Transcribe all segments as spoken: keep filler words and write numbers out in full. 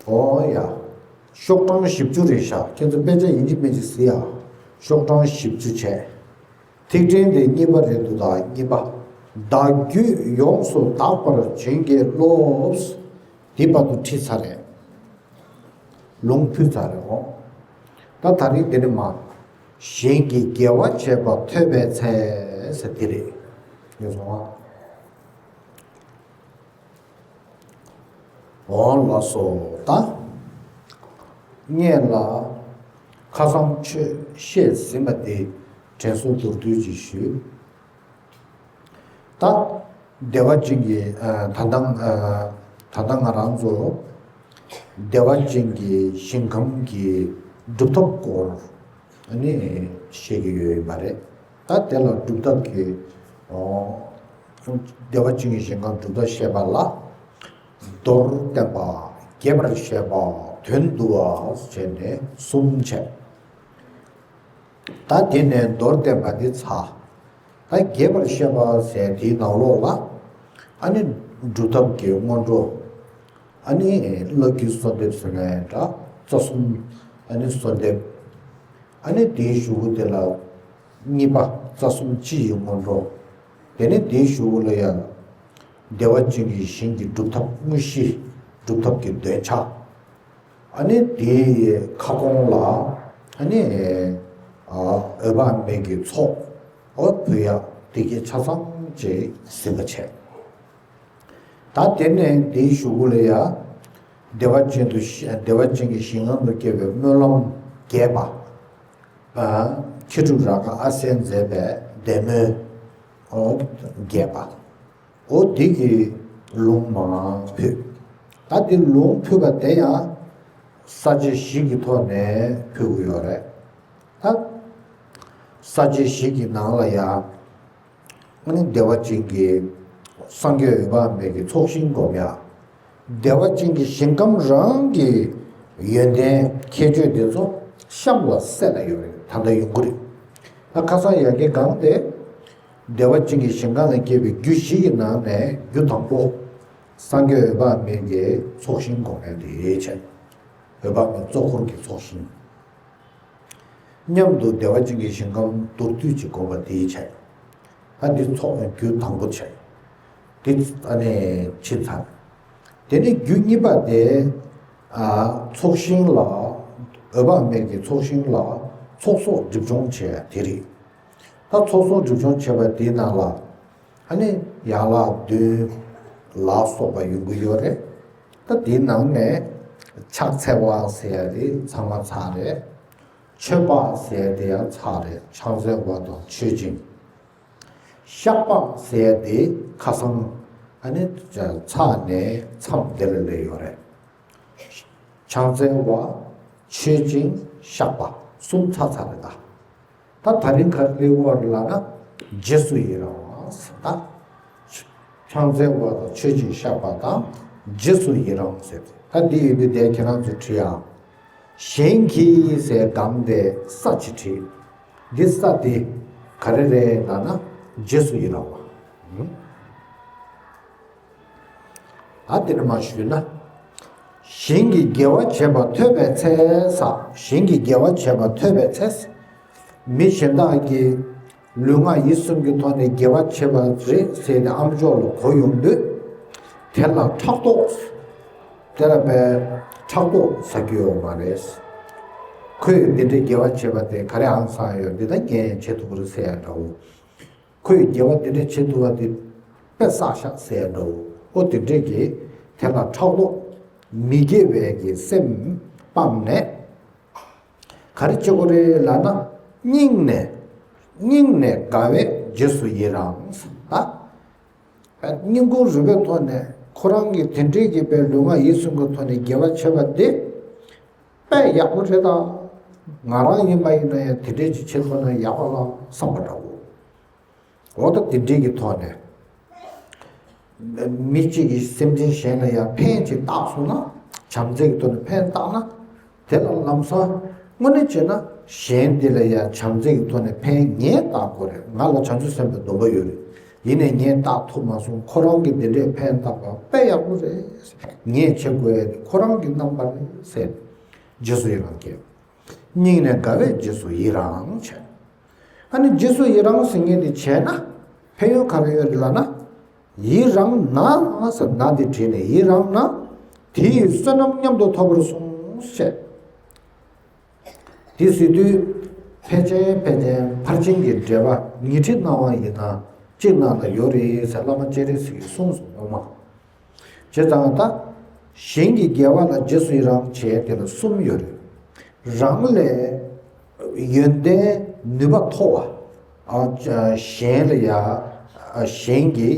ཨོ་ཡ། ཤོག་གྲངས་བཞི་བཅུ་རེད་ཤག་ཁྱེད་ཚོ་དཔེ་ཆ་ཡིན་གཅིག་མིན་གཅིག་གཟིགས་ཡ། ཤོག་གྲངས་བཞི་བཅུ་བྱས། ཐིག་ཕྲེང་དེ་གཉིས་པ་རེད་འདུག་ད་གཉིས་པ། བདག་རྒྱུད་ཡོངས་སུ་དག་པར་བྱིན་གྱིས་རློབས། དེ་བར་དུ་ཁྲིད་ཚར་རེད། ལུང་ཕུལ་ཚར་རེད་འོ། ད་ད་རིང་དེ་ནི་མ། གཞན་གྱི་དགེ་བ་བྱེད་པ་ཐོས་པའི་ཚེ་ཟེར་དེ་རེད། ཡོད་སོང་ཨ། འོང་ལགས་སོ། ད་ངས་ལ་ཁ་སང་ཆོས་བཤད་ཟིན་པ་དེ་དྲན་གསོ་མདོར་བསྡུས་ཅིག་ཞུས། ད་བདེ་བ་ཅན་གྱི་ཨ་ད་ལྟ་ཨ་ད་ལྟ་ང་རང་ཚོ་བདེ་བ་ཅན་གྱི་ཞིང་ཁམས་ཀྱི་སྒྲུབ་ཐབས་སྐོར་ཨ་ནི་བཤད་ཀྱི་ཡོད་ཡིན་པ་རེད། ད་དེ་ལ་སྒྲུབ་ཐབས་ཀྱི་ཨོ། བདེ་བ་ཅན་གྱི་ཞིང་ཁམས་སྒྲུབ་ཐབས་བཤད་པ་ལ། མདོར་བསྟན་པ། རྒྱས་པར་བཤད་པ། དོན་བསྡུ་བ་བྱས་ནས་གསུམ་བྱས། ད་དེ་ནས་མདོར་བསྟན་པ་འདི་ཚར། ད་རྒྱས་པར་བཤད་པ་ཟེར་དེའི་ནང་ལོགས་ལ། ཨ་ནི་སྒྲུབ་ཐབས་ཀྱི་སྔོན་འགྲོ། ཨ་ནི་བླ་བརྒྱུད་གསོལ་འདེབས་ཟེར་ནའི་འདྲ། རྩ་གསུམ། ཨ་ནི་གསོལ་འདེབས། ཨ་ནི་དེའི་གཞུག་གུ་དེ་ལ་གཉིས་པ་རྩ་གསུམ་སྤྱི་ཡི་སྔོན་འགྲོ། དེ་ནས་དེའི་གཞུག་གུ་ལ་ཡང་བདེ་བ་ཅན་གྱི་ཞིང་གི་སྒྲུབ་ཐབས། དངོས་གཞི་སྒྲུབ་ཐབས་ཀྱི་འདོན་ཆ། ཨ་ནི་དེའི་ཁ་སྐོང་ལ་ཨ་ནི་ཨ་འོད་དཔག་མེད་ཀྱི་ཚོགས་འོ་ཕུལ་ཡག་དེ་གའི་ཆ་ཚང་ཅིག་ཟིན་པ་བྱས། ད་དེ་ནས་དེའི་གཞུག་གུ་ལ་ཡ། བདེ་བ་ཅན་དུ་ཤི་བདེ་བ་ཅན་གྱི་ཞིང་ཁམས་སུ་སྐྱེ་བའི་སྨོན་ལམ་རྒྱས་པ། ཨ་མཁས་གྲུབ་རཱ་ག་ཨ་སྱས་མཛད་པའི་བདེ་སྨོན་འོ་རྒྱས་པ། འོ་དེ་གི་ལུང་མར་ཕུལ། ད་དེ་ལུང་ཕུལ་བ་དེ་ཡང་ས་བཅད་བཞི་གི་ཐོག་ནས་ཕུལ་གྱི་ཡོད་རེད། ད་ས་བཅད་བཞི་གི་ནང་ལ་ཡང་། ཨ་ནི་བདེ་བ་ཅན་གྱི་སངས་རྒྱས་འོད་དཔག་མེད་ཀྱི་ཚོགས་ཞིང་སྒོམ་ཡ། བདེ་བ་ཅན་གྱི་ཞིང་ཁམས་རང་གི་ཡོན་ཏན་ཁྱད་ཆོས་དེ་ཚོ་གཤམ་ལ་གསལ་ལ་ཡོད་རེད། ད་ལྟ་ཡོང་གི་རེད། ད་ཁ་སང་ཡ་གི་སྒང་དེ། བདེ་བ་ཅན་གྱི་ཞིང་ཁམས་ལ་སྐྱེས་པའི་རྒྱུ་བཞི་གི་ནང་ནས་རྒྱུ་དང་པོ། སངས་རྒྱས་འོད་དཔག་མེད་ཀྱི་ཚོགས་ཞིང་སྒོམ་ཡ་དེ་བྱས། འོད་དཔག་མེད་གཙོ་འཁོར་གྱི་ཚོགས་ཞིང་། མཉམ་དུ་བདེ་བ་ཅན་གྱི་ཞིང་ཁམས་མདོར་བསྡུས་ཀྱི་དགོངས་པ་དེའི་ཆེད། ད་འདི་ཚོགས་རྒྱུ་དང་པོ་ཆེད། དེ་ཨ་ནི་ཕྱིན་ཚར། དེ་ནས་རྒྱུ་གཉིས་པ་དེ། ཨ་ཚོགས་ཞིང་ལ། འོད་དཔག་མེད་ཀྱི་ཚོགས་ཞིང་ལ་ཚོགས་གསོག་སྒྲིབ་སྦྱོང་བྱས་དེ་རེད། ད་ཚོགས་གསོག་སྒྲིབ་སྦྱོང་བྱས་པ་དེའི་ནང་ལ། ཨ་ནི་ཡན་ལག་བདུན་ལ་སོགས་པ་ཡོང་གི་ཡོད་རེད། ད་དེའི་ནང་ནས་ཕྱག་འཚལ་བ་ཟེར་ཡ་དེ་ཚང་མ་ཚར་རེད། མཆོད་པ་ཟེར་ཡ་དེ་ཡང་ཚར་རེད། ཕྱག་འཚལ་བ་དང་མཆོད་ཅིང་། བཤགས་པ་ཟེར་ཡ་དེ་ཁ་སང་ཨ་ནི་ཚར་ནས་མཚམས་དེ་ལ་སླེབས་ཡོད་རེད། ཕྱག་འཚལ་བ། མཆོད་ཅིང་བཤགས་པ་གསུམ་ཚར་ཚར་རེད་ད། ད་ད་རིང་ག་རེ་སླེབས་ཡོད་རེད་ལབ་ན། རྗེས་སུ་ཡི་རང་བ་ཟེར་ད། ཕྱག་འཚལ་བ་དང་མཆོད་ཅིང་བཤགས་པ་དང་རྗེས་སུ་ཡི་རང་ཟེར་ཏེ། ད་འདི་ཡོད་དུས་དེ་ཁྱེད་རང་ཚོས་བྲིས་ཨ། གཞན་གྱི་ཟེར་སྒང་དེ་ས་ཅིག་བྲིས། འདི་ས་དེ་ག་རེ་རེད་ལབ་ན། རྗེས་སུ་ཡི་རང་བ། ཨ་དེ་ནས་མར་ཞུས་ན། གཞན་གྱི་དགེ་བ་བྱེད་པ་ཐོས་པའི་ཚེ་ས། གཞན་གྱི་དགེ་བ་བྱེད་པ་ཐོས་པའི་ཚེ། མི་གཞན་དག་གིས་ལུས་ངག་ཡིད་གསུམ་གྱི་ཐོག་ནས་དགེ་བ་བྱེད་པ་རེད་ཟེར་ཏེ་ཨ་མཆོག་ལ་གོ་ཡོང་དུས། དེ་ལ་ཕྲག་དོག་དེ་ལ་བས་ཕྲག་དོག་ཟ་རྒྱུ་ཡོད་མ་རེད། ཁོས་འདི་འདྲའི་དགེ་བ་བྱེད་པ་དེ་ག་རེ་ཧང་སང་ཡོད། འདི་ལྟར་ངས་བྱེད་ཐུབ་ཀྱི་རེད་ཟེར་ཡ་འདྲ་བོ། ཁོས་དགེ་བ་འདི་འདྲ་བྱེད་ཐུབ་པ་དེ་དཔེ་བསགས་ཤག་ཟེར་ཡ་འདྲ་བོ། ཨོ་དེ་འདྲས་ཀྱི་དེ་ལ་ཕྲག་དོག་མི་དགེ་བའི་གི་སེམས་སྤངས་ནས། ག་རེ་བྱེད་དགོས་རེད་ལབ་ན། སྙིང་ནས། སྙིང་ནས་དགའ་བས་རྗེས་སུ་ཡི་རང་ད། སྙིང་ཁུང་རུས་པའི་ཐོག་ནས་ཁོ་རང་གིས་དེ་འདྲའི་གི་པའི་ལུས་ངག་ཡིད་གསུམ་གྱི་ཐོག་ནས་དགེ་བ་བྱེད་པ་དེ་དཔེ་ཡག་པོ་རེད་ད། ང་རང་ཡིན་པ་ཡིན་ན་ཡང་དེ་འདྲའི་ཅིག་བྱེད་ཐུབ་ན་ཡག་པ་ལ་བསམ་པ་འདྲ་བོ། འོ་ད་དེ་འདྲའི་གི་ཐོག་ནས། མི་གཅིག་གིས་སེམས་ཅན་གཞན་ལ་ཡང་ཕན་ཅིག་བཏགས་སོང་ན། བྱམས་བརྩེ་གི་ཐོག་ནས་ཕན་བཏགས་ན། དེ་ལ་ལམ་སང་དངོས་གནས་བྱས་ན་གཞན་དེ་ལ་ཡང་བྱམས་བརྩེ་གི་ཐོག་ནས་ཕན་ངས་བཏགས་དགོས་རེད། ང་ལ་བྱང་ཆུབ་སེམས་དཔའི་སྡོམ་པ་ཡོད་རེད། ཡིན་ནས་ངས་བརྟག་ཐུབ་མ་སོང་། ཁོ་རང་གིས་དེ་འདྲའི་ཕན་བཏགས་པ་དཔེ་ཡག་པོ་རེད། ངས་བྱེད་དགོས་ཡ་དེ་ཁོ་རང་གི་རྣམ་པ་རེད་ཟེར། རྗེས་སུ་ཡི་རང་སྐྱེས། སྙིང་ནས་དགའ་བས་རྗེས་སུ་ཡི་རང་བྱས། ཨ་ནི་རྗེས་སུ་ཡི་རང་ཟེར་མཁན་དེ་བྱས་ན་ཕན་ཡོན་ག་རེ་ཡོད་རེད་ལབ་ན། ཡི་རང་ན་ཟེར་ན་དེ་བྲིས་ནས་ཡི་རང་ན། དེ་ཡི་བསོད་ནམས་མཉམ་དུ་ཐོབ་པར་གསུངས་བྱས། དེ་ཟེར་དུས། ཕལ་ཆེར་ཕལ་ཆེར་ཕར་ཕྱིན་གྱི་འགྲེལ་པ་ཉི་ཁྲི་གནང་བ་ཡིན་ན་གཅིག་ནང་ལ་ཡོད་རེད་ཟེར་བླ་མ་སྤྱན་རས་གཟིགས་ཀྱིས་གསུངས་སོང་ངོ་མ། བྱས་ཙང་ད། གཞན་གྱི་དགེ་བ་ལ་རྗེས་སུ་ཡི་རང་བྱས་དེ་ལ་གསུམ་ཡོད་རེད། རང་ལས་ཡོན་ཏན་ནུས་པ་མཐོ་བ། ཨ་གཞན་ལ་ཡ། གཞན་གྱི་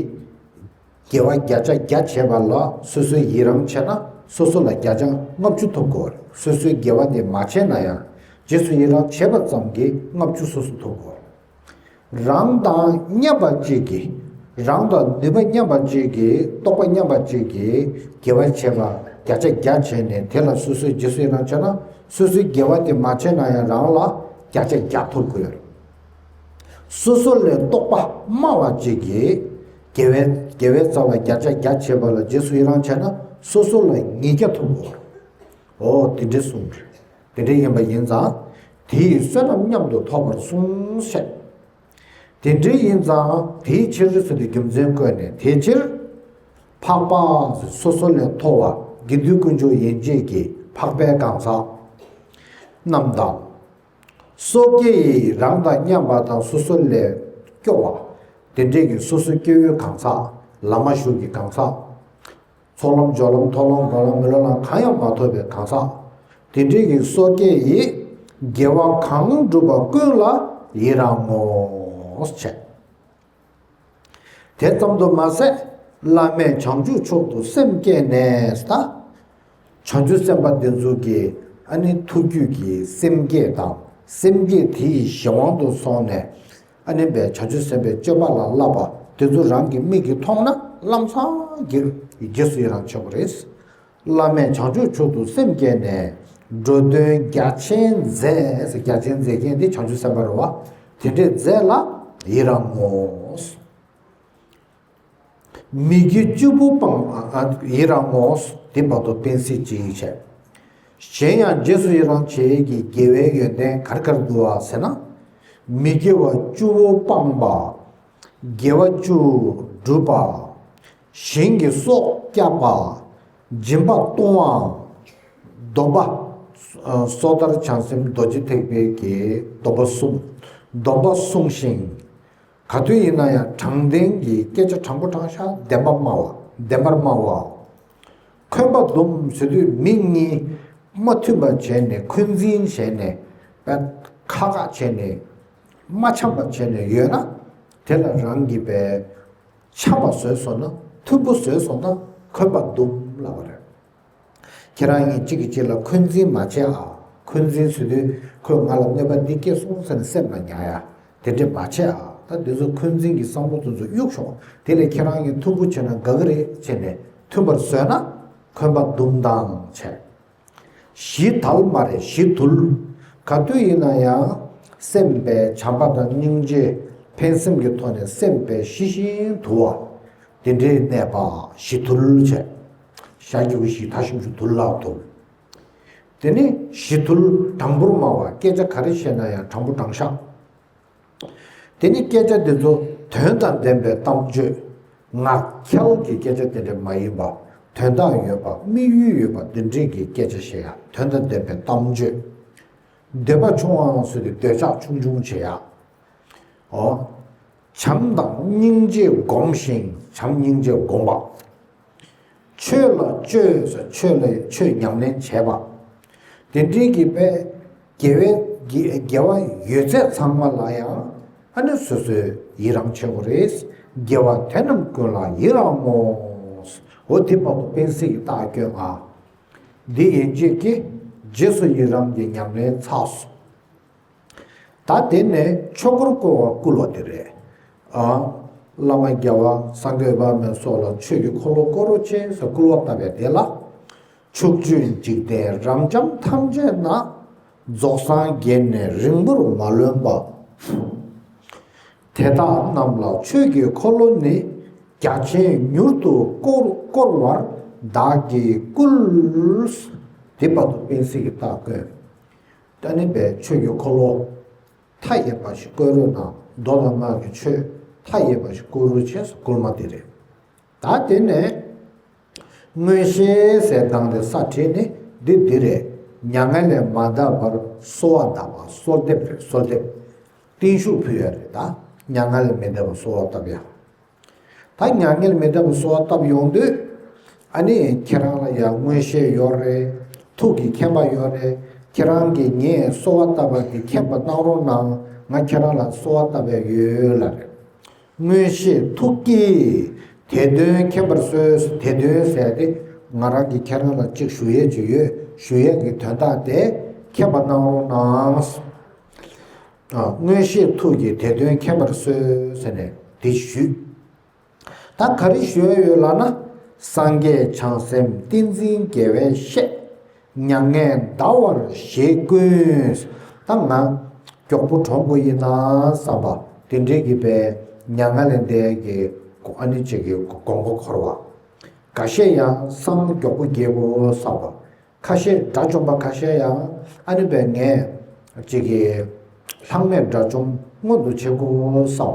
དགེ་བ་བརྒྱ་ཆ་བརྒྱ་བྱས་པ་ལ་སོ་སོས་ཡི་རང་བྱས་ན་སོ་སོ་ལ་བརྒྱ་ཆ་ལྔ་བཅུ་ཐོབ་དགོས་རེད། སོ་སོས་དགེ་བ་དེ་མ་བྱས་ན་ཡང་རྗེས་སུ་ཡི་རང་བྱས་པ་ཙམ་གྱིས་ལྔ་བཅུ་སོ་སོ་ཐོབ་དགོས་རེད། རང་དང་མཉམ་པ་གཅིག་གིས། རང་དང་ནུས་པ་མཉམ་པ་གཅིག་གིས། རྟོགས་པ་མཉམ་པ་གཅིག་གིས་དགེ་བ་བྱས་པ་བརྒྱ་ཆ་བརྒྱ་བྱས་ནས་དེ་ལ་སོ་སོས་རྗེས་སུ་ཡི་རང་བྱས་ན་སོ་སོའི་དགེ་བ་དེ་མ་བྱས་ན་ཡང་རང་ལ་བརྒྱ་ཆ་བརྒྱ་ཐོབ་དགོས་རེད། སོ་སོ་ལས་རྟོགས་པ་དམའ་བ་གཅིག་གིས་དགེ་བའི་དགེ་བའི་རྩ་བ་བརྒྱ་ཆ་བརྒྱ་བྱས་པ་ལ་རྗེས་སུ་ཡི་རང་བྱས་ན་སོ་སོ་ལ་ཉིས་བརྒྱ་ཐོབ་དགོས་རེད། འོ་དེ་འདྲའི་གསུངས་རེད། དེ་འདྲ་ཡིན་པ་ཡིན་ཙང་། དེ་ཡི་བསོད་ནམས་མཉམ་དུ་ཐོབ་པར་གསུངས་ཤིག་དེ་འདྲ་ཡིན་ཙང་དེའི་ཕྱིར་ཟེར་དུས་རྒྱུ་མཚན་བཀོད་ནས་དེའི་ཕྱིར། འཕགས་པ། སོ་སོ་ལས་མཐོ་བ་དགེ་འདུན་དཀོན་མཆོག་ཡན་ཆད་ཀྱི་འཕགས་པའི་གང་ཟག་རྣམས་དང་། སོ་སྐྱེ་ཡི་རང་དང་མཉམ་པ་དང་སོ་སོ་ལས་སྐྱོ་བ། དེ་འདྲས་ཀྱི་སོ་སོ་སྐྱེ་བོའི་གང་ཟག་བླ་མ་ཞུགས་ཀྱི་གང་ཟག་ཚོགས་ལམ་སྦྱོར་ལམ་མཐོང་ལམ་སྒོམ་ལམ་མི་སློབ་ལམ་གང་ཡང་མ་ཐོབ་པའི་གང་ཟག་དེ་འདྲའི་གི་སོ་སྐྱེ་ཡིས་དགེ་བ་གང་བསྒྲུབས་པ་ཀུན་ལ་ཡི་རང་ངོ་། བྱས། དེ་ཙམ་དུ་མ་ཟད་བླ་མེད་བྱང་ཆུབ་མཆོག་ཏུ་སེམས་བསྐྱེད་ནས་ད། བྱང་ཆུབ་སེམས་དཔའ་འདི་ཚོ་གི་ཨ་ནི་ཐུགས་རྒྱུད་ཀྱི་སེམས་བསྐྱེད་དང་སེམས་བསྐྱེད་དེ་ཡི་གཞན་དབང་དུ་སོང་ནས། ཨ་ནི་བའི་བྱང་ཆུབ་སེམས་དཔའི་སྤྱོད་པ་ལ་བསླབ་པ་དེ་ཚོ་རང་གི་མིག་གིས་མཐོང་ན་ལམ་སང་གི་རྗེས་སུ་ཡི་རང་ཆོག་གི་རེད། བླ་མེད་བྱང་ཆུབ་མཆོག་ཏུ་སེམས་བསྐྱེད་ནས། འགྲོ་དོན་རྒྱ་ཆེན་མཛད་ཟེར། རྒྱ་ཆེན་མཛད་མཁན་དེ་བྱང་ཆུབ་སེམས་དཔའ་རེད་བ། དེ་འདྲས་མཛད་ལ་ཡི་རང་ངོ་། མི་དགེ་བཅུ་པོ་སྤངས་པ་ཡི་རང་ངོ་། དེ་བར་དུ་སྤེལ་གསལ་ཅིག་བྱས། གཞན་ཡང་རྗེས་སུ་ཡི་རང་བྱེད་ཀྱི་དགེ་བའི་ཡོན་ཏན་ག་རེ་ག་རེ་འདུག་ཟེར་ན། མི་དགེ་བ་བཅུ་པོ་སྤངས་པ། དགེ་བ་བཅུ་བསྒྲུབ་པ། གཞན་གྱི་སྲོག་བསྐྱབས་པ། སྦྱིན་པ་གཏོང་བ། སྡོམ་པ། སོ་ཐར་བྱང་སེམས་རྡོ་རྗེ་ཐེག་པའི་གི་སྡོམ་པ་གསུམ། སྡོམ་པ་བསྲུང་ཞིང་། ག་དུས་ཡིན་ན་ཡང་དྲང་བདེན་གྱི་སྐད་ཆ་དྲང་པོ་དྲང་བཞག་བདེན་པ་སྨྲ་བ། བདེན་པར་སྨྲ་བ། འཁོན་པ་སྡུམ་ཟེར་དུས་མི་གཉིས་མ་མཐུན་པ་བྱས་ནས་འཁོན་འཛིན་བྱས་ནས་པད་ཁག་ཁག་བྱས་ནས་མ་འཆམ་པ་བྱས་ནས་ཡོད་ན། དེ་ལ་རང་གིས་པད་འཆམ་པ་བཟོས་སོང་ན་མཐུན་པོ་བཟོས་སོང་ན་འཁོན་པ་སྡུམ་ལབ་པ་རེད། ཁྱེད་རང་གཉིས་གཅིག་གིས་གཅིག་ལ་འཁོན་འཛིན་མ་བྱེད་ཨ། འཁོན་འཛིན་ཟེར་དུས་ཁོས་ང་ལ་གནོད་པ་འདི་སྐྱེས་སོང་ཟེར་ནས་སེམས་ལ་ཉར་ཡ། དེ་འདྲས་མ་བྱེད་ཨ། ད་འདི་ཚོ་འཁོན་འཛིན་གྱི་བསམ་བློ་དེ་ཚོ་གཡུག་ཤོག་དེ་ལས་ཁྱེད་རང་གཉིས་མཐུན་པོ་བྱས་ན་དགའ་གི་རེད་བྱས་ནས་མཐུན་པར་བཟོས་ན་འཁོན་པ་སྡུམ་དང་བྱས། ཞི་དལ་མ་རེད་ཞི་དུལ། ག་དུས་ཡིན་ན་ཡང་སེམས་པའི་བྱམས་པ་དང་སྙིང་རྗེ་ཕན་སེམས་ཀྱི་ཐོག་ནས་སེམས་པའི་ཞི་ཞིང་དུལ་བ། དེ་འདྲའི་གནས་པ་ཞི་དུལ་བྱས། ཞ་གི་གུ་ཞི་ད་ཞུམ་ཞུ་དུལ་ལ་དུལ། དེ་ནི་ཞི་དུལ་དྲང་པོར་སྨྲ་བ་སྐད་ཆ་ག་རེ་བཤད་ན་ཡང་དྲང་པོ་དྲང་བཞག་དེ་ནི་སྐད་ཆ་འདི་ཚོ་དོན་དང་ལྡན་པའི་གཏམ་བརྗོད། ངག་འཁྱལ་གྱི་སྐད་ཆ་དེ་འདྲ་མ་ཡིན་པ། དོན་དག་ཡོད་པ་དམིགས་ཡུལ་ཡོད་པ་འདི་འདྲའི་གི་སྐད་ཆ་བཤད་ཡ་དོན་དང་ལྡན་པའི་གཏམ་བརྗོད། འདོད་པ་ཆུང་བའང་ཟེར་དུས་འདོད་ཆགས་ཆུང་ཆུང་བྱེད་ཡ། འོ། བྱམས་དང་སྙིང་རྗེ་སྒོམ་ཞིང་བྱམས་སྙིང་རྗེ་སྒོམ་པ། ཆོས་ལ་སྤྱོད་ཟེར་ཆོས་ལ་ཆོས་ཉམས་ལེན་བྱས་པ། དེ་འདྲའི་གི་པའི་དགེ་བའི་དགེ་དགེ་བ་ཡོད་ཚད་ཚང་མ་ལ་ཡང་ཨ་ནི་སོ་སོའི་ཡི་རང་བྱེད་དགོས་རེད། དགེ་བ་དེ་རྣམས་ཀུན་ལ་ཡི་རང་ངོ་། འོ་དེ་བར་དུ་སྤེལ་གསལ་གྱི་རྟགས་སྐྱོན་ང་། འདི་ཡན་ཆད་ཀྱིས་རྗེས་སུ་ཡི་རང་གི་ཉམས་ལེན་ཚར་སོང་། ད་དེ་ནས་ཆོས་འཁོར་བསྐོར་བ་བསྐུལ་བ་དེ་རེད། ཨ། བླ་མ་རྒྱལ་བ་སངས་རྒྱས་འོད་དཔག་མེད་སོགས་ལ་ཆོས་ཀྱི་འཁོར་ལོ་བསྐོར་རོགས་བྱེད་ཟེར་བསྐུལ་བ་བཏབ་པའི་དེ་ལ། ཕྱོགས་བཅུའི་འཇིག་རྟེན་རབ་འབྱམས་ཐམས་ཅད་ན། རྫོགས་སངས་རྒྱས་ནས་རིང་པོར་མ་ལོན་པ། དེ་དག་རྣམས་ལ་ཆོས་ཀྱི་འཁོར་ལོ་ནི། རྒྱ་ཆེན་མྱུར་དུ་བསྐོར་བསྐོར་བར་བདག་གིས་བསྐུལ། དེ་བར་དུ་པཎ་ཟེར་གྱི་རྟགས་བཀོད། ད་ནི་པའི་ཆོས་ཀྱི་འཁོར་ལོ་མཐའ་ཡས་པ་ཞིག་བསྐོར་རོགས་གནང་། མདོ་དང་སྔགས་ཀྱི་ཆོས་མཐའ་ཡས་པ་ཞིག་བསྐོར་རོགས་བྱས་སོ། བསྐུལ་མ་དེ་རེད། ད་དེ་ནས་མངོན་ཤེས་ཟེར་སྟངས་དེ་ས་བྲིས་ནི་འདི་འདི་རེད། མྱ་ངན་ལས་མ་འདའ་བར་གསོལ་བ་བཏབ་པ། གསོལ་འདེབས་རེད། གསོལ་འདེབས། བརྟན་བཞུགས་ཕུལ་ཡ་རེད། ད་མྱ་ངན་ལས་མི་འདའ་བར་གསོལ་བ་བཏབ་ཡ། ད་མྱ་ངན་ལས་མི་འདའ་བར་གསོལ་བ་བཏབ་ཡོང་དུས། ཨ་ནི་ཁྱེད་རང་ལ་ཡང་མངོན་ཤེས་ཡོད་རེད། ཐུགས་ཀྱི་མཁྱེན་པ་ཡོད་རེད། ཁྱེད་རང་གིས་ངས་གསོལ་བ་བཏབ་པ་དེ་མཁྱེན་པ་གནང་རོགས་གནང་། ང་ཁྱེད་རང་ལ་གསོལ་བ་བཏབ་པ་ཡོད་ལབ་རེད། མངོན་ཤེས་ཐུགས་ཀྱིས་དེ་དོན་མཁྱེན་པར་གསོལ། དེ་དོན་ཟེར་ཏེ་ང་རང་གིས་ཁྱེད་རང་ལ་གཅིག་ཞུ་ཡས་ཅིག་ཡོད། ཞུ་ཡས་ཀྱི་དོན་དག་དེ་མཁྱེན་པ་གནང་རོགས་གནང་། ཨ། མངོན་ཤེས་ཐུགས་ཀྱིས་དེ་དོན་མཁྱེན་པར་གསོལ་ཟེར་ནས་དེ་ཞུས། ད་ག་རེ་ཞུ་ཡས་ཡོད་ལབ་ན། སངས་རྒྱས་བྱང་སེམས་ཏིང་འཛིན་རྒྱལ་བའི་གཤེད། མྱ་ངན་འདའ་བར་བཞེད་ཀུན། ད་ང་མགྱོགས་པོ་གྲོངས་དགོས་ཡིན་ན་བསམ་པ་དེ་འདྲའི་གི་པའི་མྱ་ངན་ལས་འདས་ཀྱི་ཨ་ནི་ཅིག་གི་དགོངས་པ་འཁོར་བ། འགའ་ཤས་ཡང་སངས་མགྱོགས་པོ་རྒྱས་དགོས་བསམ་པ། ཁ་ཤས་དགྲ་བཅོམ་པ་ཁ་ཤས་ཡང་ཨ་ནི་པའི་ངས་ཅིག་གི་ལྷག་མེད་དགྲ་བཅོམ་མངོན་དུ་བྱེད་དགོས་བསམ་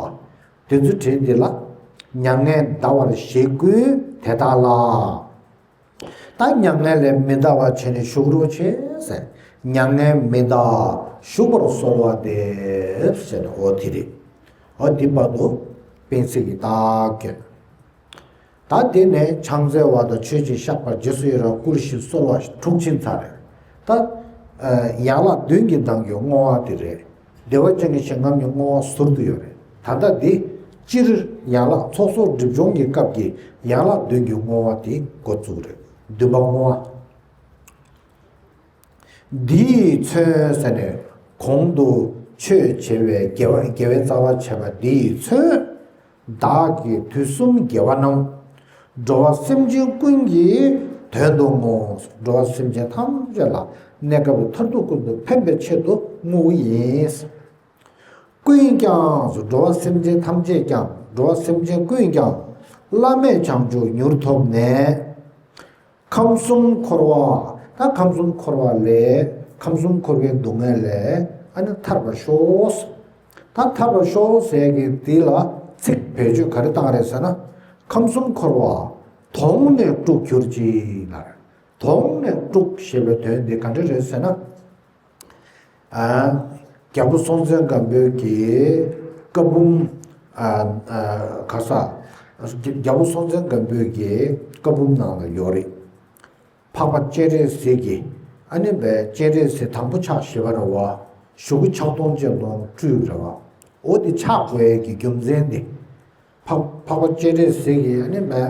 པ། དེ་ཚོ་བྲིས་འདི་ལ། མྱ་ངན་འདའ་བར་བཞེད་ཀུན་དེ་དག་ལ། ད་མྱ་ངན་ལས་མི་འདའ་བ་བྱས་ནས་བཞུགས་རོགས་བྱེད་ཟེར། མྱ་ངན་མི་འདའ་བཞུགས་པར་གསོལ་བ་འདེབས་ཟེར་ནས། འོ་དེ་རེད། འོ་འདི་བར་དུ་པཎ་ཟེར་གྱི་རྟགས་བཀོད། ད་དེ་ནས་ཕྱག་འཚལ་བ་དང་མཆོད་ཅིང་བཤགས་པ། རྗེས་སུ་ཡི་རང་བསྐུལ་ཞིང་གསོལ་བ་དྲུག་ཕྱིན་ཚར་རེད། ད་ཡན་ལག་བདུན་གྱི་ནང་གི་བསྔོ་བ་དེ་རེད། བདེ་བ་ཅན་གྱི་ཞིང་ཁམས་ཀྱི་བསྔོ་བ་ཟུར་དུ་ཡོད་རེད། ད་ལྟ་འདི་སྤྱིར་ཡན་ལག་ཚོགས་གསོག་སྒྲིབ་སྦྱོང་གི་སྐབས་ཀྱི་ཡན་ལག་བདུན་གྱི་བསྔོ་བ་དེ་འགོ་བཙུགས་རེད། བདུན་པ་བསྔོ་བ། འདི་ཡིས་མཚོན་ཟེར་ནས་གོང་དུ་མཆོད་བྱས་པའི་དགེ་བ་དགེ་བའི་རྩ་བ་བྱས་པ་འདི་ཡིས་མཚོན། བདག་གིས་དུས་གསུམ་དགེ་བ་རྣམས། འགྲོ་བ་སེམས་ཅན་ཀུན་གྱི་དོན་དུ་བསྔོ། འགྲོ་བ་སེམས་ཅན་ཐམས་ཅད་ལ་གནས་སྐབས་མཐར་ཐུག་ཀུན་ཏུ་ཕན་པའི་ཆེད་དུ་བསྔོ་བ་ཡིན། ཀུན་ཀྱང་། འགྲོ་བ་སེམས་ཅན་ཐམས་ཅད་ཀྱང་། འགྲོ་བ་སེམས་ཅན་ཀུན་ཀྱང་། བླ་མེད་བྱང་ཆུབ་མྱུར་ཐོབ་ནས། ཁམས་གསུམ་འཁོར་བ། ད་ཁམས་གསུམ་འཁོར་བ་ལས། ཁམས་གསུམ་འཁོར་བའི་སྡུག་བསྔལ་ལས་ཨ་ནི་ཐར་བར་ཤོག། ད་ཐར་བར་ཤོག་ཟེར་གྱི་འདི་ལ་ཚིག་བེད་སྤྱོད་ག་རེ་བཏང་རེད་ཟེར་ན། ཁམས་གསུམ་འཁོར་བ་དོང་ནས་སྤྲུགས་གྱུར་ཅིག་ལ། དོང་ནས་སྤྲུགས་ཞེས་པའི་དོན་འདི་ག་འདྲ་རེད་ཟེར་ན། ཨ། རྒྱལ་པོ་སྲོང་བཙན་སྒམ་པོའི་གི་བཀའ་འབུམ། ཨ། ཨ། ག་ས། རྒྱལ་པོ་སྲོང་བཙན་སྒམ་པོའི་གི་བཀའ་འབུམ་ནང་ལ་ཡོད་རེད། འཕགས་པ་སྤྱན་རས་གཟིགས་ཀྱི། ཨ་ནི་བའི་སྤྱན་རས་གཟིགས་དང་པོ་ཕྱག་བཞི་པ་རེད་བ། གཞུག་གུ་ཕྱག་སྟོང་སྤྱན་སྟོང་སྤྲུལ་རེད་བ། འོ་དེ་ཕྱག་དགོས་ཡས་ཀྱི་རྒྱུ་མཚན་དེ། འཕགས་འཕགས་པ་སྤྱན་རས་གཟིགས་ཀྱི་ཨ་ནི་བའི་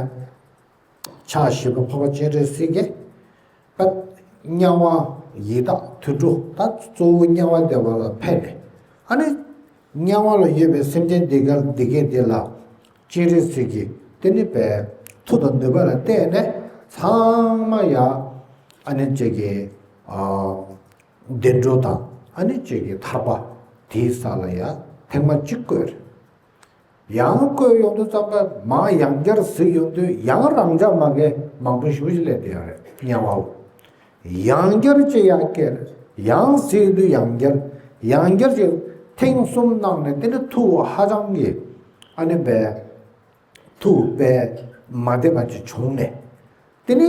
ཕྱག་བཞི་པ་འཕགས་པ་སྤྱན་རས་གཟིགས་ཀྱིས། པ། དམྱལ་བ་ཡི་དྭགས་དུད་འགྲོ། ད་གཙོ་བོ་དམྱལ་བ་བདེ་བ་ལ་ཕན་ནས། ཨ་ནི། དམྱལ་བ་ལ་ཡོད་པའི་སེམས་ཅན་འདི་ག་འདི་གས་འདི་ལ། སྤྱན་རས་གཟིགས་ཀྱིས་དེ་ནི་པའི་མཐུ་དང་ནུས་པ་ལ་བརྟེན་ནས་ཚང་མ་ཡ། ཨ་ནི་ཅིག་གི། ཨ། བདེ་འགྲོ་དང་ཨ་ནི་ཅིག་གི་ཐར་པ་དེའི་ས་ལ་ཡ་ཐེངས་མ་གཅིག་བཀོད་རེད། ཡང་བཀོད་ཡོང་དུས་ཙམ་པ་མར་ཡང་བསྐྱར་གཟིགས་ཡོང་དུས་ཡང་རང་འཇགས་མ་གས་མང་པོ་ཞེ་པོ་ཅིག་སླེབས་བསྡད་ཡོད་རེད། དམྱལ་བའོ། ཡང་བསྐྱར་ཅིག་ཡར་བསྐྱལ། ཡང་གཟིགས་དུས་ཡང་བསྐྱར། ཡང་བསྐྱར་ཅིག་ཐེངས་གསུམ་གནང་ནས་དེ་ནི་ཐུགས་ཧ་ཅང་གི། ཨ་ནི་བས། ཐུགས་དཔེ་མ་བདེ་བ་ཅིག་བྱུང་ནས། དེ་ནི་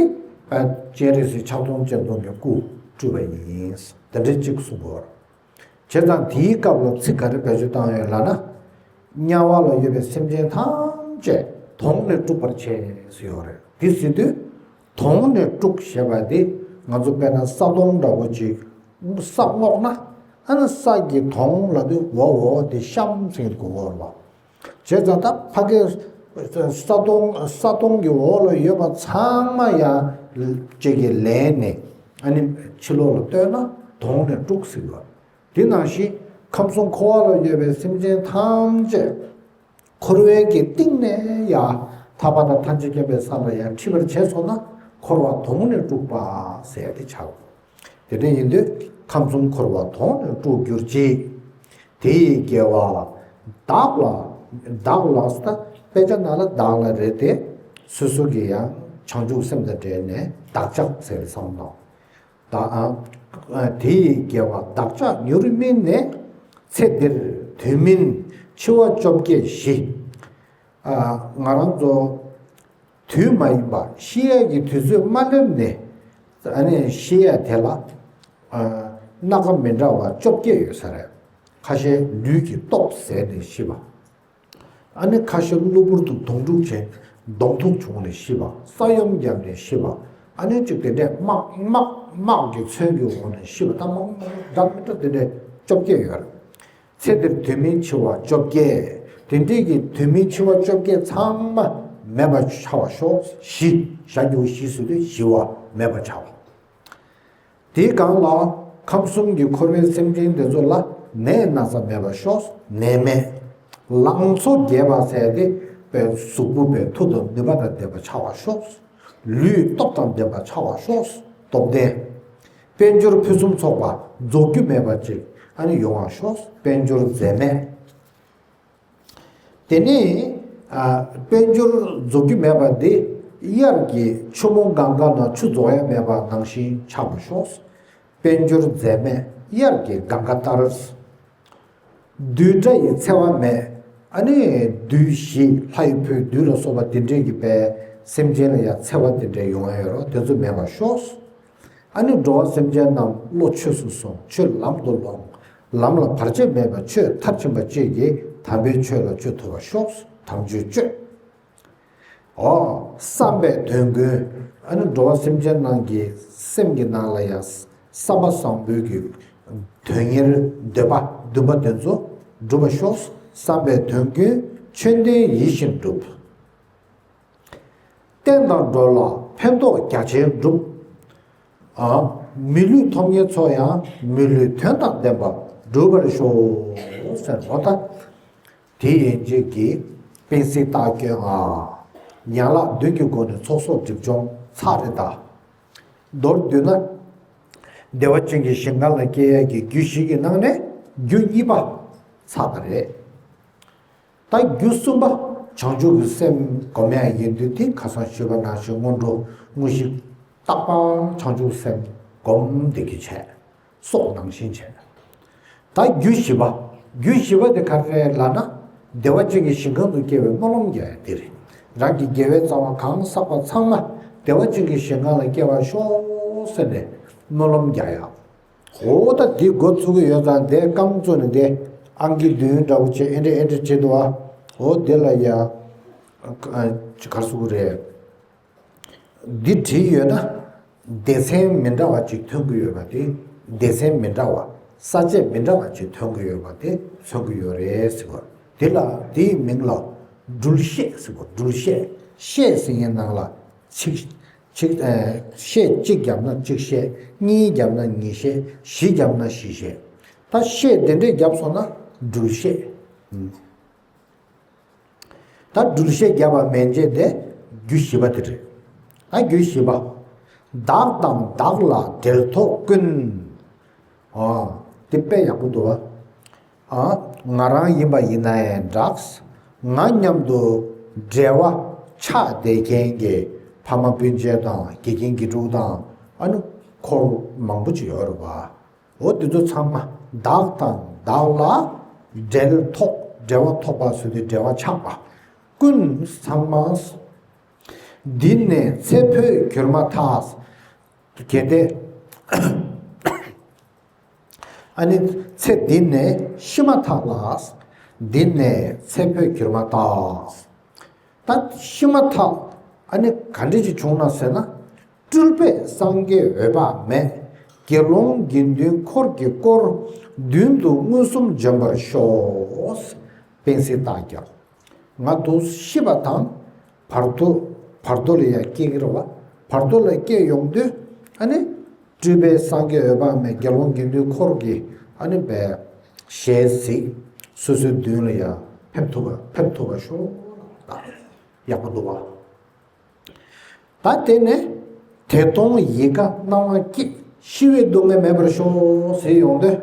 སྤྱན་རས་གཟིགས་ཕྱག་སྟོང་སྤྱན་སྟོང་གི་སྐུ་སྤྲུལ་པ་ཡིན། དེ་འདྲ་གཅིག་གསུངས་པ་རེད། བྱས་ཙང་དེའི་སྐབས་ལ་ཚིག་ག་རེ་བེད་སྤྱོད་བཏང་ཡོད་ལབ་ན། དམྱལ་བ་ལ་ཡོད་པའི་སེམས་ཅན་ཐམས་ཅད་དོང་ནས་སྤྲུགས་པར་བྱས་ཟེར་ཡོད་རེད། དེ་ཟེར་དུས། དོང་ནས་སྤྲུགས་ཞེས་པ་དེ་ང་ཚོ་དཔེར་ན་ས་དོང་འདྲ་བོ་ཅིག་ས་སྔོག་ན། ཨ་ནི་ས་གི་དོང་ལབ་དུས་འོག་འོག་དེ་གཤམ་ཟེར་དགོས་པ་རེད་བ། བྱས་ཙང་ད་ཕ་གི་ས་དོང་ས་དོང་གི་འོག་ལ་ཡོད་པ་ཚང་མ་ཡང་ཅིག་གིས་ལེན་ནས་ཨ་ནི་ཕྱི་ལོགས་ལ་བཏོན་ན་དོང་ནས་སྤྲུགས་ཟེར་བ། དེ་ནང་བཞིན་ཁམས་གསུམ་འཁོར་བ་ལ་ཡོད་པའི་སེམས་ཅན་ཐམས་ཅད་འཁོར་བའི་གི་གཏིང་ནས་ཡང་ཐར་པ་དང་ཐམས་ཅད་མཁྱེན་པའི་ས་ལ་ཡང་ཁྲིད་པར་བྱས་སོང་ན་འཁོར་བ་དོང་ནས་སྤྲུགས་པ་ཟེར་ཡ་དེ་ཆགས། དེ་འདྲ་ཡིན་དུས་ཁམས་གསུམ་འཁོར་བ་དོང་ནས་སྤྲུགས་གྱུར་ཅིག། དེ་ཡི་དགེ་བ་བདག་ལ་ བདག་ལ་ཟེར་ད་དཔེ་ཆ་ནང་ལ་བདག་ལ་རེད་དེ། སོ་སོ་གི་ཡང་བྱང་ཆུབ་སེམས་དང་འབྲེལ་ནས་བདག་ཅག་ཟེར་བསམ་དང་། བདག་ཨ། དེ་ཡི་དགེ་བ་བདག་ཅག་མྱུར་སྨིན་ནས། ཚེ་འདིར་དུས་མིན་འཆི་བ་བཅོ་བརྒྱད་ཞི། ཨ། ང་རང་ཚོ་དུས་མ་ཡིན་པ་ཤི་ཡས་ཀྱི་དུས་ཚོད་མ་སླེབས་ནས་ཨ་ནི་ཤི་ཡས་དེ་ལ་ཨ་སྣ་ཁ་མི་འདྲ་བ་བཅོ་བརྒྱད་ཡོད་ས་རེད། ཁ་ཤས་ལུས་ཀྱི་སྟོབས་ཟད་ནས་ཤི་བ། ཨ་ནི་ཁ་ཤས་གློ་བུར་དུ་གདོང་འཁྲུག་བྱས་གདོང་ཐུག་བྱུང་ནས་ཤི་བ། ས་ཡོམ་བརྒྱབ་ནས་ཤི་བ། ཨ་ནི་གཅིག་དེ་འདྲས་དམག་དམག་དམག་གི་མཚོན་གྱི་འོག་ནས་ཤི་བ། ད་མང་འདྲ་མི་འདྲ་དེ་འདྲས་བཅོ་བརྒྱད་ཡོད་རེད། ཚེ་འདིར་དུས་མིན་འཆི་བ་བཅོ་བརྒྱད། དེ་འདྲའི་གི་དུས་མིན་འཆི་བ་བཅོ་བརྒྱད་ཚང་མ་མེད་པར་ཆགས་པར་ཤོག། ཞི། བྱ་རྒྱུ་ཞི་ཟེར་དུས་ཞི་བ་མེད་པར་ཆགས་པ། དེའི་སྒང་ལ་ཁམས་གསུམ་གྱི་འཁོར་བའི་སེམས་ཅན་དེ་ཚོ་ལ་ནད་ན་ཚ་མེད་པར་ཤོག། ནད་མེད། ལང་ཚོ་རྒྱས་པ་ཟེར་ཏེ་པའི་གཟུགས་པོ་པའི་མཐུ་དང་ནུས་པ་དང་ལྡན་པ་ཆགས་པར་ཤོག། ལུས་སྟོབས་དང་ལྡན་པ་ཆགས་པར་ཤོག། སྟོབས་ལྡན། དཔལ་འབྱོར་ཕུན་སུམ་ཚོགས་པ་རྫོགས་རྒྱུ་མེད་པ་ཅིག་ཨ་ནི་ཡོང་བར་ཤོག། དཔལ་འབྱོར་འཛད་མེད། དེ་ནས་ཨ་དཔལ་འབྱོར་རྫོགས་རྒྱུ་མེད་པ་འདི་དབྱར་གྱི་ཆུ་མོ་གངྒཱ་ནང་ཆུ་རྫོགས་ཡ་མེད་པ་ནང་བཞིན་ཆགས་པར་ཤོག། དཔལ་འབྱོར་འཛད་མེད་དབྱར་གྱི་གངྒཱ་ལྟར། བདུད་དགྲ་ཡི་འཚེ་བ་མེད། ཨ་ནི་བདུད་བཞི་ལྷ་ཡི་བུ་བདུད་ལ་སོགས་པ་དེ་འདྲས་ཀྱི་པའི་སེམས་ཅན་ལ་ཡང་འཚེ་བ་དེ་འདྲས་ཡོང་ཡ་ཡོད་རོགས་དེ་ཚོ་མེད་པར་ཤོག། ཨ་ནི་འགྲོ་བ་སེམས་ཅན་རྣམས་བློ་ཆོས་སུ་སོང་ཆོས་ལམ་དུ་ལོངས། ལམ་ལ་བར་ཆད་མེད་པར་ཆོས་མཐར་ཕྱིན་པ་བཅས་ཀྱིས་དམ་པའི་ཆོས་ལ་སྤྱོད་ཐུབ་པར་ཤོག། དམ་ཆོས་སྤྱོད། འོ། བསམ་པའི་དོན་ཀུན། ཨ་ནི་འགྲོ་བ་སེམས་ཅན་རྣམས་ཀྱི་སེམས་ཀྱི་ནང་ལ་ཡང་བསམ་པ་བཟང་པོའི་གི་དོན་གཉེར་འདོད་པ་འདུན་པ་དེ་ཚོ་འགྲུབ་པར་ཤོག། བསམ་པའི་དོན་ཀུན་ཆོས་ལྡན་ཡིད་བཞིན་འགྲུབ། བསྟན་དང་འགྲོ་ལ་ཕན་ཐོགས་རྒྱ་ཆེར་འགྲུབ། ཨ། མི་ལུས་ཐོབ་མཁན་ཚོ་ཡང་མི་ལུས་དོན་དང་ལྡན་པ་འགྲུབ་པར་ཤོག་ཟེར་བ་དང་། དེ་ཡན་ཆད་ཀྱི་སྤེན་སྲིད་སྟག་སྐྱོན་ང་། ཡན་ལག་བདུན་གྱི་སྒོ་ནས་ཚོགས་གསོག་སྒྲིབ་སྦྱོང་ཚར་རེད་ད། མདོར་བསྡུས་ན། བདེ་བ་ཅན་གྱི་ཞིང་ཁམས་ལ་སྐྱེ་ཡས་ཀྱི་རྒྱུ་བཞི་གི་ནང་ནས་རྒྱུ་གཉིས་པ་ཚར་བ་རེད། ད་རྒྱུ་གསུམ་པ་བྱང་ཆུབ་ཀྱི་སེམས་སྒོམ་ཡ་ཡིན་དུས་དེ་ཁ་སང་ཞུས་པ་ནང་བཞིན་སྔོན་འགྲོ་དངོས་གཞི་རྟག་པར་བྱང་ཆུབ་སེམས་སྒོམ་བསྡད་ཀྱི་བྱས། སྲོག་ནང་བཞིན་བྱས། ད་རྒྱུ་བཞི་པ། རྒྱུ་བཞི་པ་དེ་ག་རེ་རེད་ལབ་ན། བདེ་བ་ཅན་གྱི་ཞིང་ཁམས་སུ་སྐྱེ་བའི་སྨོན་ལམ་རྒྱག་ཡ་དེ་རེད། རང་གི་དགེ་བའི་རྩ་བ་གང་བསགས་པ་ཚང་མ་བདེ་བ་ཅན་གྱི་ཞིང་ཁམས་ལ་སྐྱེ་བར་ཤོག་ཟེར་ནས་སྨོན་ལམ་རྒྱག་ཡ། འོ་ད་འདི་འགོ་ཚུགས་ཀྱི་ཡོད་ཙང་དེ་རྐང་བཙུགས་ནས་དེ་ཨང་ཀི་བདུན་འདྲ་བོ་བྱས་ཨེ་འདྲ་ཨེ་འདྲ་བྱེད་འདུག་ཨ། འོ་དེ་ལ་ཡ། ཨ། གར་སུ་རེད། འདི་བྲིས་ཡོད་ན། སྡེ་ཚན་མི་འདྲ་བ་ཅིག་ཐོན་གྱི་ཡོད་པ་དེ། སྡེ་ཚན་མི་འདྲ་བ། ས་བཅད་མི་འདྲ་བ་ཅིག་ཐོན་གྱི་ཡོད་པ་དེ་མཚོན་གྱི་ཡོད་རེད་ཟེར་བ། དེ་ལ་དེའི་མིང་ལ་འགྲུལ་བཤད་ཟེར་བ། འགྲུལ་བཤད། བཤད་ཟེར་མཁན་ནང་ལ་ཚིག་ཚིག་ཨ། བཤད་གཅིག་བརྒྱབ་ན་གཅིག་བཤད། གཉིས་བརྒྱབ་ན་གཉིས་བཤད། བཞི་བརྒྱབ་ན་བཞི་བཤད། ད་བཤད་དེ་འདྲས་བརྒྱབ་སོང་ན་འགྲུལ་བཤད། ད་འགྲུལ་བཤད་བརྒྱབ་པ་མན་ཆད་དེ་རྒྱུ་བཞི་པ་དེ་རེད། ད་རྒྱུ་བཞི་པ། བདག་དང་བདག་ལ་འབྲེལ་ཐོགས་ཀུན། ཨ། དེ་དཔེ་ཡག་པོ་འདུག་བ། ཨ། ང་རང་ཡིན་པ་ཡིན་ན་ཡང་འདྲ། ང་མཉམ་དུ་འབྲེལ་བ་ཆགས་བསྡད་མཁན་གྱི་ཕ་མ་སྤུན་མཆེད་དང་དགེ་རྒན་དགེ་ཕྲུག་དང་ཨ་ནི་འཁོར་མང་པོ་ཅིག་ཡོད་རེད་བ། འོ་དེ་ཚོ་ཚང་མ་བདག་དང་བདག་ལ་འབྲེལ་ཐོགས། འབྲེལ་བ་ཐོགས་པ་ཟེར་དུས་འབྲེལ་བ་ཆགས་པ། ཀུན་ཚང་མ། འདི་ནས་ཚེ་འཕོས་གྱུར་མ་ཐག། གལ་ཏེ། ཨ་ནི་ཚེ་འདི་ནས་ཤི་མ་ཐག་ལ། འདི་ནས་ཚེ་འཕོས་གྱུར་མ་ཐག། ད་ཤི་མ་ཐག་ཨ་ནི་ག་འདྲ་ཅིག་བྱུང་ན་ཟེར་ན། སྤྲུལ་པས་སངས་རྒྱས་འོད་དཔག་མེད། དགེ་སློང་དགེ་འདུན་འཁོར་གྱིས་བསྐོར། མདུན་དུ་མངོན་སུམ་འབྱོན་པར་ཤོག། སྤེན་སྲིད་སྟག་སྐྱོན། ང་དུ་ཤི་བ་དང་། བར་དོ། བར་དོ་ལ་ཡང་སྐྱེ་གི་རེད་བ། བར་དོ་ལ་སྐྱེ་ཡོང་དུས་ཨ་ནི། སྤྲུལ་པའི་སངས་རྒྱས་འོད་དཔག་མེད་དགེ་སློང་དགེ་འདུན་འཁོར་གྱིས་ཨ་ནི་བས། ཞལ་གཟིགས། སོ་སོའི་མདུན་ལ་ཡང་ཕེབས་ཐུབ་པ་ཕེབས་ཐུབ་པ་ཤོག། ཡག་པོ་འདུག་བ། ད་དེ་ནས་དེ་མཐོང་ཡིད་དགའ་སྣང་བ་སྐྱིད། ཤི་བའི་སྡུག་བསྔལ་མེད་པར་ཤོག་ཟེར་ཡོང་དུས།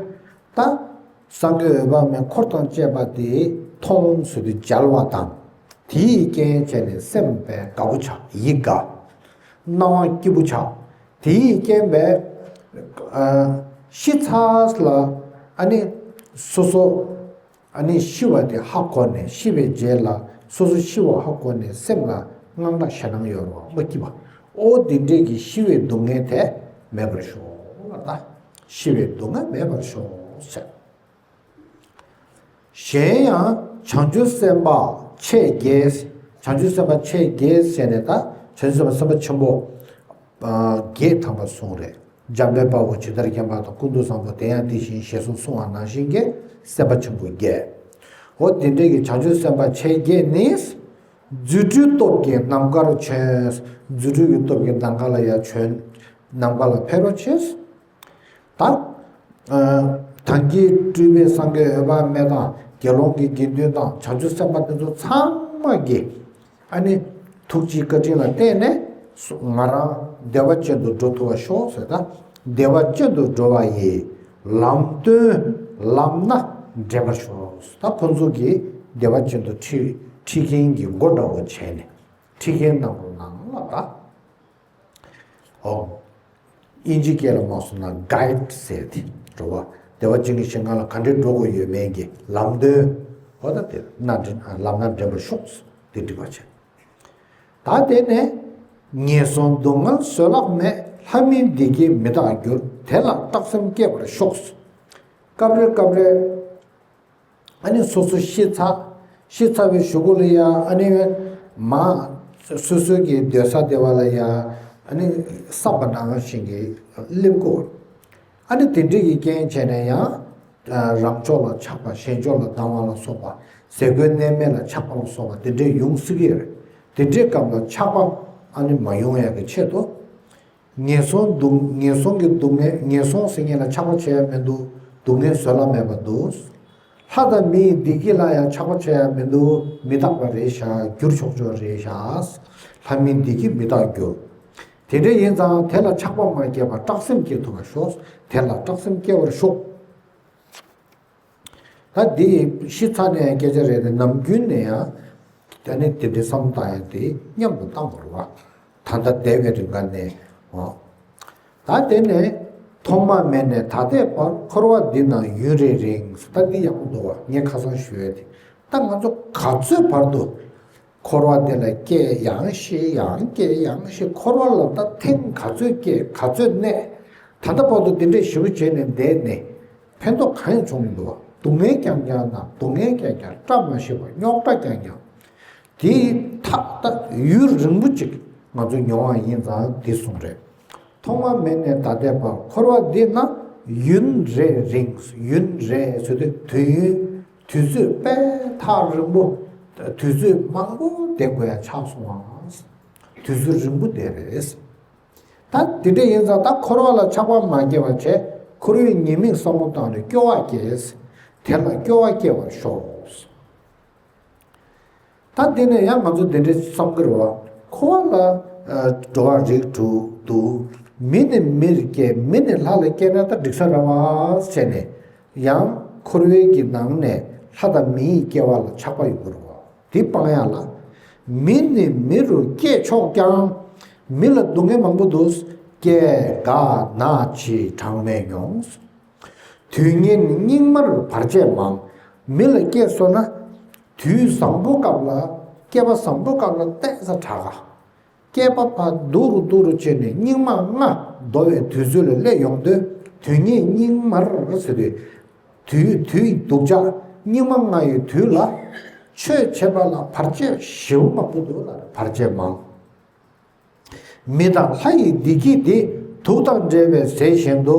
ད་སངས་རྒྱས་འོད་དཔག་མེད་འཁོར་དང་བཅས་པ་དེ་ མཐོང་ཟེར་དུས་འཇལ་བ་དང་། དེའི་རྐྱེན་བྱས་ནས་སེམས་པས་དགའ་པོ་ཆགས། ཡིད་དགའ། སྣང་བ་སྐྱིད་པོ་ཆགས། དེའི་རྐྱེན་པས་ཨ་ཤི་ཚར་ལ་ཨ་ནི་སོ་སོ་ཨ་ནི་ཤི་བ་དེ་ཧ་གོ་ནས། ཤི་བའི་རྗེས་ལ་སོ་སོ་ཤི་བ་ཧ་གོ་ནས་སེམས་ལ་དངངས་སྐྲག་ཞེད་སྣང་ཡོད་རེད་བ། མ་སྐྱིད་པ། ཨོ་དེ་འདྲས་ཀྱི་ཤི་བའི་སྡུག་བསྔལ་དེ་མེད་པར་ཤོག་ལ། ད་ཤི་བའི་སྡུག་བསྔལ་མེད་པར་ཤོག་ཟེར། གཞན་ཡང་བྱང་ཆུབ་སེམས་དཔའ་མཆེད་བརྒྱད། བྱང་ཆུབ་སེམས་དཔའ་མཆེད་བརྒྱད་ཟེར་ནས། ད་བྱང་ཆུབ་སེམས་དཔའ་སེམས་དཔའ་ཆེན་པོ་ཨ་བརྒྱད་ཐམ་པ་གསུངས་རེད། འཇམ་དཔལ་དཔའ་བོ་ཇི་ལྟར་མཁྱེན་པ་དང་། ཀུན་ཏུ་བཟང་པོ་དེ་ཡང་དེ་བཞིན་ཞེས་གསུངས་པ་ནང་བཞིན་གྱི་སེམས་དཔའ་ཆེན་པོ་བརྒྱད། འོ་དེ་འདྲས་ཀྱི་བྱང་ཆུབ་སེམས་དཔའ་མཆེད་བརྒྱད་ནི། རྫུ་འཕྲུལ་སྟོབས་ཀྱིས་ནམ་མཁར་བྱོན། རྫུ་འཕྲུལ་གྱི་སྟོབས་ཀྱིས་ནམ་མཁའ་ལ་ཡར་བྱོན། ནམ་མཁའ་ལ་འཕེལ་བར་བྱེད། ད་ཨ་དང་གི་སྤྲུལ་པའི་སངས་རྒྱས་འོད་དཔག་མེད་དང་། དགེ་སློང་གི་དགེ་འདུན་དང་། བྱང་ཆུབ་སེམས་དཔའ་དེ་ཚོ་ཚང་མ་གི་ཨ་ནི་ཐུགས་རྗེའི་བཀའ་དྲིན་ལ་བརྟེན་ནས་ང་རང་བདེ་བ་ཅན་དུ་འགྲོ་ཐུབ་པར་ཤོག་ཟེར། ད་བདེ་བ་ཅན་དུ་འགྲོ་བ་ཡི་ལམ་སྟོན་ལམ་སྣ་འདྲེན་པར་ཤོག། ད་ཁོ་ཚོ་གི་བདེ་བ་ཅན་དུ་ཁྲིད་ཁྲིད་མཁན་གྱི་མགོ་འདྲ་བོ་བྱས་ནས་ཁྲིད་མཁན་གནང་རོགས་གནང་ལབ་ད། ཨོ། དབྱིན་ཇི་སྐད་ལ་མ་སོང་ན་གྷའིཌ་ཟེར་དེ་རེད་བ། བདེ་བ་ཅན་གྱི་ཞིང་ཁམས་ལ་ག་འདྲས་འགྲོ་དགོས་ཡོད་མེད་ཀྱི་ལམ་སྟོན། འོ་ད་དེ་སྣ་འདྲེན། ལམ་སྣ་འདྲེན་པར་ཤོག་དེ་འགྲིག་པ་བྱས། ད་དེ་ནས་ངན་སོང་སྡུག་བསྔལ་བཟོད་གླགས་མེད། ལྷ་མིན་བདེ་སྐྱིད་མི་རྟག་འགྱུར། དེ་ལ་སྐྲག་སེམས་སྐྱེ་བར་ཤོག། སྐབས་རེ་སྐབས་རེ་ཨ་ནི་སོ་སོ་ཤི་ཚར། ཤི་ཚར་བའི་གཞུག་གུ་ལ་ཡ་ཨ་ནི་མ་སོ་སོ་གི་སྡོད་ས་དེ་བ་ལ་ཡ་ཨ་ནི་བསམ་པ་ནང་བཞིན་གྱི་སླེབས་དགོས། ཨ་ནི་དེ་འདྲ་གི་རྐྱེན་བྱས་ནས་ཡང་རང་ཕྱོགས་ལ་ཆགས་པ། གཞན་ཕྱོགས་ལ་སྡང་བ་ལ་སོགས་པ། ཟས་གོས་གནས་མལ་ལ་ཆགས་པ་ལ་སོགས་པ་དེ་འདྲ་ཡོང་སྲིད་ཀྱི་རེད། དེ་འདྲའི་སྐབས་ལ་ཆགས་པ་ཨ་ནི་མ་ཡོང་ཡག་གི་ཆེད་དུ། ངན་སོང་སྡུག་ངན་སོང་གི་སྡུག་བསྔལ། ངན་སོང་ཟེར་མཁན་ལ་ཆགས་པ་བྱེད་ཡ་མི་འདུག་སྡུག་བསྔལ་བཟོད་གླགས་མེད་པ་འདུག་ལྷ་དང་མི་ཡི་བདེ་སྐྱིད་ལ་ཡང་ཆགས་པ་བྱེད་ཡ་མི་འདུག་མི་རྟག་པ་རེད་ཤག་འགྱུར་ཆོག་ཆོག་རེད་ཤག་ལྷ་མིན་བདེ་སྐྱིད་མི་རྟག་འགྱུར། དེ་འདྲ་ཡིན་ཙང་དེ་ལ་ཆགས་པ་མ་སྐྱེས་པར་སྐྲག་སེམས་སྐྱེ་ཐུབ་པར་ཤོག་དེ་ལ་སྐྲག་སེམས་སྐྱེ་བར་ཤོག་ད་འདི་ཤི་ཚར་ནས་སྐད་ཆ་རེད་དེ། ནམ་རྒྱུན་ནས་ཡང་དེ་ནི་དེ་འདྲའི་བསམ་བཏང་ཡང་དེ་མཉམ་དུ་བཏང་དགོས་རེད་བ། ད་ལྟ་བསྡད་པའི་རིང་ག་ནས་འོ། ད་དེ་ནས་ཐོག་མ་མེད་ནས་ད་ལྟའི་བར། འཁོར་བ་འདི་ན་ཡུན་རེ་རིང་། ད་འདི་ཡག་པོ་འདུག་བ། ངས་ཁ་སང་ཞུ་ཡ་དེ། ད་ང་ཚོ་ག་ཚོད་བར་དུ་འཁོར་བ་འདི་ལ་སྐྱེ་ཡང་ཤི། ཡང་སྐྱེ་ཡང་ཤི། འཁོར་བ་ལ་ད་ཐེངས་ག་ཚོད་སྐྱེ། ག་ཚོད་གནས། ད་ལྟ་བར་དུ་འདི་འདྲས་ཞེ་པོ་བྱས་ནས་བསྡད་ནས་ཕན་ཐོགས་གང་ཡང་བྱུང་མི་འདུག་བ། སྡུག་བསྔལ་རྐྱང་རྐྱང་དང་། སྡུག་བསྔལ་རྐྱང་རྐྱང་། བཀྲ་མ་ཤིས་པ། རྙོག་དྲ་རྐྱང་རྐྱང་། དེའི་ཐག་ད་ཡུན་རིང་པོ་ཅིག་ང་ཚོ་མྱོང་བ་ཡིན་ཙང་འདི་གསུངས་རེད། ཐོག་མ་མེད་ནས་ད་ལྟའི་བར། འཁོར་བ་འདི་ན་ཡུན་རེ་རིང་། ཡུན་རེ་ཟེར་དུས་དུས་ཡུན། དུས་ཚོད་དཔེ་ཐག་རིང་པོ། དུས་ཚོད་མང་པོ་བསྡད་དགོས་ཡ་ཆགས་སོང་ཨང་། དུས་ཚོད་རིང་པོ་བསྡད་རེད། ད་དེ་འདྲ་ཡིན་ཙང་ད་འཁོར་བ་ལ་ཆགས་པ་མ་སྐྱེ་བར་བྱས། འཁོར་བའི་ཉེས་དམིགས་བསམ་བློ་བཏང་ནས་སྐྱོ་བ་སྐྱེས། དེ་ལ་སྐྱོ་བ་སྐྱེ་བར་ཤོག་ད་དེ་ནས་ཡང་ང་ཚོ་དེ་འདྲའི་བསམ་གྱི་རེད་བ། འཁོར་བ་ལ་ཨ་འགྲོ་བ་རིགས་དྲུག་འདུག་མི་ནས་མིར་སྐྱེ། མི་ནས་ལྷ་ལ་སྐྱེ་ན་ད་འགྲིག་ས་རེད་བ་བྱས་ནས། ཡང་འཁོར་བའི་གི་ནང་ནས་ལྷ་དང་མི་ཡི་སྐྱེ་བ་ལ་ཆགས་པ་ཡོང་གི་རེད་བ། དེ་སྤང་ཡག་ལ། མི་ནི་མི་རུ་སྐྱེས་ཆོག་ཀྱང་། མི་ལ་སྡུག་བསྔལ་མང་པོ་འདུག་སྐྱེ་རྒ་ན་འཆི་གྲངས་མེད་མྱོང་། དུས་ངན་སྙིགས་མར་བར་ཆད་མང་། མི་ལ་སྐྱེས་སོང་ན། དུས་བཟང་པོ་སྐབས་ལ། སྐྱེས་པ་བཟང་པོ་སྐབས་ལ་བལྟས་ས་དྲག་ག་སྐྱེས་པ་ཕར་སྡུག་རུ་སྡུག་རུ་བྱས་ནས་སྙིགས་མ་ལྔ་བདོ་བའི་དུས་ཚོད་ལ་སླེབས་ཡོང་དུས། དུས་ངན་སྙིགས་མར་ཟེར་དུས། དུས་དུས་སྡུག་ཅག་སྙིགས་མ་ལྔ་ཡི་དུས་ལ། ཆོས་བྱེད་པ་ལ་བར་ཆད་ཞེ་པོ་མང་པོ་འདུག་ལ། བར་ཆད་མང་། མི་དང་ལྷ་ཡི་བདེ་སྐྱིད་དེ། དུག་དང་འདྲེས་པའི་ཟས་བཞིན་དུ།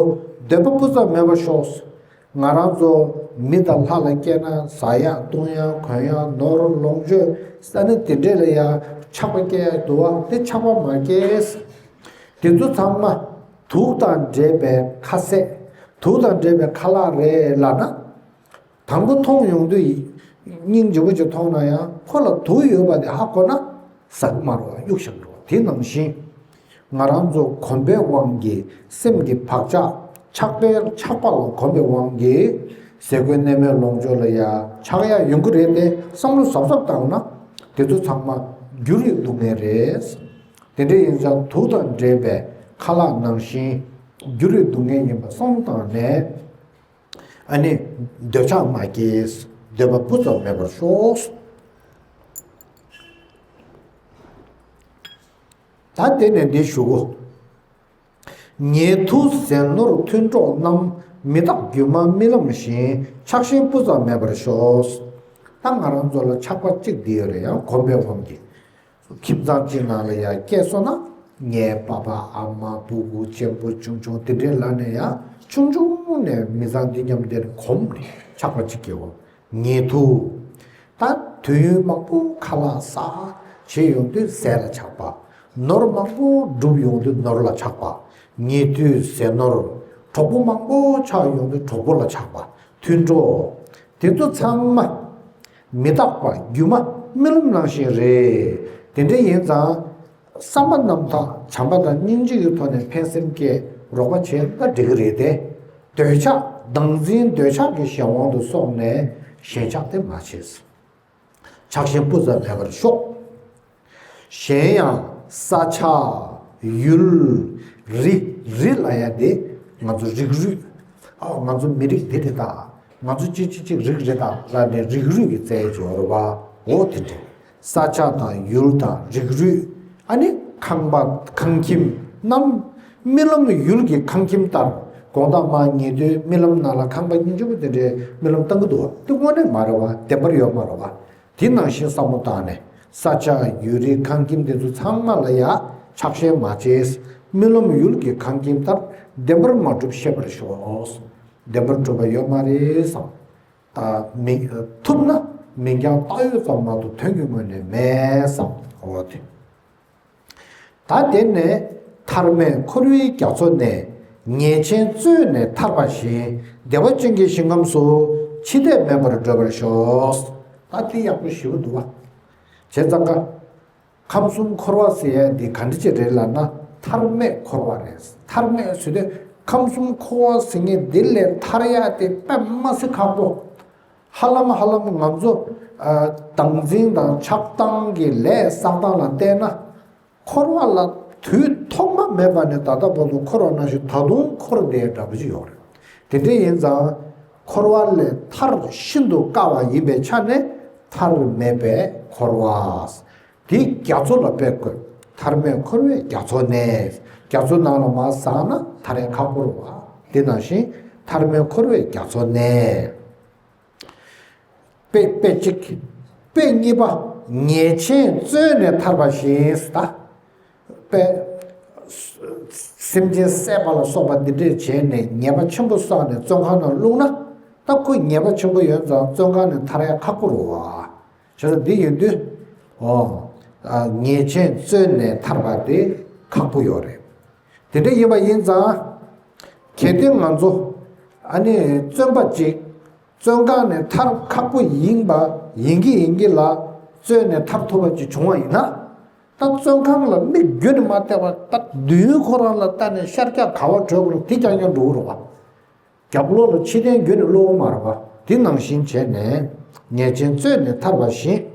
འདོད་པ་སྤུ་ཙམ་མེད་པར་ཤོག་ང་རང་ཚོ་མི་དང་ལྷ་ལ་སྐྱེས་ན་ཟ་ཡག་འཐུང་ཡག་གོན་ཡག་ནོར་ལོངས་སྤྱོད་ས་ནི་དེ་འདྲས་ལ་ཡང་ཆགས་པ་སྐྱེ་ཡག་འདུག་བ། དེ་ཆགས་པ་མ་སྐྱེས། དེ་ཚོ་ཚང་མ་དུག་དང་འདྲེས་པའི་ཁ་ཟས། དུག་དང་འདྲེས་པའི་ཁ་ལག་རེད་ལབ་ན། དང་པོ་མཐོང་ཡོང་དུས་སྙིང་རྗེ་པོ་ཅིག་མཐོང་ན་ཡང་། ཁོ་ལ་དུག་ཡོད་པ་དེ་ཧ་གོ་ན་ཟ་གི་མ་རེད་བ། གཡུག་བཞག་གི་རེད་བ། དེ་ནང་བཞིན་ང་རང་ཚོ་གོམས་པའི་དབང་གིས། སེམས་ཀྱི་བག་ཆགས་ཆགས་པའི་ཆགས་པ་ལ་གོམས་པའི་དབང་གིས། ཟས་གོས་གནས་མལ་ལོངས་སྤྱོད་ལ་ཡ་ཆག་ཡག་ཡོང་གི་རེད་དེ། བསམ་བློ་གཟབ་གཟབ་བཏང་ན་དེ་ཚོ་ཚང་མ་འགྱུར་བའི་སྡུག་བསྔལ་རེད། དེ་འདྲ་ཡིན་ཙང་དུག་དང་འདྲེས་པའི་ཁ་ལག་ནང་བཞིན་འགྱུར་བའི་སྡུག་བསྔལ་ཡིན་པ་བསམ་བློ་བཏང་ནས། ཨ་ནི་འདོད་ཆགས་མ་སྐྱེས། འདོད་པ་སྤུ་ཙམ་མེད་པར་ཤོག། ད་དེ་ནས་འདི་ཞུ་གོ། ཉེ་དུ་ཟས་ནོར་མཐུན་གྲོགས་རྣམས། མི་རྟག་སྒྱུ་མ་རྨི་ལམ་བཞིན། ཆགས་ཞེན་སྤུ་ཙམ་མེད་པར་ཤོག། ད་ང་རང་ཚོ་ལ་ཆགས་པ་གཅིག་འདི་ཡོད་རེད། ཡང་གོམས་པའི་དབང་གིས། ཁྱིམ་ཚང་གཅིག་ནང་ལ་ཡང་སྐྱེས་སོང་ན། ངའི་པ་ཕ་ཨ་མ་སྤུ་གུ་ཆེན་པོ་ཆུང་ཆུང་དེ་འདྲའི་ལ་ནས་ཡང་ཆུང་ཆུང་ནས་མི་ཚང་འདི་མཉམ་དེར་གོམས་ནས་ཆགས་པ་གཅིག་སྐྱེ་འོ། ཉེ་དུ། ད་དུས་ཡུན་མང་པོ་ཁ་ལག་ཟ་བྱེད་ཡོང་དུས་ཟས་ལ་ཆགས་པ། ནོར་མང་པོ་སྒྲུབ་ཡོང་དུས་ནོར་ལ་ཆགས་པ། ཉེ་དུས་ཟས་ནོར། གྲོགས་པོ་མང་པོ་ཆགས་ཡོང་དུས་གྲོགས་པོ་ལ་ཆགས་པ། མཐུན་གྲོགས། དེ་ཚོ་ཚང་མ་མི་རྟག་པ་སྒྱུ་མ་རྨི་ལམ་ནང་བཞིན་རེད། དེ་འདྲ་ཡིན་ཙང་། བསམ་པ་རྣམ་དག་བྱམས་པ་དང་སྙིང་རྗེ་ཡི་ཐོག་ནས་ཕན་སེམས་བསྐྱེད་རོགས་པ་བྱས་ན་འགྲིག་གི་རེད་དེ། འདོད་ཆགས་བདག་འཛིན་འདོད་ཆགས་ཀྱི་གཞན་དབང་དུ་སོང་ནས་ཞེན་ཆགས་དེ་མ་བྱེད། ཆགས་ཞེན་སྤུ་ཙམ་མེད་པར་ཤོག། གཞན་ཡང་ས་ཆ། ཡུལ། རི། རི་ལ་ཡ་དེ་ང་ཚོ་རིགས་རུས། ཨ་ང་ཚོ་མི་རིགས་འདི་རེད་ད། ང་ཚོ་གཅིག་གཅིག་གཅིག་རིགས་རེད་ད་ལ་ནས་རིགས་རུས་ཀྱི་རྩལ་སྦྱོར་བ། འོ་དེ་འདྲ། ས་ཆ་དང་ཡུལ་དང་རིགས་རུས། ཨ་ནི་ཁང་པ་ཁང་ཁྱིམ་རྣམས། རྨི་ལམ་ཡུལ་གྱི་ཁང་ཁྱིམ་ལྟར། དགོང་དག་མར་ཉལ་དུས་རྨི་ལམ་ནང་ལ་ཁང་པ་སྙིང་རྗེ་པོ་དེ་འདྲའི་རྨི་ལམ་བཏང་གི་འདུག་བ། དེ་དངོས་གནས་མ་རེད་བ། བདེན་པར་ཡོད་མ་རེད་བ། དེ་ནང་བཞིན་བསམ་བློ་བཏང་ནས། ས་ཆ་ཡུལ་རི་ཁང་ཁྱིམ་དེ་ཚོ་ཚང་མ་ལ་ཡ་ཆགས་ཞེན་མ་བྱེད། རྨི་ལམ་ཡུལ་གྱི་ཁང་ཁྱིམ་ལྟར་བདེན་པར་མ་གྲུབ་ཤེས་པར་ཤོག། བདེན་པར་གྲུབ་པ་ཡོད་མ་རེད་བསམ། ད་མི་ཐུབ་ན་མིང་རྐྱང་བཏགས་ཡོད་ཙམ་མ་གཏོགས་དོན་གྱི་ངོས་ནས་མེད་བསམ། འོ་དེ། ད་དེ་ནས་ཐར་མེད་འཁོར་བའི་རྒྱ་མཚོ་ནས། ཉེས་ཆེན་རྩོད་ནས་ཐར་པ་བཞིན། བདེ་བ་ཅན་གྱི་ཞིང་ཁམས་སུ། འཆི་ལྟས་མེད་པར་བགྲོད་པར་ཤོག། ད་དེ་ཡག་པོ་ཞེ་པོ་འདུག་བ། བྱས་ཙང་ཀ། ཁམས་གསུམ་འཁོར་བ་ཟེར་ཡ་འདི་ག་འདྲ་ཅིག་རེད་ལབ་ན། ཐར་མེད་འཁོར་བ་རེད། ཐར་མེད་ཟེར་དུས་ཁམས་གསུམ་འཁོར་བ་ཟེར་མཁན་འདི་ལས་ཐར་ཡ་དེ་དཔེ་མ་སྲིད་ཁག་པོ། ཧ་ལམ་ཧ་ལམ་ང་ཚོ་ཨ་བདག་འཛིན་དང་ཆགས་སྡང་གི་ལས་བསགས་སྟངས་ལ་བལྟས་ན། འཁོར་བ་ལ་དུས་ཐོག་མ་མེད་པ་ནས་ད་ལྟ་བར་དུ་འཁོར་བ་ནང་བཞིན་ད་དུང་འཁོར་བསྡད་འདྲ་པོ་ཅིག་ཡོད་རེད། དེ་འདྲ་ཡིན་ཙང་། འཁོར་བ་ལས་ཐར་ཤིན་ཏུ་དཀའ་བ་ཡིན་པའི་ཆ་ནས་ཐར་མེད་པའི་འཁོར་བ། དེ་རྒྱ་མཚོ་ལ་དཔེ་བཀོད། ཐར་མེད་འཁོར་བའི་རྒྱ་མཚོ་ནས། རྒྱ་མཚོ་ནང་ལ་མར་ཟགས་ན་ཐར་ཡ་ཁག་པོ་རེད་བ། དེ་ནང་བཞིན་ཐར་མེད་འཁོར་བའི་རྒྱ་མཚོ་ནས། དཔེ་དཔེ་གཅིག་དཔེ་གཉིས་པ། ཉེས་ཆེན་རྩོད་ནས་ཐར་པ་བཞིན་ད། དཔེ། སེམས་ཅན་བསད་པ་ལ་སོགས་པ་འདི་འདྲས་བྱས་ནས་ཉེས་པ་ཆེན་པོ་བསགས་ནས་བཙོན་ཁང་ནང་བླུགས་ན། ད་ཁོ་ཉེས་པ་ཆེན་པོ་ཡོད་ཙང་བཙོན་ཁང་ནས་ཐར་ཡ་ཁག་པོ་རེད་བ། བྱས་ཙང་འདི་ཡིན་དུས། འོ། ཉེས་ཆེན་རྩོད་ནས་ཐར་པ་དེ་ཁག་པོ་ཡོད་རེད། དེ་འདྲ་ཡིན་པ་ཡིན་ཙང་། གལ་ཏེ་ང་ཚོ་ཨ་ནི་བཙོན་པ་ཅིག་བཙོན་ཁང་ནས་ཐར་ཁག་པོ་ཡིན་པ་ཡིན་གྱི་ཡིན་གྱི་ལ། རྩོད་ནས་ཐར་ཐུབ་པ་ཅིག་བྱུང་བ་ཡིན་ན། ད་བཙོན་ཁང་ལ་མིག་རྒྱུན་ནས་མ་བལྟས་པར་ད་མདུན་ཁོ་རང་ལ་ལྟ་ནས་ཤར་རྒྱག་ག་པར་བྲོས་དགོས་ལ་དེ་རྐྱང་རྐྱང་འགྲོ་གི་རེད་བ། རྒྱབ་ལོགས་ལ་ཕྱི་རྟེན་རྒྱུན་ནས་ལོག་གི་མ་རེད་བ། དེ་ནང་བཞིན་བྱས་ནས་ཉེས་ཆེན་རྩོད་ནས་ཐར་བ་བཞིན།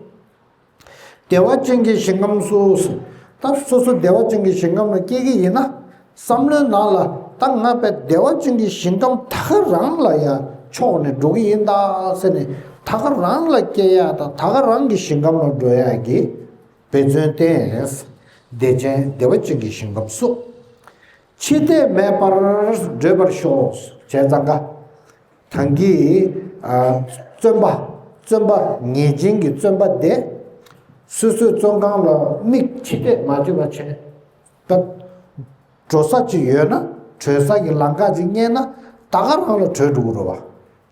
བདེ་བ་ཅན་གྱི་ཞིང་ཁམས་སུ། ད་སོ་སོ་བདེ་བ་ཅན་གྱི་ཞིང་ཁམས་ལ་སྐྱེ་གི་ཡིན་ན། བསམ་བློའི་ནང་ལ་ད་ང་དཔེ་བདེ་བ་ཅན་གྱི་ཞིང་ཁམས་ད་ག་རང་ལ་ཡ་ཕྱོགས་ནས་འགྲོ་གི་ཡིན་ད་ཟེར་ནས། ད་ག་རང་ལ་སྐྱེ་ཡ་དང་ད་ག་རང་གི་ཞིང་ཁམས་ལ་འགྲོ་ཡ་གི་འབད་བརྩོན་བསྟེན། བདེ་ཅན་བདེ་བ་ཅན་གྱི་ཞིང་ཁམས་སུ། འཆི་ལྟས་མེད་པར་བགྲོད་པར་ཤོག། བྱས་ཙང་ཀ། ད་གིན་ཨ་བཙོན་པ། བཙོན་པ་ཉེས་ཅན་གྱི་བཙོན་པ་དེ། སོ་སོའི་བཙོན་ཁང་ལ་མིག་ཕྱི་བལྟས་མ་བྱེད་པ་བྱས། ད་འགྲོ་ས་ཅིག་ཡོད་ན། བྲོས་ས་ཀྱི་ལམ་ཁ་ཅིག་རྙེད་ན། ད་ག་རང་ལ་བྲོས་འགྲོ་གི་རེད་བ།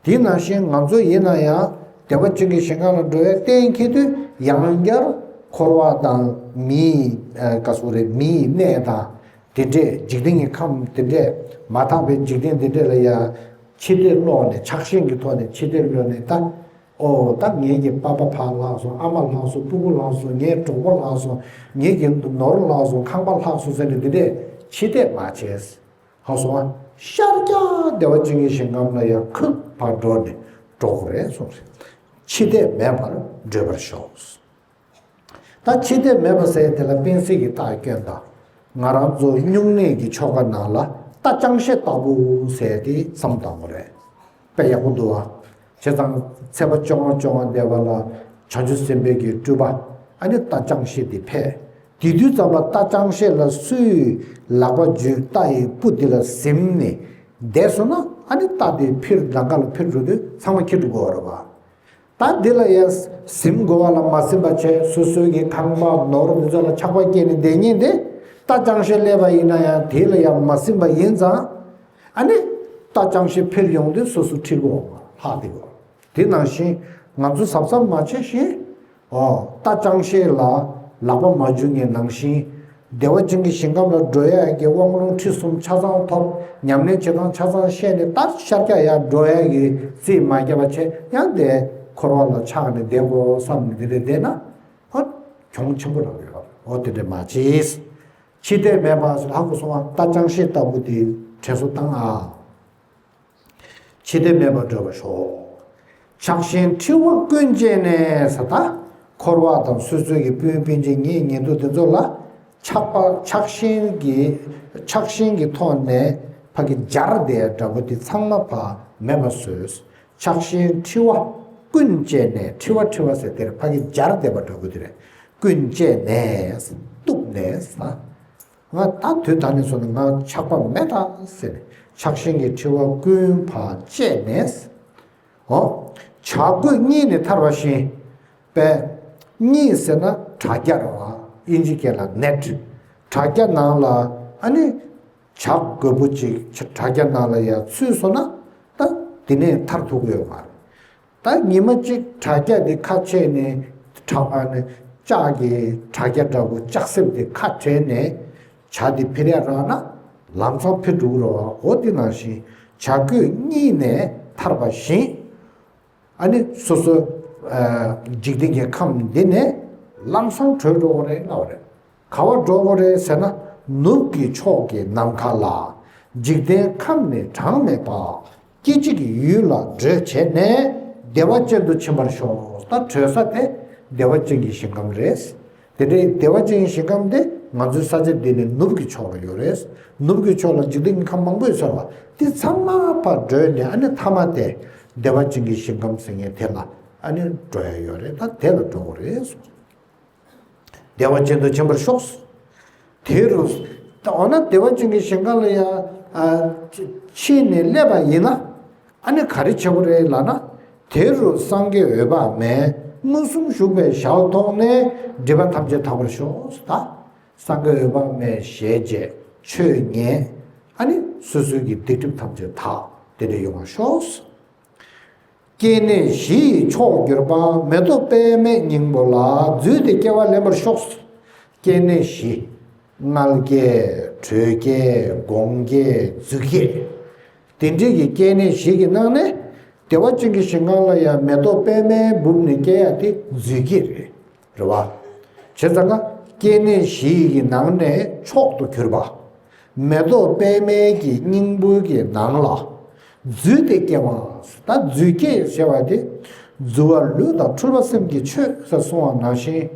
དེ་ནང་བཞིན་ང་ཚོ་ཡིན་ན་ཡང་བདེ་བ་ཅན་གྱི་ཞིང་ཁམས་ལ་འགྲོ་བའི་གཏན་འཁེལ་དུས། ཡང་བསྐྱར་འཁོར་བ་དང་མིའི་ཨ་ག་ཟེར་རེད། མིའི་གནས་དང་། དེ་འདྲས་འཇིག་རྟེན་གྱི་ཁམས་དེ་འདྲས། མ་དག་པའི་འཇིག་རྟེན་དེ་འདྲས་ལ་ཡང་ཕྱི་བལྟས་ལོག་ནས། ཆགས་ཞེན་གྱི་ཐོག་ནས་ཕྱི་བལྟས་ལོག་ནས་ད། ཨོ་ད་ངེད་ཀྱི་པ་ཕ་ཕར་ལྷག་སོང་། ཨ་མ་ལྷག་སོང་། སྤུ་གུ་ལྷག་སོང་། ངའི་གྲོགས་པོ་ལྷག་སོང་། ངེད་ཀྱི་ནོར་ལྷག་སོང་། ཁང་པ་ལྷག་སོང་ཟེར་ནས་འདི་འདྲས་ཕྱི་བལྟས་མ་བྱས། ཧ་སོང་ཨ། ཤར་རྒྱག་བདེ་བ་ཅན་གྱི་ཞིང་ཁམས་ལ་ཡང་ཁུག། ཕར་འགྲོ་ནས་འགྲོ་དགོས་རེད་གསུངས་རེད། འཆི་ལྟས་མེད་པར་བགྲོད་པར་ཤོག། ད་འཆི་ལྟས་མེད་པ་ཟེར་དེ་ལ་སྤེན་སྲིད་ཀྱི་རྟགས་སྐྱོན་དང་། ང་རང་ཚོ་སྨྱུང་གནས་ཀྱི་ཆོ་ག་ནང་ལ་རྟ་ཅང་ཤེས་ལྟ་བུ་ཟེར་དེ་བསམ་བཏང་དགོས་རེད། དཔེ་ཡག་པོ་འདུག་བ། བྱས་ཙང་ཚེས་པ་བཅོ་ལྔ་བཅོ་ལྔ་འདས་པ་ལ་བྱང་ཆུབ་སེམས་དཔའི་གི་སྤྲུལ་པ་ཨ་ནི་རྟ་ཅང་ཤེས་དེ་ཕེབས། དེ་དུས་ཙམ་པ་རྟ་ཅང་ཤེས་ལ་སུའི་ལག་པ་འཇུས་རྟ་ཡི་སྤུ་དེ་ལ་ཟིན་ནས་བསྡད་སོང་ན་ཨ་ནི་རྟ་དེ་ཕིར་ལམ་ཁ་ལ་ཕིར་འགྲོ་དུས་ཚང་མ་འཁྱེར་འགྲོ་དགོས་པ་རེད་བ། ད་འདི་ལ་ཡ་ཟིན་དགོས་པ་ལ་མ་ཟིན་པ་བྱས་སོ་སོའི་གི་ཁང་པ་ནོར་འདི་ཚོ་ལ་ཆགས་པ་སྐྱེས་ནས་བསྡད་ཉེན་དེ། རྟ་ཅང་ཤེས་སླེབས་པ་ཡིན་ན་ཡང་དེ་ལ་ཡ་མ་ཟིན་པ་ཡིན་ཙང་། ཨ་ནི་རྟ་ཅང་ཤེས་ཕེབས་ཡོང་དུས་སོ་སོ་ཁྲིད་དགོས་པ་ལྷག་བསྡད་དགོས། དེ་ནང་བཞིན་ང་ཚོ་གཟབ་གཟབ་མ་བྱས་ཤིང་། ཨོ་རྟ་ཅང་ཤེས་ལ་ལག་པ་མ་འཇུ་ངེས་ནང་བཞིན། བདེ་བ་ཅན་གྱི་ཞིང་ཁམས་ལ་འགྲོ་ཡག་གི་དབང་ལུང་ཁྲིད་གསུམ་ཆ་ཚང་ཐོབ། ཉམས་ལེན་བྱེད་སྟངས་ཆ་ཚང་ཤེས་ནས་ད་ཤར་རྒྱག་ཡར་འགྲོ་ཡག་གི་རྩིས་མ་བརྒྱབ་པ་བྱས་ཡང་དེ་འཁོར་བ་ལ་ཆགས་ནས་བསྡད་དགོས་བསམ་ནས་དེ་འདྲ་བསྡད་ན། ཨོ་གྱོང་ཆེན་པོ་རག་ཡོད། ཨོ་དེ་འདྲ་མ་བྱེད། འཆི་ལྟས་མེད་པ་ཟེར་ཧ་གོ་སོང་ང་། རྟ་ཅང་ཤེས་ལྟ་བུ་དེ་དྲན་གསོ་བཏང་ཨ། འཆི་ལྟས་མེད་པར་བགྲོད་པར་ཤོག། ཆགས་ཞེན་འཁྲི་བ་ཀུན་བཅད་ནས་ཟེར་ད། འཁོར་བ་དང་སོ་སོའི་གི་སྤུན་སྤུན་མཆེད་ཉེ་ཉེ་དུ་དེ་ཚོ་ལ་ཆགས་པ་ཆགས་ཞེན་གྱི་ཆགས་ཞེན་གྱི་ཐོག་ནས་ཕ་གི་སྦྱར་དེ་འདྲ་པོ་དེ་ཚང་མ་ཕ་མེད་པ་བཟོས། ཆགས་ཞེན་འཁྲི་བ་ཀུན་བཅད་ནས་འཁྲི་བ་འཁྲི་བ་ཟེར་དེར་ཕ་གི་སྦྱར་བསྡད་པ་འདྲ་པོ་དེ་རེད། ཀུན་བཅད་ནས་གཏུབས་ནས་ཟེར། ང་ད་དུས་ད་ནས་བཟུང་ནས་ང་ཆགས་པ་མེད་ད་ཟེར་ནས་ཆགས་ཞེན་གྱི་འཁྲི་བ་ཀུན་ཕར་བཅད་ནས། འོ། བྱ་རྒོད་གཉིས་ནི་ཐར་བ་བཞིན། པས། གཉིས་ཟེར་ན་དྲ་རྒྱ་རེད་བ། ཨིན་ཇི་སྐད་ལ་ནེཊ། དྲ་རྒྱ་ནང་ལ་ཨ་ནི། བྱ་རྒོད་པོ་གཅིག་དྲ་རྒྱ་ནང་ལ་ཡར་ཚུད་སོང་ན་ད་དེ་ནས་ཐར་ཐུབ་ཀྱི་ཡོད་མ་རེད། ད་ཉི་མ་གཅིག་དྲ་རྒྱ་དེ་ཁ་ཕྱེ་ནས་དྲ་ཨ་ནི་ལྕགས་ཀྱི་དྲ་རྒྱ་འདྲ་པོ་ལྕགས་གསེབ་དེ་ཁ་བྲལ་ནས་བྱ་དེ་འཕིར་ཡ་རག་ན་ལམ་སང་འཕིར་འགྲོ་གི་རེད་བ། འོ་དེ་ནང་བཞིན་བྱ་རྒོད་གཉིས་ནས་ཐར་པ་བཞིན། ཨ་ནི་སོ་སོ་ཨ་འཇིག་རྟེན་གྱི་ཁམས་འདི་ནས་ལམ་སང་བྲོས་འགྲོ་དགོས་རེད་ལབ་པ་རེད། ག་བར་འགྲོ་དགོས་རེད་ཟེར་ན། ནུབ་ཀྱི་ཕྱོགས་ཀྱི་ནམ་མཁའ་ལ། འཇིག་རྟེན་ཁམས་ནི་གྲངས་མེད་པ། སྐྱེ་འཆི་གི་ཡུལ་ལ་བགྲོད་བྱས་ནས་བདེ་བ་ཅན་དུ་ཕྱིན་པར་ཤོག། ད་བགྲོད་ས་དེ་བདེ་བ་ཅན་གྱི་ཞིང་ཁམས་རེད། དེ་འདྲའི་བདེ་བ་ཅན་གྱི་ཞིང་ཁམས་དེ་ང་ཚོའི་ས་ཆ་འདི་ནས་ནུབ་ཀྱི་ཕྱོགས་ལ་ཡོད་རེད། ནུབ་ཀྱི་ཕྱོགས་ལ་འཇིག་རྟེན་གྱི་ཁམས་མང་པོ་ཡོད་ས་རེད་བ། དེ་ཚང་མ་ཕར་བགྲོད་ནས་ཨ་ནི་མཐའ་མ་དེ་བདེ་བ་ཅན་གྱི་ཞིང་ཁམས་ཟེར་མཁན་དེ་ལ་ཨ་ནི་འགྲོ་ཡ་ཡོད་རེད། ད་དེ་ལ་འགྲོ་དགོས་རེད་གསུངས། བདེ་བ་ཅན་དུ་ཕྱིན་པར་ཤོག། དེ་རུ། འོ་ན་བདེ་བ་ཅན་གྱི་ཞིང་ཁམས་ལ་ཡང་ཨ་ཕྱིན་ནས་སླེབས་པ་ཡིན་ན། ཨ་ནི་ག་རེ་བྱེད་དགོས་རེད་ལབ་ན། དེ་རུ་སངས་རྒྱས་འོད་དཔག་མེད་མངོན་སུམ་བཞུགས་པའི་ཞལ་མཐོང་ནས་སྒྲིབ་པ་ཐམས་ཅད་དག་པར་ཤོག། ད་སངས་རྒྱས་འོད་དཔག་མེད་ཞལ་མཇལ་ཆོས་ཉན། ཨ་ནི་སོ་སོའི་གི་སྡིག་སྒྲིབ་ཐམས་ཅད་དག་དེ་འདྲ་ཡོང་བར་ཤོག། སྐྱེ་གནས་བཞི་ཡི་མཆོག་གྱུར་པ། མེ་ཏོག་པདྨའི་སྙིང་པོ་ལ། བརྫུས་ཏེ་སྐྱེ་བ་ལེན་པར་ཤོག། སྐྱེ་གནས་བཞི། མངལ་སྐྱེས། དྲོད་སྐྱེས། སྒོང་སྐྱེས། རྫུས་སྐྱེས། དེ་འདྲའི་གི་སྐྱེ་གནས་བཞི་གི་ནང་ནས་བདེ་བ་ཅན་གྱི་ཞིང་ཁམས་ལ་ཡང་མེ་ཏོག་པདྨའི་སྦུབས་ནས་སྐྱེ་ཡ་དེ་རྫུས་སྐྱེས་རེད། རེད་བ། བྱས་ཙང་ཀ་སྐྱེ་གནས་བཞི་ཡི་གི་ནང་ནས་མཆོག་ཏུ་གྱུར་པ། མེ་ཏོག་པདྨའི་གི་སྙིང་པོའི་གི་ནང་ལ་རྫུས་ཏེ་སྐྱེ་བ། ད་རྫུས་སྐྱེས་ཟེར་བ་དེ་རྫུ་བ་ལུས་དང་འཁྲུལ་པ་སེམས་ཀྱི་ཆོས་ཟེར་གསུངས་པ་ནང་བཞིན།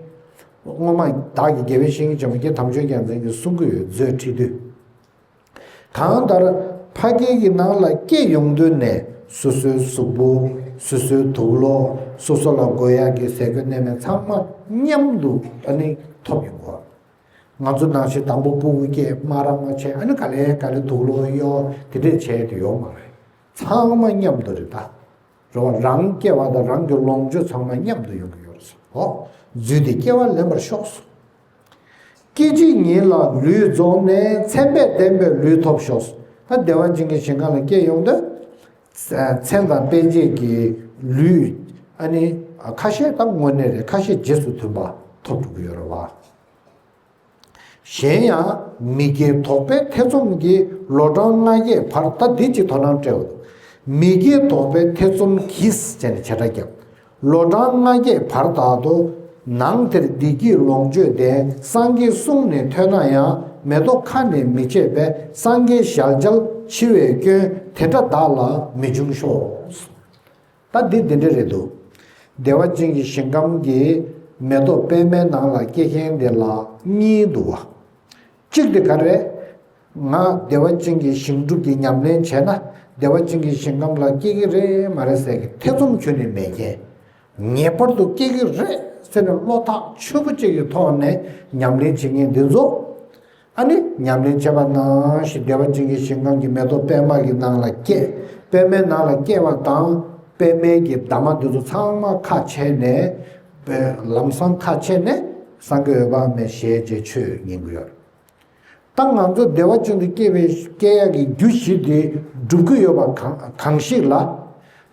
སྔོན་མ་བདག་གི་དགེ་བའི་བཤེས་གཉེན་ཆེན་པོ་རྗེ་དམ་ཆོས་རྒྱལ་མཚན་གྱིས་གསུང་གི་ཡོད། མཛོད་ཁྲིད་དུས། གང་ལྟར་ཕ་གི་གི་ནང་ལ་སྐྱེ་ཡོང་དུས་ནས་སོ་སོའི་གཟུགས་པོ། སོ་སོའི་དུག་ལོག། སོ་སོ་ལ་དགོས་ཡག་གི་ཟས་གོས་གནས་མལ་ཚང་མ་མཉམ་དུ་ཨ་ནི་ཐོབ་ཡོང་གོ། ང་ཚོ་ནང་བཞིན་དང་པོ་སྤུ་གུ་སྐྱེས་མ་རག་མ་བྱས་ཨ་ནི་ག་ལེ་ག་ལེ་དུག་ལོག་གཡོག་དེ་འདྲས་བྱས་དེ་ཡོད་མ་རེད། ཚང་མ་མཉམ་དུ་རེད་ད། རེད་བ། རང་སྐྱེ་བ་དང་རང་གི་ལོངས་སྤྱོད་ཚང་མ་མཉམ་དུ་ཡོང་གི་ཡོད་རེད་ཟེར། ཨོ། རྫུས་ཏེ་སྐྱེ་བ་ལེན་པར་ཤོག། སྐྱེ་འཆི་ཉིད་ལ་ལུས་རྫོགས་ནས་མཚན་དཔེས་བསྟན་པའི་ལུས་ཐོབ་ཤོག། ད་བདེ་བ་ཅན་གྱི་ཞིང་ཁམས་ལ་སྐྱེ་ཡོང་དུས། མཚན་དང་དཔེ་བྱད་ཀྱི་ལུས། ཨ་ནི། ཁ་ཤས་ད་དངོས་གནས་རེད། ཁ་ཤས་རྗེས་སུ་མཐུན་པ་ཐོབ་འགྲོ་གི་ཡོད་རེད་བ། གཞན་ཡང་མི་སྐྱེ་དོགས་པའི་ཐེ་ཚོམ་གྱིས་ལོ་གྲངས་ལྔ་བརྒྱའི་བར། ད་འདི་གཅིག་དོ་སྣང་སྤྲད་འོ། མི་སྐྱེ་དོགས་པའི་ཐེ་ཚོམ་གྱིས་བྱས་ནས་བྱེ་བྲག་བརྒྱབ། ལོ་གྲངས་ལྔ་བརྒྱའི་བར་དག་ཏུ་ནང་དེར་བདེ་སྐྱིད་ལོངས་སྤྱོད་ལྡན་སངས་རྒྱས་གསུང་ནི་ཐོས་ན་ཡང་མེ་ཏོག་ཁ་ནས་མི་བརྗེད་པས་སངས་རྒྱས་ཞལ་མཇལ་ འཆི་བའི་སྐྱོན་དེ་འདྲ་བདག་ལ་མི་འབྱུང་ཤོག། ད་འདི་འདི་འདྲ་རེད་འདུག། བདེ་བ་ཅན་གྱི་ཞིང་ཁམས་ཀྱི་མེ་ཏོག་པད་མའི་ནང་ལ་སྐྱེ་མཁན་དེ་ལ་གཉིས་འདུག་བ། གཅིག་དེ་ག་རེད། ང་བདེ་བ་ཅན་གྱི་ཞིང་སྒྲུབ་ཀྱི་ཉམས་ལེན་བྱས་ན་བདེ་བ་ཅན་གྱི་ཞིང་ཁམས་ལ་སྐྱེ་གི་རེད་མ་རེད་ཟེར་གི་ཐེ་ཚོམ་ཁྱོན་ནས་མེད་མཁན། ངེས་པར་དུ་སྐྱེ་གི་རེད་ཟེར་ནས་བློ་ཐག་ཆོད་པོ་གཅིག་གི་ཐོག་ནས་ཉམས་ལེན་བྱེད་མཁན་འདི་ཚོ། ཨ་ནི་ཉམས་ལེན་བྱས་པ་ནང་བཞིན་བདེ་བ་ཅན་གྱི་ཞིང་ཁམས་ཀྱི་མེ་ཏོག་པད་མ་གི་ནང་ལ་སྐྱེས། པད་མའི་ནང་ལ་སྐྱེས་པ་དང་། པད་མའི་གི་འདབ་མ་འདི་ཚོ་ཚང་མ་ཁ་ཕྱེ་ནས། པད་ལམ་སང་ཁ་ཕྱེ་ནས་སངས་རྒྱས་འོད་དཔག་མེད་ཞལ་མཇལ་ཆོས་ཉན་གྱི་ཡོད། ད་ང་ཚོ་བདེ་བ་ཅན་དུ་སྐྱེ་བའི་སྐྱེ་ཡག་གི་རྒྱུ་བཞི་དེ་སྒྲུབ་ཀྱི་ཡོད་པ་གང་གང་ཞིག་ལ།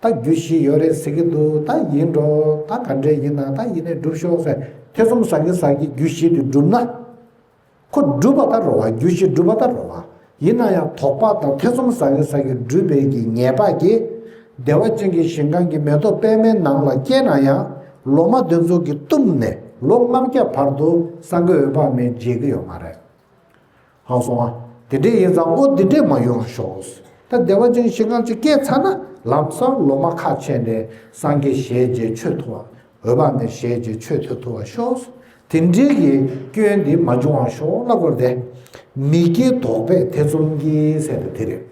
ད་རྒྱུ་བཞི་ཡོད་རེད་ཟེར་གྱི་འདུག། ད་ཡིན་འགྲོ། ད་ག་འདྲས་ཡིན་ན་ད་ཡིན་ནས་སྒྲུབ་ཤོག་ཟེར་ཐེ་ཚོམ་ཟ་གི་ཟ་གི་རྒྱུ་བཞི་དེ་སྒྲུབ་ན། ཁོ་སྒྲུབ་པ་ད་རེད་བ། རྒྱུ་བཞི་སྒྲུབ་པ་ད་རེད་བ། ཡིན་ན་ཡང་དོགས་པ་དང་ཐེ་ཚོམ་ཟ་གི་ཟ་གི་སྒྲུབ་པའི་གི་ཉེས་པ་གིས། བདེ་བ་ཅན་གྱི་ཞིང་ཁམས་ཀྱི་མེ་ཏོག་པད་མའི་ནང་ལ་སྐྱེས་ན་ཡང་། ལོ་མ་དེ་ཚོ་གིས་བཏུམས་ནས་ལོ་ལྔ་བརྒྱ་བར་དུ་སངས་རྒྱས་འོད་དཔག་མེད་མཇལ་གྱི་ཡོད་མ་རེད། ཧང་སོང་ཨ། དེ་འདྲས་ཡིན་ཙང་ཨོ་དེ་འདྲས་མ་ཡོང་ཤོག། ད་བདེ་བ་ཅན་ཞིང་ཁམས་ཅིག་སྐྱེས་ཚར་ན་ལམ་སང་ལོ་མ་ཁ་ཕྱེ་ནས་སངས་རྒྱས་ཞལ་མཇལ་ཆོས་ཐོབ་པ། འོད་དཔག་མེད་ཞལ་མཇལ་ཆོས་ཐོབ་ཐུབ་པ་ཤོག། དེ་འདྲས་ཀྱི་སྐྱོན་འདི་མ་བྱུང་བ་ཤོག་ལབ་དགོས་ཏེ། མི་སྐྱེ་དོགས་པས་ཐེ་ཚོམ་གྱིས་ཟེར་ཏེ་དེ་རེད།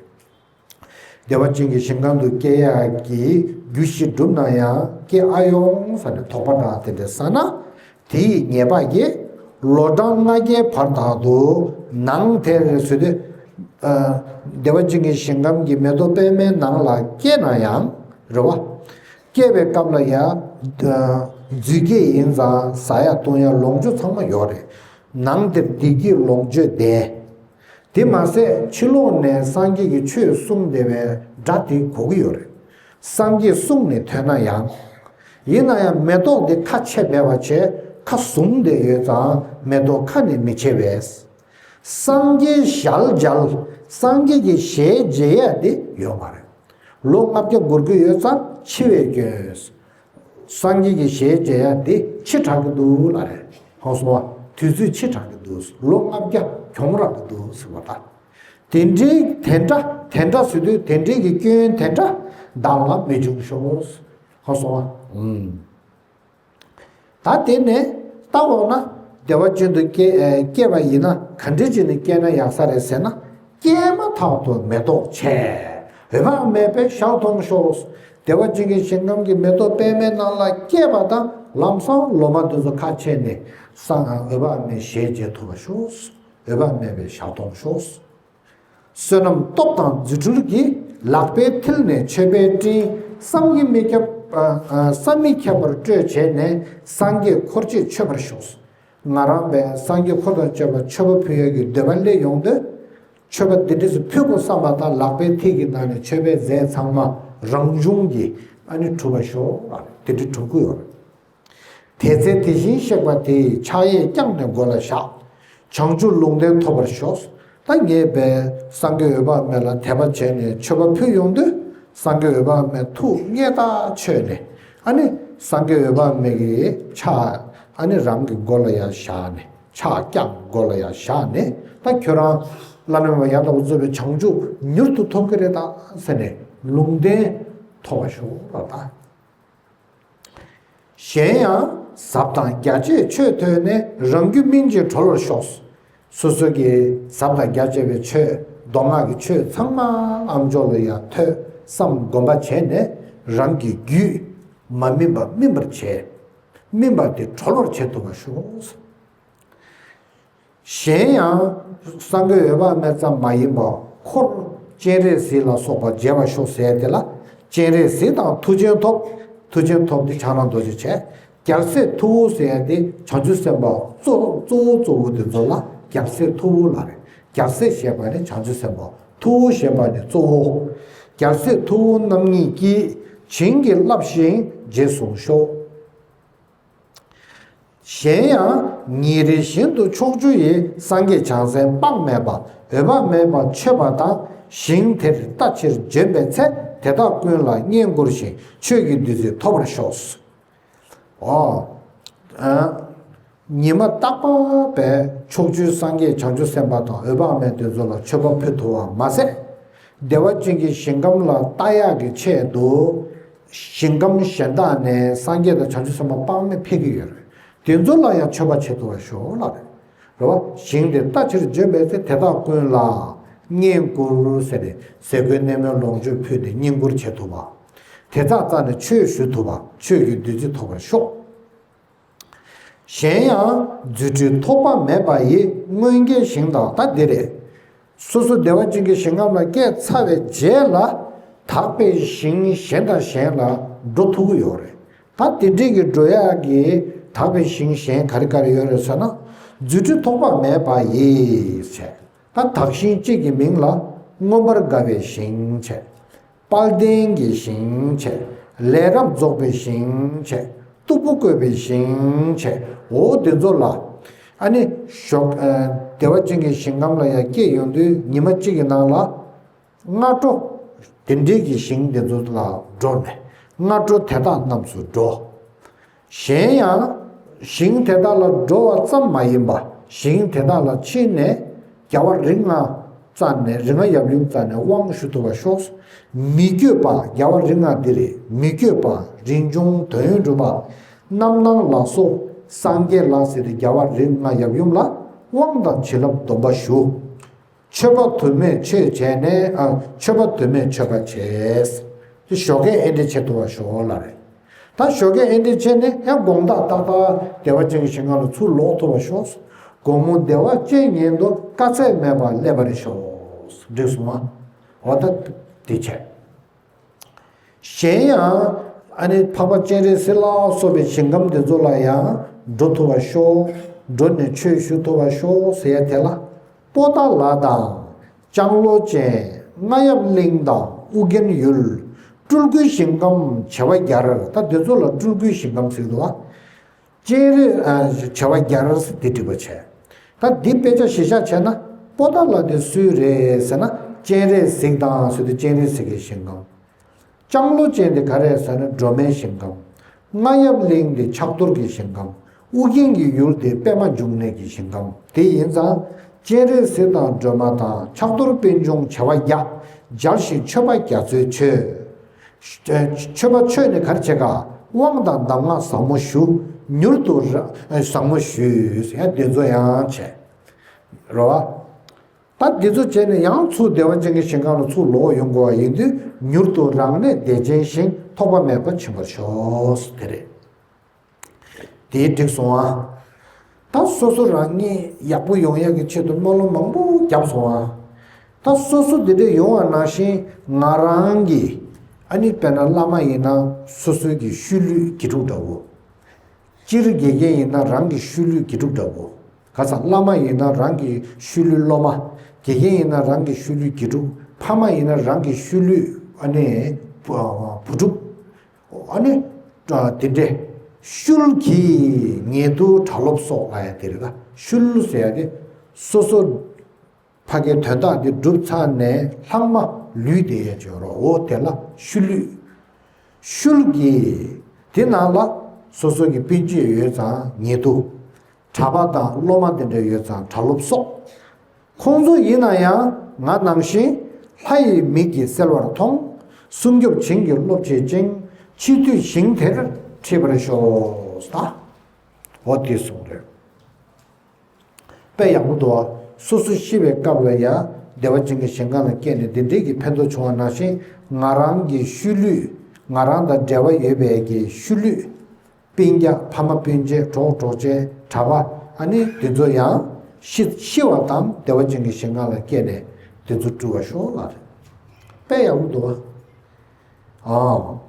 བདེ་བ་ཅན་གྱི་ཞིང་ཁམས་དུ་སྐྱེ་ཡག་གི་རྒྱུ་བཞི་བསྒྲུབས་ན་ཡང་སྐྱེ་ཨ་ཡོང་ཟེར་ནས་དོགས་པ་འདྲ་དེ་འདྲ་ཟ་ན། དེ་ཡི་ཉེས་པ་ཡིས་ལོ་གྲངས་ལྔ་བརྒྱའི་བར་དག་ཏུ་ནང་དེར་ཟེར་དུས། ཨ། བདེ་བ་ཅན་གྱི་ཞིང་ཁམས་ཀྱི་མེ་ཏོག་པད་མའི་ནང་ལ་སྐྱེས་ན་ཡང་རེད་བ། སྐྱེས་པའི་སྐབས་ལ་ཡང་། ཨ། རྫུས་སྐྱེས་ཡིན་ཙང་ཟ་ཡ་བཏུང་ཡ་ལོངས་སྤྱོད་ཚང་མ་ཡོད་རེད། ནང་དེར་བདེ་སྐྱིད་ལོངས་སྤྱོད་ལྡན། དེ་མ་ཟད་ཕྱི་ལོགས་ནས་སངས་རྒྱས་ཀྱིས་ཆོས་གསུངས་བསྡད་པའི་སྒྲ་དེ་གོ་གི་ཡོད་རེད། སངས་རྒྱས་གསུངས་ནས་ཐོས་ན་ཡང་། ཡིན་ན་ཡང་མེ་ཏོག་དེ་ཁ་ཕྱེ་མེད་པ་བྱས་ཁ་ཟུམ་བསྡད་ཡོད་ཙང་མེ་ཏོག་ཁ་ནས་མི་ཕྱེ་བས། སངས་རྒྱས་ཞལ་མཇལ། སངས་རྒྱས་ཀྱི་ཞལ་མཇལ་ཡ་དེ་ཡོད་མ་རེད། ལོ་ལྔ་བརྒྱ་འགོར་གྱི་ཡོད་ཙང་འཆི་བའི་སྐྱོན། སངས་རྒྱས་ཀྱི་ཞལ་མཇལ་ཡ་དེ་ཕྱི་དྲགས་ཀྱི་འདུག་ལབ་རེད། ཧང་སོང་བ། དུས་ཚོད་ཕྱི་དྲགས་ཀྱི་འདུག། ལོ་ལྔ་བརྒྱ་གྱོང་རག་གི་འདུག་ཟེར་བ་ད། དེ་འདྲའི་དེ་འདྲ་དེ་འདྲ་ཟེར་དུས་དེ་འདྲའི་གི་སྐྱོན་དེ་འདྲ་བདག་ལ་མི་འབྱུང་ཤོག། ཧང་སོང་བ། ཨུམ། ད་དེ་ནས་ལྟ་འོང་ན་བདེ་བ་ཅན་དུ་སྐྱེ་ཨེ་སྐྱེས་པ་ཡིན་ན་ག་འདྲ་བྱས་ནས་སྐྱེས་ན་ཡག་ས་རེད་ཟེར་ན། སྐྱེས་མ་ཐག་ཏུ་མེ་ཏོག་ཆེ། འོད་དཔག་མེད་པའི་ཞལ་མཐོང་ཤོག། བདེ་བ་ཅན་གྱི་ཞིང་ཁམས་ཀྱི་མེ་ཏོག་པད་མའི་ནང་ལ་སྐྱེས་པ་དང་ལམ་སང་ལོ་མ་དེ་ཚོ་ཁ་ཕྱེ་ནས་སངས་འོད་དཔག་མེད་ཞལ་མཇལ་ཐུབ་པ་ཤོག། འོད་དཔག་མེད་པའི་ཞལ་མཐོང་ཤོག། བསོད་ནམས་སྟོབས་དང་རྫུ་འཕྲུལ་གྱིས། ལག་པའི་མཐིལ་ནས་མཆོད་པའི་སྤྲིན། བསམ་གྱིས་མི་ཁྱབ་པ། ཨ། ཨ། བསམ་མི་ཁྱབ་པར་སྤྲོས་བྱས་ནས་སངས་རྒྱས་འཁོར་བཅས་མཆོད་པར་ཤོག། ང་རང་པས་སངས་རྒྱས་འཁོར་དང་བཅས་པ་མཆོད་པ་ཕུལ་ཡག་གི་འདོད་པ་སླེབས་ཡོང་དུས། མཆོད་པ་འདི་འདྲས་སུ་ཕུལ་དགོས་བསམ་པ་དང་ལག་པའི་མཐིལ་གྱི་ནང་ནས་མཆོད་པའི་རྫས་ཚང་མ་རང་བྱུང་གིས་ཨ་ནི་གྲུབ་པར་ཤོག། དེ་འདྲས་གྲུབ་ཀྱི་ཡོད་རེད། དེ་ཚེ་དེ་བཞིན་གཤེགས་པ་དེ་ཡི་ཕྱག་གཡས་བརྐྱངས་ནས་མགོ་ལ་བཞག། བྱང་ཆུབ་ལུང་བསྟན་ཐོབ་པར་ཤོག། ད་ངས་པས་སངས་རྒྱས་འོད་དཔག་མེད་ལ་དད་པ་བྱས་ནས་མཆོད་པ་ཕུལ་ཡོང་དུས་སངས་རྒྱས་འོད་དཔག་མེད་ཐུགས་མངའ་ཐག་ཆོད་ནས། ཨ་ནི་སངས་རྒྱས་འོད་དཔག་མེད་ཀྱི་ཕྱག་ཨ་ནི་རང་གི་མགོ་ལ་ཡར་བཞག་ནས་ཕྱག་བརྐྱངས་མགོ་ལ་ཡར་བཞག་ནས། ད་ཁྱོད་རང་བླ་ན་མེད་པ་ཡང་དག་པར་རྫོགས་པའི་བྱང་ཆུབ་མྱུར་དུ་ཐོབ་ཀྱི་རེད་ད་ཟེར་ནས་ལུང་བསྟན་ཐོབ་པར་ཤོག་ལབ་ད། གཞན་ཡང་ཟབ་དང་རྒྱ་ཆེའི་ཆོས་ཐོས་ནས་རང་རྒྱུད་སྨིན་ཅིང་གྲོལ་བར་ཤོག། སོ་སོ་གི་ཟབ་དང་རྒྱ་ཆེ་བའི་ཆོས་མདོ་སྔགས་ཀྱི་ཆོས་ཚང་མ་ཨ་མཆོག་ལ་ཡང་ཐོས་བསམ་སྒོམ་པ་བྱས་ནས་རང་གི་རྒྱུད་མ་སྨིན་པ་སྨིན་པར་བྱས། སྨིན་པ་དེ་གྲོལ་བར་བྱེད་ཐུབ་པར་ཤོག། གཞན་ཡང་སངས་རྒྱས་འོད་དཔག་མེད་ཙམ་མ་ཡིན་པར་འཁོར་སྤྱན་རས་གཟིགས་ལ་སོགས་པ་མཇལ་བར་ཤོག་ཟེར་དེ་ལ། སྤྱན་རས་གཟིགས་དང་མཐུ་ཆེན་ཐོབ། མཐུ་ཆེན་ཐོབ་དེ་ཕྱག་ན་རྡོ་རྗེ་བྱས། རྒྱལ་སྲས་ཐུ་བོ་ཟེར་ཡ་དེ་བྱང་ཆུབ་སེམས་དཔའ་གཙོ་གཙོ་བོ་གཙོ་བོ་དེ་ཚོ་ལ་རྒྱལ་སྲས་ཐུ་བོ་ལབ་རེད། རྒྱལ་སྲས་ཞེས་པ་ནི་བྱང་ཆུབ་སེམས་དཔའ། ཐུ་བོ་ཞེས་པ་ནི་གཙོ་བོ། རྒྱལ་སྲས་ཐུ་བོ་རྣམ་གཉིས་ཀྱིས་བྱིན་གྱིས་བརླབས་ཤིང་རྗེས་བཟུང་ཤོག། གཞན་ཡང་ཉིན་རེ་བཞིན་དུ་ཕྱོགས་བཅུ་ཡི་སངས་རྒྱས་བྱང་སེམས་དཔག་མེད་པ་འོད་དཔག་མེད་པ་མཆོད་པ་དང་ཞིང་དེར་ལྟ་ཕྱིར་འབྱོན་པའི་ཚེ་དེ་དག་ཀུན་ལ་བསྙེན་བཀུར་ཞིང་ཆོས་ཀྱི་བདུད་རྩི་ཐོབ་པར་ཤོག། ཨོ། ཨ། ཉི་མ་རྟག་པར་ཕྱོགས་བཅུའི་སངས་རྒྱས་བྱང་ཆུབ་སེམས་དཔའ་དང་འོད་དཔག་མེད་དེ་ཚོ་ལ་མཆོད་པ་ཕུལ་ཐུབ་པ་མ་ཟད། བདེ་བ་ཅན་གྱི་ཞིང་ཁམས་ལ་ལྟ་ཡག་གི་ཆེད་དུ། ཞིང་ཁམས་གཞན་དག་ནས་སངས་རྒྱས་དང་བྱང་ཆུབ་སེམས་དཔའ་དཔག་མེད་ཕེབས་ཀྱི་ཡོད་རེད། དེ་ཚོ་ལ་ཡང་མཆོད་པ་བྱེད་ཐུབ་པར་ཤོག་ལབ་རེད། རེད་བ། ཞིང་དེ་ལྟ་ཕྱིར་བྱོན་པའི་ཚེ། དེ་དག་ཀུན་ལ་བསྙེན་བཀུར་ཟེར་ནས་ཟས་གོས་གནས་མལ་ལོངས་སྤྱོད་ཕུལ་ནས་བསྙེན་བཀུར་བྱེད་ཐུབ་པ། དེ་དག་རྩ་ནས་ཆོས་ཞུ་ཐུབ་པ། ཆོས་ཀྱི་བདུད་རྩི་ཐོབ་པར་ཤོག། གཞན་ཡང་རྫུ་འཕྲུལ་ཐོགས་པ་མེད་པ་ཡིས། སྔོན་སྐྱེས་ཞིང་དག་ད་འདི་རེད། སོ་སོ་བདེ་བ་ཅན་གྱི་ཞིང་ཁམས་ལ་སྐྱེས་ཚར་བའི་རྗེས་ལ། དག་པའི་ཞིང་གཞན་དང་གཞན་ལ་འགྲོ་ཐུབ་ཀྱི་ཡོད་རེད། ད་དེ་འདྲའི་གི་འགྲོ་ཡག་གི་དག་པའི་ཞིང་གཞན་ག་རེ་ག་རེ་ཡོད་རེད་ཟེར་ན། རྫུ་འཕྲུལ་ཐོགས་པ་མེད་པ་ཡིས་བྱས། ད་དག་ཞིང་གཅིག་གི་མིང་ལ་མངོན་པར་དགའ་བའི་ཞིང་བྱས། དཔལ་ལྡན་གྱི་ཞིང་བྱས། ལས་རབ་རྫོགས་པའི་ཞིང་བྱས། སྟུག་པོ་བཀོད་པའི་ཞིང་བྱས། འོ་དེ་ཚོ་ལ། ཨ་ནི་ཞོགས། ཨ། བདེ་བ་ཅན་གྱི་ཞིང་ཁམས་ལ་ཡང་སྐྱེས་ཡོང་དུས་ཉི་མ་གཅིག་གི་ནང་ལ། སྔ་དྲོ། དེ་འདྲའི་གི་ཞིང་དེ་ཚོ་ལ་འགྲོ་ནས་སྔ་དྲོ་དེ་དག་རྣམས་སུ་འགྲོ། གཞན་ཡང་། ཞིང་དེ་དག་ལ་འགྲོ་བ་ཙམ་མ་ཡིན་པ། ཞིང་དེ་དག་ལ་ཕྱིན་ནས་རྒྱལ་བ་རིགས་ལྔ་རྩ་ནས། རིགས་ལྔ་ཡབ་ཡུམ་རྩ་ནས་དབང་ཞུ་ཐུབ་པར་ཤོག། མི་བསྐྱོད་པ། རྒྱལ་བ་རིགས་ལྔ་འདི་རེད། མི་བསྐྱོད་པ། རིན་འབྱུང་དོན་ཡོད་གྲུབ་པ། རྣམ་སྣང་ལ་སོགས་སངས་རྒྱས་ལ་ཟེར་ཏེ་རྒྱལ་བ་རིགས་ལྔ་ཡབ་ཡུམ་ལ་དབང་དང་བྱིན་རླབས་སྡོམ་པ་ཞུ། མཆོད་པ་དུ་མས་མཆོད་བྱས་ནས། ཨ། མཆོད་པ་དུ་མས་མཆོད་པ་བྱས། དེ་ཞོགས་ཀས་ཨེ་འདྲ་བྱེད་ཐུབ་པར་ཤོག་ལབ་རེད། ད་ཞོགས་ཀས་ཨེ་འདྲ་བྱས་ནས་ཡང་དགོང་དག་ཏག་ཏག་བདེ་བ་ཅན་གྱི་ཞིང་ཁམས་ལ་ཚུར་ལོག་ཐུབ་པར་ཤོག། དགོང་མོ་བདེ་བ་ཅན་ཉིད་དུ། དཀའ་ཚེགས་མེད་པར་སླེབས་པར་ཤོག། འགྲིག་སོང་ཨ། འོ་ད་དེ་བྱས། གཞན་ཡང་། ཨ་ནི་འཕགས་པ་སྤྱན་རས་གཟིགས་ལ་སོགས་པའི་ཞིང་ཁམས་འདི་ཚོ་ལ་ཡང་འགྲོ་ཐུབ་པར་ཤོག། འགྲོ་ནས་ཆོས་ཞུ་ཐུབ་པར་ཤོག་ཟེར་ཡ་དེ་ལ། པོ་ཏཱ་ལ་དང་། ལྕང་ལོ་ཅན། རྔ་ཡབ་གླིང་དང་ཨུ་རྒྱན་ཡུལ། སྤྲུལ་སྐུའི་ཞིང་ཁམས་བྱེ་བ་བརྒྱར། ད་འདི་ཚོ་ལ་སྤྲུལ་སྐུའི་ཞིང་ཁམས་ཟེར་འདུག་བ། སྤྱན་རས། ཨ། བྱེ་བ་བརྒྱར་ཟེར་དེ་འགྲིག་པ་བྱས། ད་འདི་དཔེ་ཆ་གཞི་བཞག་བྱས་ན། པོ་ཏཱ་ལ་དེ་སུའི་རེད་ཟེར་ན། སྤྱན་རས་གཟིགས་དང་ཟེར་དུས་སྤྱན་རས་གཟིགས་ཀྱི་ཞིང་ཁམས། ལྕང་ལོ་ཅན་དེ་ག་རེ་ཟེར་ན་སྒྲོལ་མའི་ཞིང་ཁམས། རྔ་ཡབ་གླིང་དེ་ཕྱག་རྡོར་གྱི་ཞིང་ཁམས། ཨུ་རྒྱན་གྱི་ཡུལ་དེ་པདྨ་འབྱུང་གནས་ཀྱི་ཞིང་ཁམས། དེ་ཡིན་ཙང་། སྤྱན་རས་གཟིགས་དང་སྒྲོལ་མ་དང་ཕྱག་རྡོར་པད་འབྱུང་བྱེ་བ་བརྒྱ། མཇལ་ཞིང་མཆོད་པ་རྒྱ་མཚོས་མཆོད། མཆོད་པ་མཆོད་ནས་ག་རེ་བྱེད་ག། དབང་དང་གདམས་ངག་ཟབ་མོ་ཞུ། མྱུར་དུ་ར། ཟབ་མོ་ཞུས། ཡང་དེ་ཚོ་ཡང་བྱས། རེད་བ། ད་འདི་ཚོ་བྱས་ནས་ཡང་ཚུར་བདེ་བ་ཅན་གྱི་ཞིང་ཁམས་ལ་ཚུར་ལོག་ཡོང་དགོས་པ་ཡིན་དུས། མྱུར་དུ་རང་གནས་བདེ་ཆེན་ཞིང་། ཐོགས་པ་མེད་པར་ཕྱིན་པར་ཤོག། དེ་རེད། དེ་འགྲིག་སོང་ཨ། ད་སོ་སོ་རང་ཉིད་ཡག་པོ་ཡོང་ཡག་གི་ཆེད་དུ་སྨོན་ལམ་མང་པོ་བརྒྱབ་སོང་ཨ། ད་སོ་སོ་འདི་འདྲ་ཡོང་བ་ནང་བཞིན་ང་རང་གི། ཨ་ནི་དཔེར་ན་བླ་མ་ཡིན་ན་སོ་སོའི་གི་ཤུལ་ལུས་དགེ་ཕྲུག་འདྲ་བོ། སྤྱིར་དགེ་རྒན་ཡིན་ན་རང་གི་ཤུལ་ལུས་དགེ་ཕྲུག་འདྲ་བོ། ག་ས། བླ་མ་ཡིན་ན་རང་གི་ཤུལ་ལུས་སློབ་མ། དགེ་རྒན་ཡིན་ན་རང་གི་ཤུལ་ལུས་དགེ་ཕྲུག། ཕ་མ་ཡིན་ན་རང་གི་ཤུལ་ལུས། ཨ་ནི་བུ། བུ་ཕྲུག། ཨ་ནི་དེ་འདྲས། ཤུལ་གྱི་ཉེ་དུ་གྲྭ་སློབ་སོགས་ལ་ཡང་དེ་རེད་ད། ཤུལ་ཟེར་ཡ་དེ་སོ་སོ། ཕ་གིའི་དོན་དག་འདི་བསྒྲུབས་ཚར་ནས་ལྷག་མ་ལུས་བསྡད་ཡས་ཅིག་ཡོད་རེད། འོ་དེ་ལ་ཤུལ་ལུས། ཤུལ་གྱི་དེ་ནང་ལ་སོ་སོ་གི་སྤུན་མཆེད་ཡོད་ཙང་ཉེ་དུ། གྲྭ་པ་དང་སློབ་མ་དེ་འདྲ་ཡོད་ཙང་གྲྭ་སློབ་སོགས། ཁོང་ཚོ་ཡིན་ན་ཡང་ང་ནང་བཞིན་ལྷ་ཡི་མིག་གིས་གསལ་བར་མཐོང་། སྲུང་སྐྱོབ་བྱིན་གྱིས་རློབ་བྱེད་ཅིང་། འཆི་དུས་ཞིང་དེར་ཁྲིད་པར་ཤོག། ད་འོ་དེ་གསུངས་རེད། དཔེ་ཡག་པོ་འདུག་ཨ། སོ་སོ་ཤི་བའི་སྐབས་ལ་ཡང་བདེ་བ་ཅན་གྱི་ཞིང་ཁམས་ལ་སྐྱེས་ནས་འདི་འདྲའི་གི་ཕན་ཐོགས་བྱུང་བ་ནང་བཞིན། ང་རང་གི་ཤུལ་ལུས། ང་རང་དང་འབྲེལ་བ་ཡོད་པའི་གི་ཤུལ་ལུས། སྤུན་ཀྱག། ཕ་མ་སྤུན་མཆེད། གྲོགས་གྲོགས་མཆེད། གྲྭ་པ། ཨ་ནི་དེ་ཚོ་ཡང་ཤི། ཤི་བ་དང་བདེ་བ་ཅན་གྱི་ཞིང་ཁམས་ལ་སྐྱེས་ནས་དེ་ཚོ་སྤྲུལ་བར་ཤོག་ལབ་རེད། དཔེ་ཡག་པོ་འདུག་ཨ། ཨ།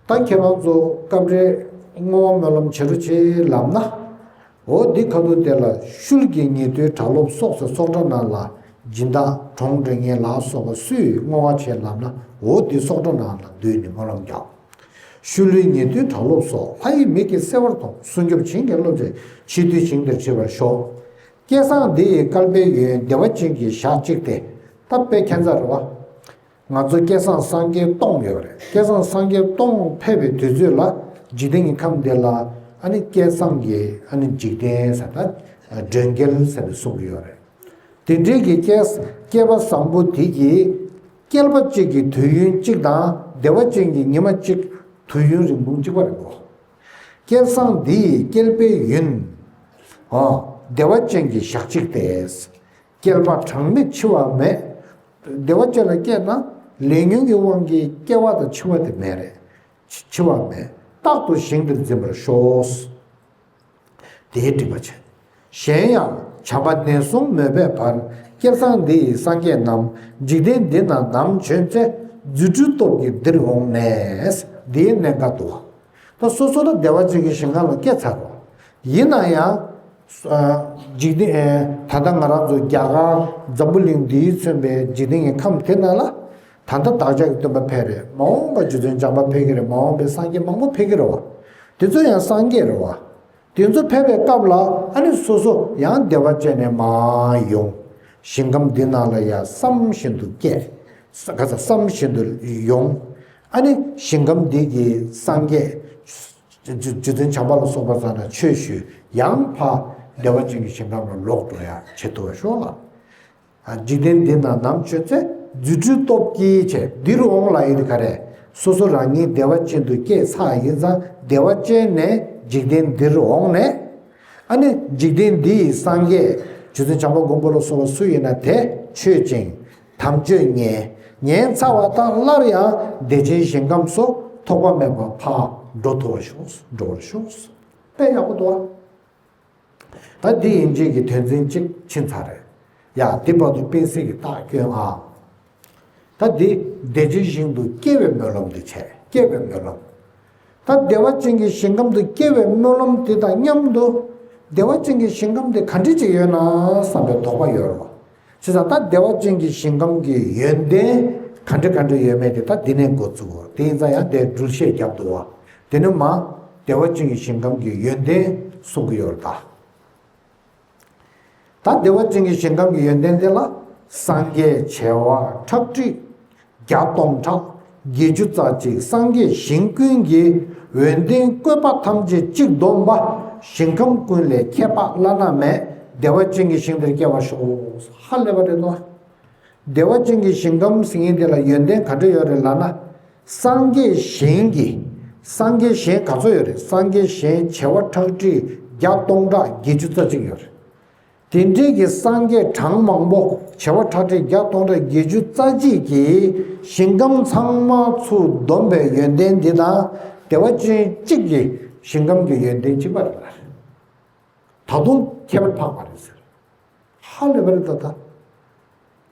ད་ཁྱེད་རང་ཚོ་སྐབས་རེ་བསྔོ་བ་སྨོན་ལམ་བྱེད་རོགས་བྱེད་ལབ་ན། འོ་འདི་ཁ་ཐུག་དེ་ལ་ཤུལ་གྱི་ཉེ་དུའི་གྲྭ་སློབ་སོགས་ཟེར་ཚོགས་གྲྭ་ནང་ལ་སྦྱིན་བདག་གྲོངས་འདྲེ་ངན་ལ་སོགས་པ་སུས་བསྔོ་བ་བྱེད་ལབ་ན། འོ་འདི་ཚོགས་གྲྭ་ནང་ལ་འདུས་ནས་སྨོན་ལམ་རྒྱག། ཤུལ་ལུས་ཉེ་དུའི་གྲྭ་སློབ་སོགས། ལྷ་ཡི་མིག་གིས་གསལ་བར་མཐོང་། སྲུང་སྐྱོབ་བྱིན་གྱིས་རློབ་བྱེད། འཆི་དུས་ཞིང་དེར་ཁྲིད་པར་ཤོག། སྐལ་བཟང་འདི་ཡི་བསྐལ་པའི་ཡུན། བདེ་བ་ཅན་གྱི་ཞག་གཅིག་སྟེ། ད་དཔེ་ཁྱད་མཚར་རེད་བ། ང་ཚོ་སྐལ་བཟང་སངས་རྒྱས་སྟོང་ཡོད་རེད། སྐལ་བཟང་སངས་རྒྱས་སྟོང་ཕེབས་པའི་དུས་ཚོད་ལ་འཇིག་རྟེན་གྱི་ཁམས་འདི་ལ། ཨ་ནི་སྐལ་བཟང་གི། ཨ་ནི་འཇིག་རྟེན་ཟེར་ད། སྒྲོན་སྐལ་ཟེར་ནས་གསུང་གི་ཡོད་རེད། དེ་འདྲའི་གི་སྐལ། སྐལ་པ་བཟང་པོ་དེ་གི། བསྐལ་པ་གཅིག་གི་དུས་ཡུན་གཅིག་དང་བདེ་བ་ཅན་གྱི་ཉི་མ་གཅིག་དུས་ཡུན་རིང་པོ་གཅིག་པ་རེད་གོ། བསྐལ་བཟང་འདི་ཡི་བསྐལ་པའི་ཡུན། ཨོ། བདེ་བ་ཅན་གྱི་ཞག་གཅིག་སྟེ། བསྐལ་པ་གྲངས་མེད་འཆི་བ་མེད། བདེ་བ་ཅན་ལ་སྐྱེས་ན་ལས་ཉོན་གྱི་དབང་གིས་སྐྱེ་བ་དང་འཆི་བ་དེ་མེད་རེད། འཆི་བ་མེད། རྟག་ཏུ་ཞིང་དེར་འཛིན་པར་ཤོག། དེའི་སྒྲིབ་པ་ཆེ། གཞན་ཡང་བྱམས་པ་ནན་གསུང་མོས་པའི་བར། བསྐལ་བཟང་འདི་ཡི་སངས་རྒྱས་རྣམས། འཇིག་རྟེན་འདི་ན་ནམ་བྱོན་ཚེ། རྫུ་འཕྲུལ་སྟོབས་ཀྱིས་འདིར་འོངས་ནས། འདིའི་གནད་འགག་འདུག། ད་སོ་སོ་ལ་བདེ་བ་ཅན་གྱི་ཞིང་ཁམས་ལ་སྐྱེས་ཚར་རོ། ཡིན་ན་ཡང་། ཨ། འཇིག་རྟེན། ཨེ། ད་ལྟ་ང་རང་ཚོ་རྒྱ་གར་འཛམ་བུ་གླིང་འདིའི་མཚོན་པའི་འཇིག་རྟེན་གྱི་ཁམས་དེ་ན་ལ། ད་ལྟ་བདག་ཅག་གི་སྟོན་པ་ཕེབས་རེད། མ་འོངས་པ་རྗེ་བཙུན་བྱམས་པ་ཕེབས་ཀྱི་རེད། མ་འོངས་པའི་སངས་རྒྱས་མང་པོ་ཕེབས་ཀྱི་རེད་བ། དེ་ཚོ་ཡང་སངས་རྒྱས་རེད་བ། དེ་ཚོ་ཕེབས་པའི་སྐབས་ལ་ཨ་ནི་སོ་སོ་ཡང་བདེ་བ་ཅན་ནས་མར་ཡོང་། ཞིང་ཁམས་འདི་ནང་ལ་ཡང་བསམ་བཞིན་དུ་སྐྱེས། ས་ག་ས་བསམ་བཞིན་དུ་ཡོང་། ཨ་ནི་ཞིང་ཁམས་འདི་གི་སངས་རྒྱས། རྗེ་རྗེ་བཙུན་བྱམས་པ་ལ་སོགས་པ་ཚང་ན་ཆོས་ཞུས། ཡང་ཕར་བདེ་བ་ཅན་གྱི་ཞིང་ཁམས་ལ་ལོག་འགྲོ་ཡ་བྱེད་ཐུབ་པ་ཤོག་ལ། འཇིག་རྟེན་འདི་ན་ནམ་བྱོན་ཚེ། རྫུ་འཕྲུལ་སྟོབས་ཀྱིས་བྱས་འདིར་འོང་ལ་ཡིན་ག་རེ། སོ་སོ་རང་ཉིད་བདེ་བ་ཅན་དུ་སྐྱེས་ཚར་ཡིན་ཙང་བདེ་བ་ཅན་ནས་འཇིག་རྟེན་འདིར་འོངས་ནས། ཨ་ནི་འཇིག་རྟེན་འདི་ཡི་སངས་རྒྱས་རྗེ་བཙུན་བྱམས་པ་མགོན་པོ་ལ་སོགས་པ་སུ་ཡིན་ན་དེ་མཆོད་ཅིང་དམ་ཆོས་ཉན། ཉན་ཚར་བ་དང་སླར་ཡང་བདེ་ཆེན་ཞིང་ཁམས་སུ་ཐོགས་པ་མེད་པར་ཕར་འགྲོ་ཐུབ་པ་ཤོག། འགྲོ་བར་ཤོག། དཔེ་ཡག་པོ་འདུག་ཨ། ད་འདི་ཡན་ཆད་ཀྱི་དོན་ཚན་གཅིག་ཕྱིན་ཚར་རེད། ཡ་འདི་བར་དུ་སྤེན་སྲིད་ཀྱི་རྟགས་སྐྱོན་ཨ། ད་འདི་བདེ་ཆེན་ཞིང་དུ་སྐྱེ་བའི་སྨོན་ལམ་འདི་བྱས། སྐྱེ་བའི་སྨོན་ལམ། ད་བདེ་བ་ཅན་གྱི་ཞིང་ཁམས་དུ་སྐྱེ་བའི་སྨོན་ལམ་འདི་དང་མཉམ་དུ་བདེ་བ་ཅན་གྱི་ཞིང་ཁམས་འདི་ག་འདྲ་ཅིག་ཡོད་ན་བསམ་པའི་དོགས་པ་ཡོད་རེད་བ། བྱས་ཙང་ད་བདེ་བ་ཅན་གྱི་ཞིང་ཁམས་ཀྱི་ཡོན་ཏན་ག་འདྲ་ག་འདྲ་ཡོད་མེད་དེ་ད་འདི་ནས་འགོ་བཙུགས་དགོས། དེ་ཡིན་ཙང་ཡང་དེ་འགྲེལ་བཤད་རྒྱབ་འདུག་བ། དེ་ནས་མ་བདེ་བ་ཅན་གྱི་ཞིང་ཁམས་ཀྱི་ཡོན་ཏན་གསུང་གི་ཡོད་རེད་ད། ད་བདེ་བ་ཅན་གྱི་ཞིང་ཁམས་ཀྱི་ཡོན་ཏན་དེ་ལ་སངས་རྒྱས་བྱེ་བ་ཁྲག་ཁྲིག་བརྒྱ་སྟོང་ཕྲག་བརྒྱད་ཅུ་རྩ་གཅིག་སངས་རྒྱས་ཞིང་ཀུན་གྱི་ཡོན་ཏན་བཀོད་པ་ཐམས་ཅད་གཅིག་བསྡོམས་པ། ཞིང་ཁམས་ཀུན་ལས་ཁྱད་འཕགས་བླ་ན་མེད། བདེ་བ་ཅན་གྱི་ཞིང་དེར་སྐྱེ་བར་ཤོག། ཧ་ལས་པ་རེད་དོ། བདེ་བ་ཅན་གྱི་ཞིང་ཁམས་ཟེར་མཁན་དེ་ལ་ཡོན་ཏན་ག་འདྲ་ཡོད་རེད་ལབ་ན། སངས་རྒྱས་གཞན་གྱི། སངས་རྒྱས་གཞན་ག་ཚོད་ཡོད་རེད། སངས་རྒྱས་གཞན་བྱེ་བ་ཁྲག་ཁྲིག་བརྒྱ་སྟོང་ཕྲག་བརྒྱད་ཅུ་རྩ་གཅིག་ཡོད་རེད། དེ་འདྲའི་གི་སངས་རྒྱས་གྲངས་མང་པོ་བྱེ་བ་ཁྲག་ཁྲིག་བརྒྱ་སྟོང་ཕྲག་བརྒྱད་ཅུ་རྩ་གཅིག་གི་ཞིང་ཁམས་ཚང་མ་ཚུར་བསྡོམས་པའི་ཡོན་ཏན་འདི་དང་བདེ་བ་ཅན་གཅིག་གི་ཞིང་ཁམས་ཀྱི་ཡོན་ཏན་གཅིག་པ་རེད། ད་དུང་ཁྱད་པར་འཕགས་པ་རེད་ཟེར། ཧ་ལས་པ་རེད་ད་ལྟ།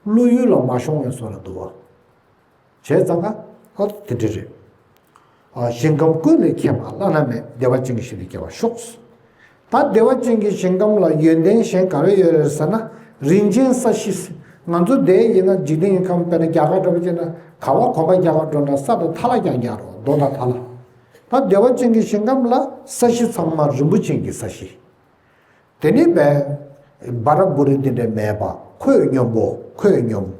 བློ་ཡུལ་ལ་མ་ཤོང་བའི་བཟོ་ལ་འདུག་བ། བྱས་ཙང་ཀ་ཨ་དེ་འདྲ་རེད། ཨ་ཞིང་ཁམས་ཀུན་ལས་ཁྱད་པར་བླ་ན་མེད་བདེ་བ་ཅན་གྱི་ཞིང་དུ་སྐྱེ་བར་ཤོག། ད་བདེ་བ་ཅན་གྱི་ཞིང་ཁམས་ལ་ཡོན་ཏན་གཞན་ག་རེ་ཡོད་རེད་ཟེར་ན། རིན་ཆེན་ས་གཞི། ང་ཚོ་འདི་ཡིན་ན་འཇིག་རྟེན་གྱི་ཁམས་དཔེར་ན་རྒྱ་གར་འདྲ་པོ་བྱས་ན་ག་བ་གོམ་པ་རྒྱག་ག་འགྲོ་ན་ས་དང་ཐ་ལ་རྐྱང་རྐྱང་རེད། རྡོ་དང་ཐ་ལ། ད་བདེ་བ་ཅན་གྱི་ཞིང་ཁམས་ལ་ས་གཞི་ཚང་མ་རིན་པོ་ཆེ་གི་ས་གཞི། དེ་ནི་བས། སྦ་ར་བུ་རི་འདི་འདྲ་མེད་པ་ཁོད་སྙོམས་པོ་ཁོད་སྙོམས།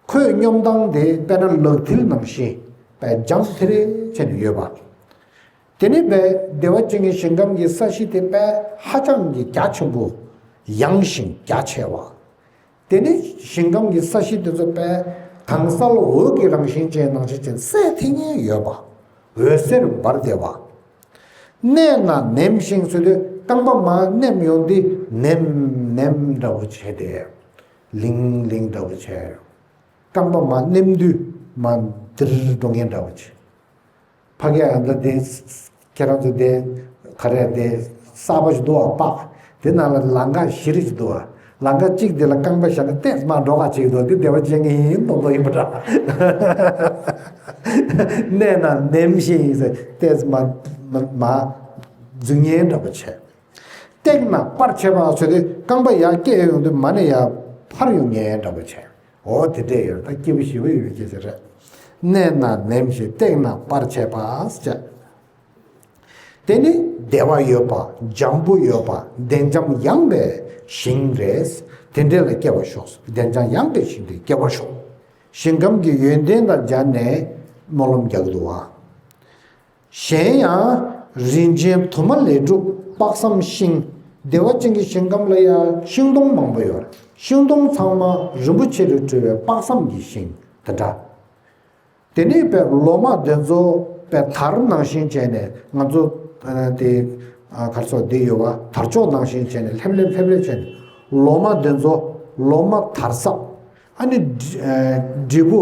ཁོད་སྙོམས་སྟངས་དེ་དཔེར་ན་ལག་མཐིལ་ནང་བཞིན་བས་འཇམ་ཐིང་རེ་བྱས་ནས་ཡོད་པ། དེ་ནི་བས་བདེ་བ་ཅན་གྱི་ཞིང་ཁམས་ཀྱི་ས་གཞི་དེ་བས་ཧ་ཅང་གི་རྒྱ་ཆེན་པོ། ཡངས་ཤིང་རྒྱ་ཆེ་བ། དེ་ནི་ཞིང་ཁམས་ཀྱི་ས་གཞི་དེ་ཚོ་བས་དྭངས་གསལ་འོད་ཀྱི་རང་བཞིན་ཅན་ནང་བཞིན་ཅན་གསལ་ཐིང་ངེ་ཡོད་པ། འོད་ཟེར་འབར་བསྡད་པ། མནན་ན་ནེམ་ཞིང་ཟེར་དུས་རྐང་པ་མར་མནན་ཡོང་དུས་ནེམ་ནེམ་འདྲ་བོ་བྱས་ཏེ། ལིང་ལིང་འདྲ་བོ་བྱས། རྐང་པ་མར་མནན་དུས་མར་འདིར་འགྲོ་མཁན་འདྲ་བོ་བྱས། ཕ་གི་ཨ་མདའ་དེ། ཁྱེད་རང་ཚོ་དེ། ག་རེ་དེ། གསར་པ་ཞིག་འདུག་བ་པགས། དེ་ནང་ལ་ལམ་ཁ་བཞི་རེ་ཞིག་འདུག་བ། ལམ་ཁ་གཅིག་དེ་ལ་རྐང་པ་བཞག་ན་ཏོག་ཙམ་མར་འགྲོ་ག་བྱེད་ཀྱི་འདུག་དེ་བདེ་བ་ཅན་གྱི་ཡིན་མདོག་མདོག་ཡིན་པ་འདྲ། མནན་ན་ནེམ་ཞིང་ཟེར་ཏོག་ཙམ་མར་མར་མར་འཛུལ་མཁན་འདྲ་པོ་བྱས། བཏེགས་ན་སྤར་བྱེད་པ་ཟེར་དུས་རྐང་པ་ཡར་བཀྱེད་ཡོང་དུས་མར་ནས་ཡར་འཕར་ཡོང་མཁན་འདྲ་པོ་བྱས། འོ་དེ་འདྲས་ཡོད་རེད། ད་སྐྱེས་བུ་ཞི་བ་ཡོད་པའི་སྐད་ཆ་རེད། མནན་ན་ནེམ་ཞིང་བཏེགས་ན་སྤར་བྱེད་པ་ཟེར། དེ་ནི་བདེ་བ་ཡོད་པ་འཇམ་པོ་ཡོད་པ་བདེ་འཇམ་ཡངས་པའི་ཞིང་རེད། དེ་འདྲས་ལ་སྐྱེ་བར་ཤོག། བདེ་འཇམ་ཡངས་པའི་ཞིང་དུ་སྐྱེ་བར་ཤོག། ཞིང་ཁམས་ཀྱི་ཡོན་ཏན་དང་སྦྱར་ནས་སྨོན་ལམ་རྒྱག་གི་འདུག་བ། གཞན་ཡང་རིན་ཆེན་དུ་མ་ལས་གྲུབ་དཔག་བསམ་ཤིང་། བདེ་བ་ཅན་གྱི་ཞིང་ཁམས་ལ་ཡང་ཤིང་སྡོང་མང་པོ་ཡོད། ཤིང་སྡོང་ཚང་མ་རིན་པོ་ཆེ་རུ་གྲུབ་པའི་དཔག་བསམ་གྱི་ཤིང་ དེ་འདྲ། དེ་ནས་པའི་ལོ་མ་དེ་ཚོ་པའི་དར་ནང་བཞིན་བྱས་ནས་ང་ཚོ་ཨ་དེ་ཨ་གར་སོགས་འདི་ཡོད་པ་དར་ལྕོག་ནང་བཞིན་བྱས་ནས་ལྷེབ་ལྷེབ་ལྷེབ་ལྷེབ་བྱས་ནས་ལོ་མ་དེ་ཚོ་ལོ་མ་དར་ཟབ། ཨ་ནི་འབྲས་ཨ་འབྲས་བུ་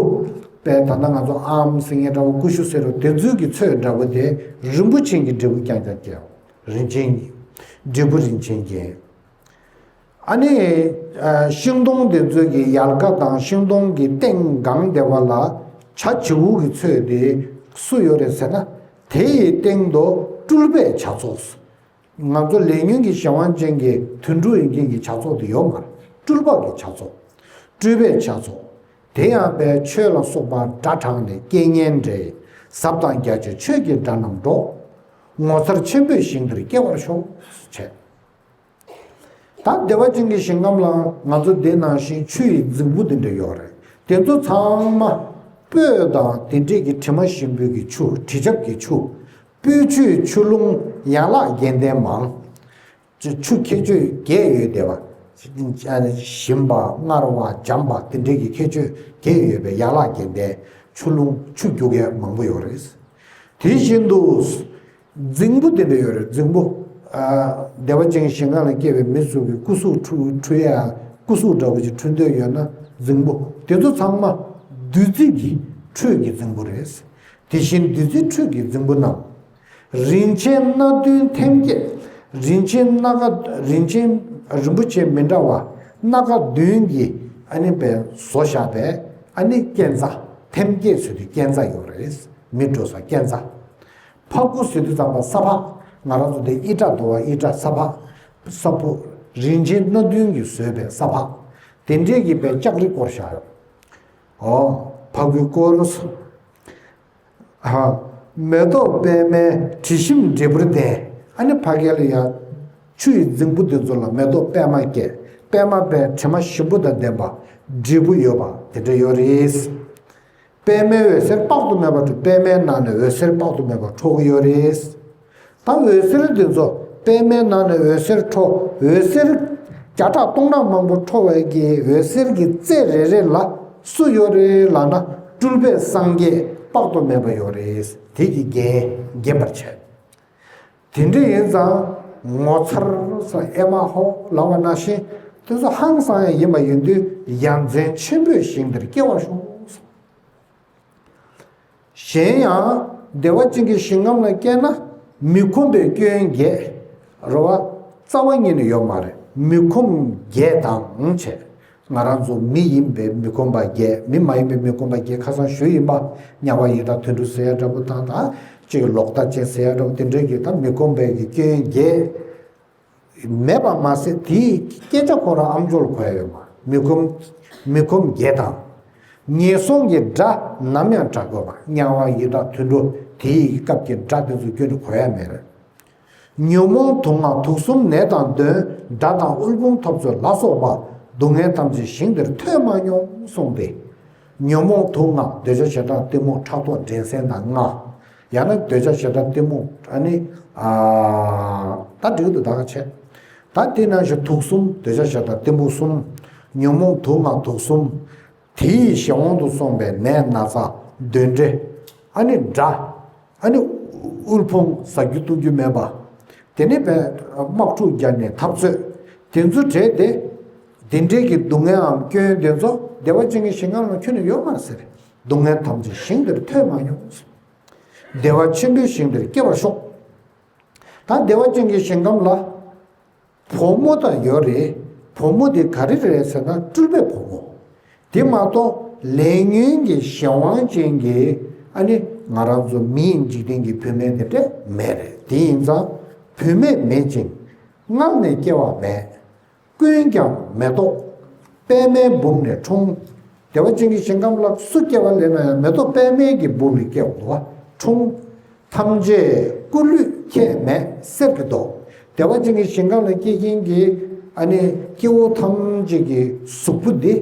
པའི་ད་ལྟ་ང་ཚོ་ཨམ་ཟེར་མཁན་འདྲ་བོ་ཀུ་ཤུ་ཟེར་རོ་དེ་ཚོའི་གི་ཚོད་འདྲ་བོ་དེ་རིན་པོ་ཆེན་གྱི་འབྲས་བུ་རྐྱང་རྐྱང་སྐྱེ། རིན་ཆེན་གྱི་འབྲས་བུ་རིན་ཆེན་གྱི། ཨ་ནི་ཨ་ཤིང་སྡོང་དེ་ཚོའི་གི་ཡལ་ག་དང་ཤིང་སྡོང་གི་སྟེང་སྒང་སྡེ་བ་ལ་བྱ་བྱིའུ་གི་ཚོད་དེ་སུ་ཡོད་རེད་ཟེར་ན། དེ་ཡི་སྟེང་དུ་སྤྲུལ་པའི་བྱ་ཚོགས། ང་ཚོ་ལས་ཉོན་གྱི་གཞན་དབང་ཅན་གྱི་དུད་འགྲོ་ཡིན་མཁན་གྱི་བྱ་ཚོགས་དེ་ཡོད་མ་རེད། སྤྲུལ་པ་གི་བྱ་ཚོགས། སྤྲུལ་པའི་བྱ་ཚོགས། དེ་ཡང་པའི་ཆོས་ལ་སོགས་པ་སྒྲ་དྲངས་ནས་སྐད་སྙན་སྒྲས་ཟབ་དང་རྒྱ་ཆེ་ཆོས་ཀྱི་སྒྲ་རྣམས་སྒྲོག། ངོ་མཚར་ཆེན་པོའི་ཞིང་དེར་སྐྱེ་བར་ཤོག་ཅེས། ད་བདེ་བ་ཅན་གྱི་ཞིང་ཁམས་ལ་ང་ཚོ་འདི་ནང་བཞིན་ཆུ་ཡི་རྫིང་བུ་འདི་འདྲ་ཡོད་རེད། དེ་ཚོ་ཚང་མ་སྤོས་དང་དེ་འདྲས་ཀྱི་དྲི་མ་ཞིམ་པོའི་གི་ཆུ། དྲི་ཆབ་ཀྱི་ཆུ། སྤོས་ཆུའི་ཆུ་ཀླུང་ཡན་ལག་བརྒྱད་ལྡན་མང་། ཆུ་ཆུ་ཁྱད་ཆོས་བརྒྱད་ཡོད་བསྡད་པ། ཞིམ་པ་མངར་བ་འཇམ་པ་དེ་འདྲས་ཀྱི་ཁྱད་ཆོས་བརྒྱད་ཡོད་པའི་ཡན་ལག་བརྒྱད་ལྡན་ཆུ་ཀླུང་ཆུ་རྒྱུག་མཁན་མང་པོ་ཡོད་རེད། དེ་བཞིན་དུ། རྫིང་བུ་དེ་འདྲ་ཡོད་རེད། རྫིང་བུ། ཨ་བདེ་བ་ཅན་གྱི་ཞིང་ཁམས་ལ་སྐྱེས་པའི་མི་ཚོ་གི་སྐུ་གཟུགས་འཁྲུ་འཁྲུ་ཡ། སྐུ་གཟུགས་འདྲ་བོ་ཅིག་འཁྲུ་འདོད་ཡོད་ན་རྫིང་བུ། དེ་ཚོ་ཚང་མ་བདུད་རྩི་གི་ཁྲོད་ཀྱི་རྫིང་བུ་རེད། དེ་བཞིན་བདུད་རྩི་ཁྲོད་ཀྱི་རྫིང་བུ་རྣམས། རིན་ཆེན་སྣ་བདུན་ཐེམ་སྐས། རིན་ཆེན་སྣ་ཁ་རིན་ཆེན་རིན་པོ་ཆེ་མི་འདྲ་བ་སྣ་ཁ་བདུན་གྱི་ཨ་ནི་པའི་བཟོ་བཞག་པའི་ཨ་ནི་སྐས་འཛེག་ཐེམ་སྐས་ཟེར་དུས་སྐས་འཛེག་ཡོད་རེད། མི་འགྲོ་ས་སྐས་འཛེག་ཕ་གུ་ཟེར་དུས་ཙམ་པ་ས་ཕག་ང་རང་ཚོ་དེ་ཨི་སྒྲ་འདུག་བ། ཨི་སྒྲ་ས་ཕག་ས་ཕོ། རིན་ཆེན་སྣ་བདུན་གྱིས་བཟོས་པའི་ས་ཕག་དེ་འདྲས་ཀྱི་པའི་ལྕགས་རི་བསྐོར་བཞག་ཡོད། ཨོ། ཕ་གུས་བསྐོར། ཧ། མེ་ཏོག་པད་མའི་དྲི་ཞིམ་འབྲས་བུར་ལྡན། ཨ་ནི་ཕ་གི་ལ་ཡ། ཆུ་ཡི་རྫིང་བུ་འདི་ཚོ་ལ་མེ་ཏོག་པད་མ་སྐྱེས། པད་མ་པའི་དྲི་མ་ཞིམ་པོ་དང་ལྡན་པ། འབྲས་བུ་ཡོད་པ་དེ་འདྲ་ཡོད་རེད། པད་མའི་འོད་ཟེར་དཔག་ཏུ་མེད་པ་འཕྲོ། པད་མའི་ནང་ནས་འོད་ཟེར་དཔག་ཏུ་མེད་པ་འཕྲོ་གི་ཡོད་རེད། ད་འོད་ཟེར་འདི་ཚོ་པད་མའི་ནང་ནས་འོད་ཟེར་འཕྲོ། འོད་ཟེར་བརྒྱ་ཕྲག་སྟོང་ཕྲག་མང་པོ་འཕྲོ་བའི་གི་འོད་ཟེར་གྱི་རྩེ་རེ་རེ་ལ་སུ་ཡོད་རེད་ལབ་ན་སྤྲུལ་པའི་སངས་རྒྱས་དཔག་ཏུ་མེད་པ་ཡོད་རེད། དེ་གི་རྒྱན་བརྒྱན་པར་བྱས། དེ་འདྲ་ཡིན་ཙང་ངོ་མཚར་ས་ཨེ་མ་ཧོ་ལབ་པ་ནང་བཞིན་དེ་ཚོ་ཧང་སང་ཡང་ཡིན་པ་ཡིན་དུས་ཡ་མཚན་ཆེན་པོས་ཞིང་དེར་སྐྱེ་བར་ཤོག་གཞན་ཡང་བདེ་བ་ཅན་གྱི་ཞིང་ཁམས་ལ་སྐྱེས་ན་མི་ཁོམ་པའི་སྐྱོན་བརྒྱད། རེད་བ། རྩ་བ་ཉིད་ནས་ཡོད་མ་རེད། མི་ཁོམ་བརྒྱད་དང་བྱས། ང་རང་ཚོ་མི་ཡིན་པའི་མི་ཁོམ་པ་བརྒྱད། མི་མ་ཡིན་པའི་མི་ཁོམ་པ་བརྒྱད་ཁ་སང་ཞུས་ཡིན་པ། དམྱལ་བ་ཡི་དྭགས་དུད་འགྲོ་ཟེར་ཡ་འདྲ་པོ་དང་། ད་ཅིག་ལོག་ལྟ་ཅན་ཟེར་ཡ་འདྲ་པོ་དེ་འདྲའི་གི་ད་མི་ཁོམ་པའི་གི་སྐྱོན་བརྒྱད། མེད་པ་མ་ཟད་དེའི་སྐད་ཆ་ཁོ་རང་ཨམ་ཅོག་ལ་གོ་ཡ་ཡོད་མ། མི་ཁོམ། མི་ཁོམ་བརྒྱད་དང་། ངན་སོང་གི་སྒྲ་ནམ་ཡང་གྲགས་དགོས་པ། དམྱལ་བ་ཡི་དྭགས་དུད་འགྲོ་དེའི་སྐབས་ཀྱི་སྒྲ་དེ་ཚོ་ཁྱོན་ནས་གོ་ཡ་མེད་རེད། ཉོན་མོངས་དུག་ལྔ་དུག་གསུམ་ནད་དང་གདོན། དགྲ་དང་དབུལ་ཕོངས་འཐབ་རྩོད་ལ་སོགས་པ། སྡུག་བསྔལ་ཐམས་ཅད་ཞིང་དེར་ཐོས་མ་མྱོང་གསུངས་ཏེ། ཉོན་མོངས་དུག་ལྔ། འདོད་ཆགས་ཞེ་སྡང་གཏི་མུག་ཕྲག་དོག་འགྲན་སེམས་དང་ལྔ། ཡང་ན་འདོད་ཆགས་ཞེ་སྡང་གཏི་མུག་ཨ་ནི། ཨ། ད་འགྲིག་འདུག་ད་ག་བྱས། ད་དེ་ནང་བཞིན་དུག་གསུམ། འདོད་ཆགས་ཞེ་སྡང་གཏི་མུག་གསུམ། ཉོན་མོངས་དུག་ལྔ་དུག་གསུམ། དེའི་གཞན་དབང་དུ་སོང་བའི་ནད་ན་ཚ། གདོན་འདྲེ། ཨ་ནི་དགྲ། ཨ་ནི་དབུལ་ཕོངས་ཟ་རྒྱུ་བཏུང་རྒྱུ་མེད་པ། དེ་ནས་པའི་དམག་འཁྲུག་རྒྱག་ནས་འཐབ་རྩོད། དེ་ཚོ་བྲལ་ཏེ། དེ་འདྲའི་གི་སྡུག་བསྔལ་འམ་སྐྱོན་དེ་ཚོ་བདེ་བ་ཅན་གྱི་ཞིང་ཁམས་ལ་ཁྱོན་ནས་ཡོད་མ་ཟེར། སྡུག་བསྔལ་ཐམས་ཅད་ཞིང་དེར་ཐོས་མ་མྱོང་། བདེ་བ་ཆེན་པོའི་ཞིང་དེར་སྐྱེ་བར་ཤོག་ད་བདེ་བ་ཅན་གྱི་ཞིང་ཁམས་ལ། བུ་མོ་དང་ཡོད་རེད། བུ་མོ་དེ་ག་རེ་རེད་ཟེར་ན་སྤྲུལ་པའི་བུ་མོ། དེ་མ་གཏོགས་ལས་ཉོན་གྱི་གཞན་དབང་ཅན་གྱི་ཨ་ནི་ང་རང་ཚོ་མི་ཡི་འཇིག་རྟེན་གྱི་བུད་མེད་དེ་འདྲ་མེད་རེད། དེ་ཡིན་ཙང་བུད་མེད་མེད་ཅིང་མངལ་ནས་སྐྱེ་བ་མེད། ཀུན་ཀྱང་མེ་ཏོག་པད་མའི་འབུབས་ནས་འཁྲུངས། བདེ་བ་ཅན་གྱི་ཞིང་ཁམས་ལ་སུ་སྐྱེ་བ་ལེན་ན་ཡང་མེ་ཏོག་པད་མའི་གི་འབུབས་ལས་སྐྱེ་བ་འདུག་བ། འཁྲུངས། ཐམས་ཅད་སྐུ་ལུས་ཁྱད་མེད་གསེར་གྱི་མདོག་བདེ་བ་ཅན་གྱི་ཞིང་ཁམས་ལ་སྐྱེ་མཁན་གྱི་ཨ་ནི་སྐྱེ་བོ་ཐམས་ཅད་ཀྱི་གཟུགས་པོ་འདི་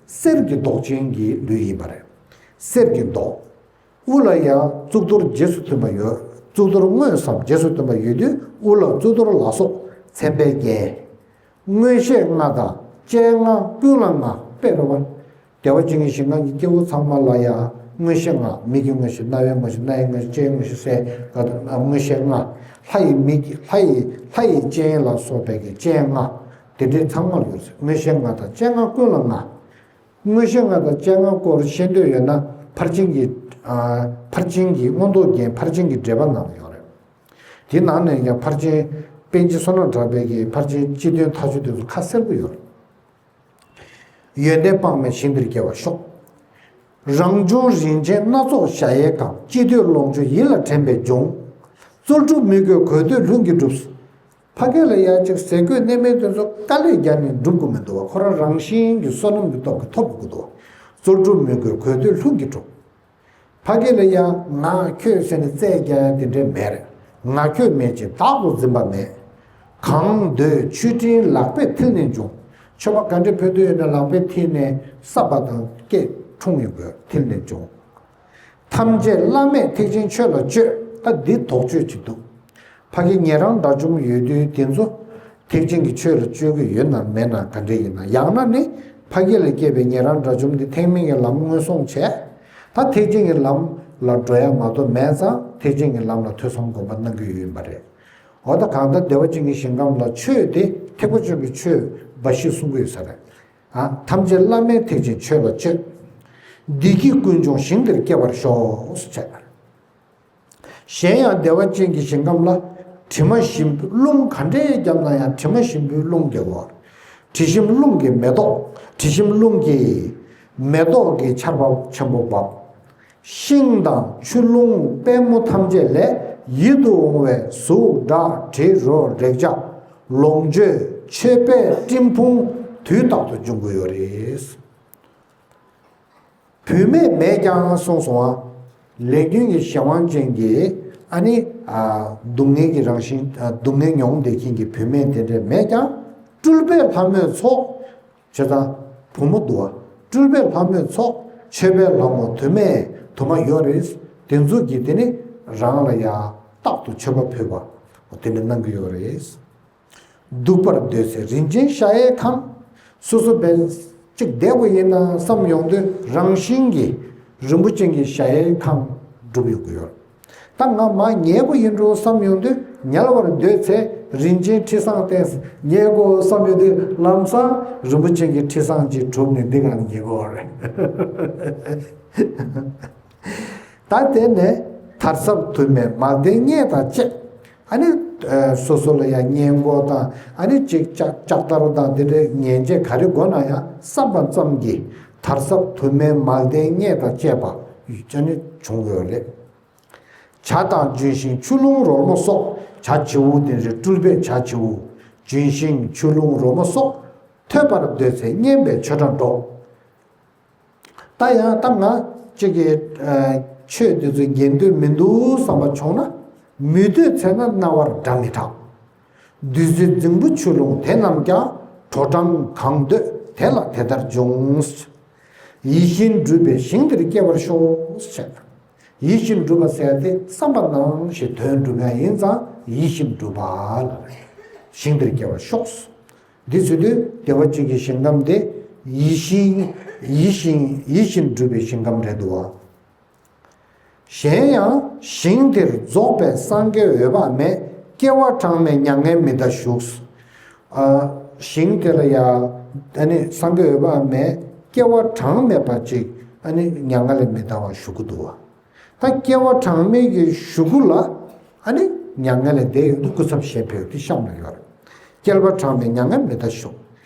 གསེར་གྱི་མདོག་ཅན་གྱི་ལུས་ཡིན་པ་རེད། གསེར་གྱི་མདོག་དབུ་ལ་ཡང་གཙུག་ཏོར་རྗེས་སུ་མཐུན་པ་ཡོད། གཙུག་ཏོར་དངོས་སམ་རྗེས་སུ་མཐུན་པ་ཡོད་དུས་དབུ་ལ་གཙུག་ཏོར་ལ་སོགས་མཚན་དཔེས་བརྒྱན། མངོན་ཤེས་ལྔ་དང་སྤྱན་ལྔ་ཀུན་ལ་མངའ། དཔེ་རུ་བ། བདེ་བ་ཅན་གྱི་ཞིང་ཁམས་ཀྱི་སྐྱེ་བོ་ཚང་མ་ལ་ཡང་མངོན་ཤེས་ལྔ། མིག་གི་མངོན་ཤེས། རྣ་བའི་མངོན་ཤེས། སྣའི་མངོན་ཤེས། ལྕེའི་མངོན་ཤེས། སའི་མངོན་ཤེས་ལྔ། ལྷ་ཡི་མིག་ལྷ་ཡི་ལྷ་ཡི་སྤྱན་ལ་སོགས་པའི་གི་སྤྱན་ལྔ། དེ་འདྲའི་ཚང་མ་ལ་ཡོད། མངོན་ཤེས་ལྔ་དང་སྤྱན་ལྔ་ཀུན་ལ་ལྔ། མངོན་ཤེས་ལྔ་དང་སྤྱན་ལྔ་སྐོར་ཤེས་འདོད་ཡོད་ན། ཕར་ཕྱིན་གྱི་ཨ། ཕར་ཕྱིན་གྱི་མངོན་རྟོགས་རྒྱན་ཕར་ཕྱིན་གྱི་འགྲེལ་པ་ནང་ལ་ཡོད་རེད། དེ་ནང་ནས་ཀྱང་ཕར་ཕྱིན་པཎ་ཆེན་བསོད་ནམས་གྲགས་པའི་གི་ཕར་ཕྱིན་སྤྱི་དོན་མཐའ་དཔྱོད་དེ་ཚོ་ཁ་གསལ་པོ་ཡོད་རེད། ཡོན་ཏན་དཔག་མེད་ཞིང་འདིར་སྐྱེ་བར་ཤོག། རང་བྱུང་རིན་ཆེན་སྣ་ཚོགས་གཞལ་ཡས་ཁང་། ཅི་འདོད་ལོངས་སྤྱོད་ཡིད་ལ་དྲན་པས་འབྱུང་། རྩོལ་སྒྲུབ་མི་དགོས་དགོས་འདོད་ལྷུན་གྱིས་གྲུབ། ཕ་གི་ལ་ཡ་གཅིག་ཟས་གོས་གནས་མལ་དེ་ཚོ་དཀའ་ལས་རྒྱག་ནས་སྒྲུབ་དགོས་མི་འདུག་བ། ཁོ་རང་རང་བཞིན་གྱི་བསོད་ནམས་ཀྱི་སྟོབས་ཀྱིས་ཐོབ་དགོས་འདུག། རྩོལ་སྒྲུབ་མི་དགོས་དགོས་འདོད་ལྷུན་གྱིས་གྲུབ། ཕ་གི་ལ་ཡ་ང་ཁྱོད་ཟེར་ནས་རྩལ་རྒྱག་ཡ་དེ་འདྲ་མེད་རེད། ང་ཁྱོད་མེད་ཅིང་བདག་ཏུ་འཛིན་པ་མེད། གང་འདོད་མཆོད་སྤྲིན་ལག་པས་མཐིལ་ནས་འབྱུང་། མཆོད་པ་ག་འདྲ་ཕུལ་འདོད་ཡོད་ན་ལག་པའི་མཐིལ་ནས་སྲབ་པ་དང་སྐད་འཁྲུངས་ཡོང་དགོས། མཐིལ་ནས་འབྱུང་། ཐམས་ཅད་བླ་མེད་ཐེག་ཆེན་ཆོས་ལ་སྤྱོད། ད་འདི་དོགས་གཅོད་ཅིག་འདུག། ཕ་གི་ཉན་རང་དགྲ་བཅོམ་ཡོད་དུས་དེ་ཚོ་ཐེག་ཆེན་གྱི་ཆོས་ལ་སྤྱོད་ཀྱི་ཡོད་ན་མེད་ན་ག་འདྲ་ཡིན་ན། ཡང་ན་ནི་ཕ་གི་ལ་སྐྱེས་པའི་ཉན་རང་དགྲ་བཅོམ་འདི་ཐེག་དམན་གྱི་ལམ་སྔོན་སོང་བྱས། ད་ཐེག་ཆེན་གྱི་ལམ་ལ་འགྲོ་ཡ་མ་གཏོགས་མེད་ཙང་། ཐེག་ཆེན་གྱི་ལམ་ལ་ཐོས་བསམ་སྒོམ་པ་གནང་གི་ཡོད་པ་རེད། འོ་ད་གང་ལྟར་བདེ་བ་ཅན་གྱི་ཞིང་ཁམས་ལ་ཆོས་དེ་ཐེག་པ་ཆོས་ཀྱི་ཆོས་འབའ་ཞིག་གསུང་གི་ཡོད་ས་རེད། ཨ། ཐམས་ཅད་བླ་མེད་ཐེག་ཆེན་ཆོས་ལ་སྤྱོད། བདེ་སྐྱིད་ཀུན་འབྱུང་ཞིང་འདིར་སྐྱེ་བར་ཤོག་ཟེར། གཞན་ཡང་བདེ་བ་ཅན་གྱི་ཞིང་ཁམས་ལ། དྲི་མ་ཞིམ་པོའི་རླུང་ག་འདྲའི་བརྒྱབ་ན་ཡང་དྲི་མ་ཞིམ་པོའི་རླུང་གི་འོར། དྲི་ཞིམ་རླུང་གི་མེ་ཏོག། དྲི་ཞིམ་རླུང་གི་མེ་ཏོག་གི་ཆར་པ་ཆེན་པོ་བབས། ཤིང་དང་ཆུ་ཀླུང་པད་མོ་ཐམས་ཅད་ལས་ཡིད་དུ་འོང་བའི་གཟུགས་སྒྲ་དྲི་རོ་རེག་བྱ་ལོངས་སྤྱོད་མཆོད་པའི་སྤྲིན་ཕུང་དུས་རྟག་ཏུ་འབྱུང་གི་ཡོད་རེད། བུད་མེད་མེད་ཀྱང་གསུངས་སོང་ང་། ལས་རྒྱུ་གི་གཞན་དབང་ཅན་གྱི་ཨ་ནི་ཨ། སྡུག་བསྔལ་གྱི་རང་བཞིན། ཨ། སྡུག་བསྔལ་མྱོང་བསྡད་མཁན་གྱི་བུད་མེད་དེ་འདྲས་མེད་ཀྱང་། སྤྲུལ་པའི་ལྷ་མོའི་ཚོགས། བྱས་ཙང་བུ་མོ་འདུག་བ། སྤྲུལ་པའི་ལྷ་མོའི་ཚོགས། མཆོད་པའི་ལྷ་མོ་དུ་མས་དུ་མ་ཡོད་རེད། དེ་ཚོ་གིས་དེ་ནི་རང་ལ་ཡང་རྟག་ཏུ་མཆོད་པ་ཕུལ་བ་དེ་འདྲ་གནང་གི་ཡོད་རེད། འདུག་པར་འདོད་ཚེ་རིན་ཆེན་གཞལ་ཡས་ཁང་། སོ་སོ་བས་གཅིག་བསྡད་དགོས་ཡིན་ན་བསམ་ཡོང་དུས་རང་བཞིན་གྱིས་རིན་པོ་ཆེ་གི་གཞལ་ཡས་ཁང་སྒྲུབ་ཡོང་གི་ཡོད། ད་ང་མར་ཉལ་དགོས་ཡིན་འགྲོ་བསམ་ཡོང་དུས་ཉལ་བར་འདོད་ཚེ་རིན་ཆེན་ཁྲི་བཟང་བསྟན། ཉལ་དགོས་བསམ་ཡོང་དུས་ལམ་སང་རིན་པོ་ཆེ་གི་ཁྲི་བཟང་ཅིག་གྲུབ་ནས་འདི་ག་ནས་ཉལ་དགོས་རེད། ད་དེ་ནས་དར་ཟབ་དུ་མས་མལ་སྟན་རྙེད་དང་བཅས། ཨ་ནི་ཨ། སོ་སོ་ལ་ཡང་སྔས་མགོ་དང་ཨ་ནི་གཅིག་ལྕགས་ལྕགས་དར་དང་དེ་འདྲའི་ཉེན་ཆེ་ག་རེ་དགོས་ན་ཡང་བསམ་པ་ཙམ་གྱིས་དར་ཟབ་དུ་མས་མལ་སྟན་རྙེད་དང་བཅས་པ་ཨ་ནི་བྱུང་ཡོད་རེད། བྱ་དང་ལྗོན་ཤིང་ཆུ་ཀླུང་རོལ་མོ་སོགས། བྱ་བྱིའུ་དེ་རེད། སྤྲུལ་པའི་བྱ་བྱིའུ། ལྗོན་ཤིང་ཆུ་ཀླུང་རོལ་མོ་སོགས། ཐོས་པར་འདོད་ཚེ་སྙན་པའི་ཆོས་སྒྲ་སྒྲོགས། ད་ཡང་ད་ང་གཅིག་གིས་ཨ། ཆོས་འདི་ཚོ་ཉན་འདོད་མི་འདུག་བསམ་པ་བྱུང་ན། མི་འདོད་ཚེ་ན་རྣ་བར་སྒྲ་མི་གྲག། བདུད་རྩི་རྫིང་བུ་ཆུ་ཀླུང་དེ་རྣམས་ཀྱང་། དྲོ་གྲང་གང་འདོད་དེ་ལ་དེ་ལྟར་འབྱུང་། ཡིད་བཞིན་འགྲུབ་པའི་ཞིང་དེར་སྐྱེ་བར་ཤོག་ཟེར། ཡིད་བཞིན་འགྲུབ་པ་ཟེར་ཏེ་བསམ་པ་ནང་བཞིན་དོན་འགྲུབ་ཡ་ཡིན་ཙང་ཡིད་བཞིན་འགྲུབ་པ་ལ་རེད། ཞིང་དེར་སྐྱེ་བར་ཤོག། འདི་ཚོ་དུས་བདེ་བ་ཅན་གྱི་ཞིང་ཁམས་དེ་ཡིད་བཞིན་ཡིད་བཞིན་ཡིད་བཞིན་འགྲུབ་པའི་ཞིང་ཁམས་རེད་འདུག་བ། གཞན་ཡང་ཞིང་དེར་རྫོགས་པའི་སངས་རྒྱས་འོད་དཔག་མེད་སྐྱེ་བ་གྲངས་མེད་མྱ་ངན་མི་འདའ་བཞུགས། ཨ། ཞིང་དེ་ལ་ཡང་ཨ་ནི་སངས་རྒྱས་འོད་དཔག་མེད་སྐྱེ་བ་གྲངས་མེད་པ་ཅིག་ཨ་ནི་མྱ་ངན་ལས་མི་འདའ་བར་བཞུགས་ཀྱི་འདུག་བ། ད་སྐྱེ་བ་གྲངས་མེད་ཀྱི་གཞུག་གུ་ལ་ཨ་ནི་མྱ་ངན་ལས་འདས་ཡོང་དུས་སྐུ་ཚབ་ཞལ་ཕེབས་ཏེ་གཤམ་ལ་ཡོད་རེད། སྐྱེ་བ་གྲངས་མེད་མྱ་ངན་མི་འདའ་ཤོག།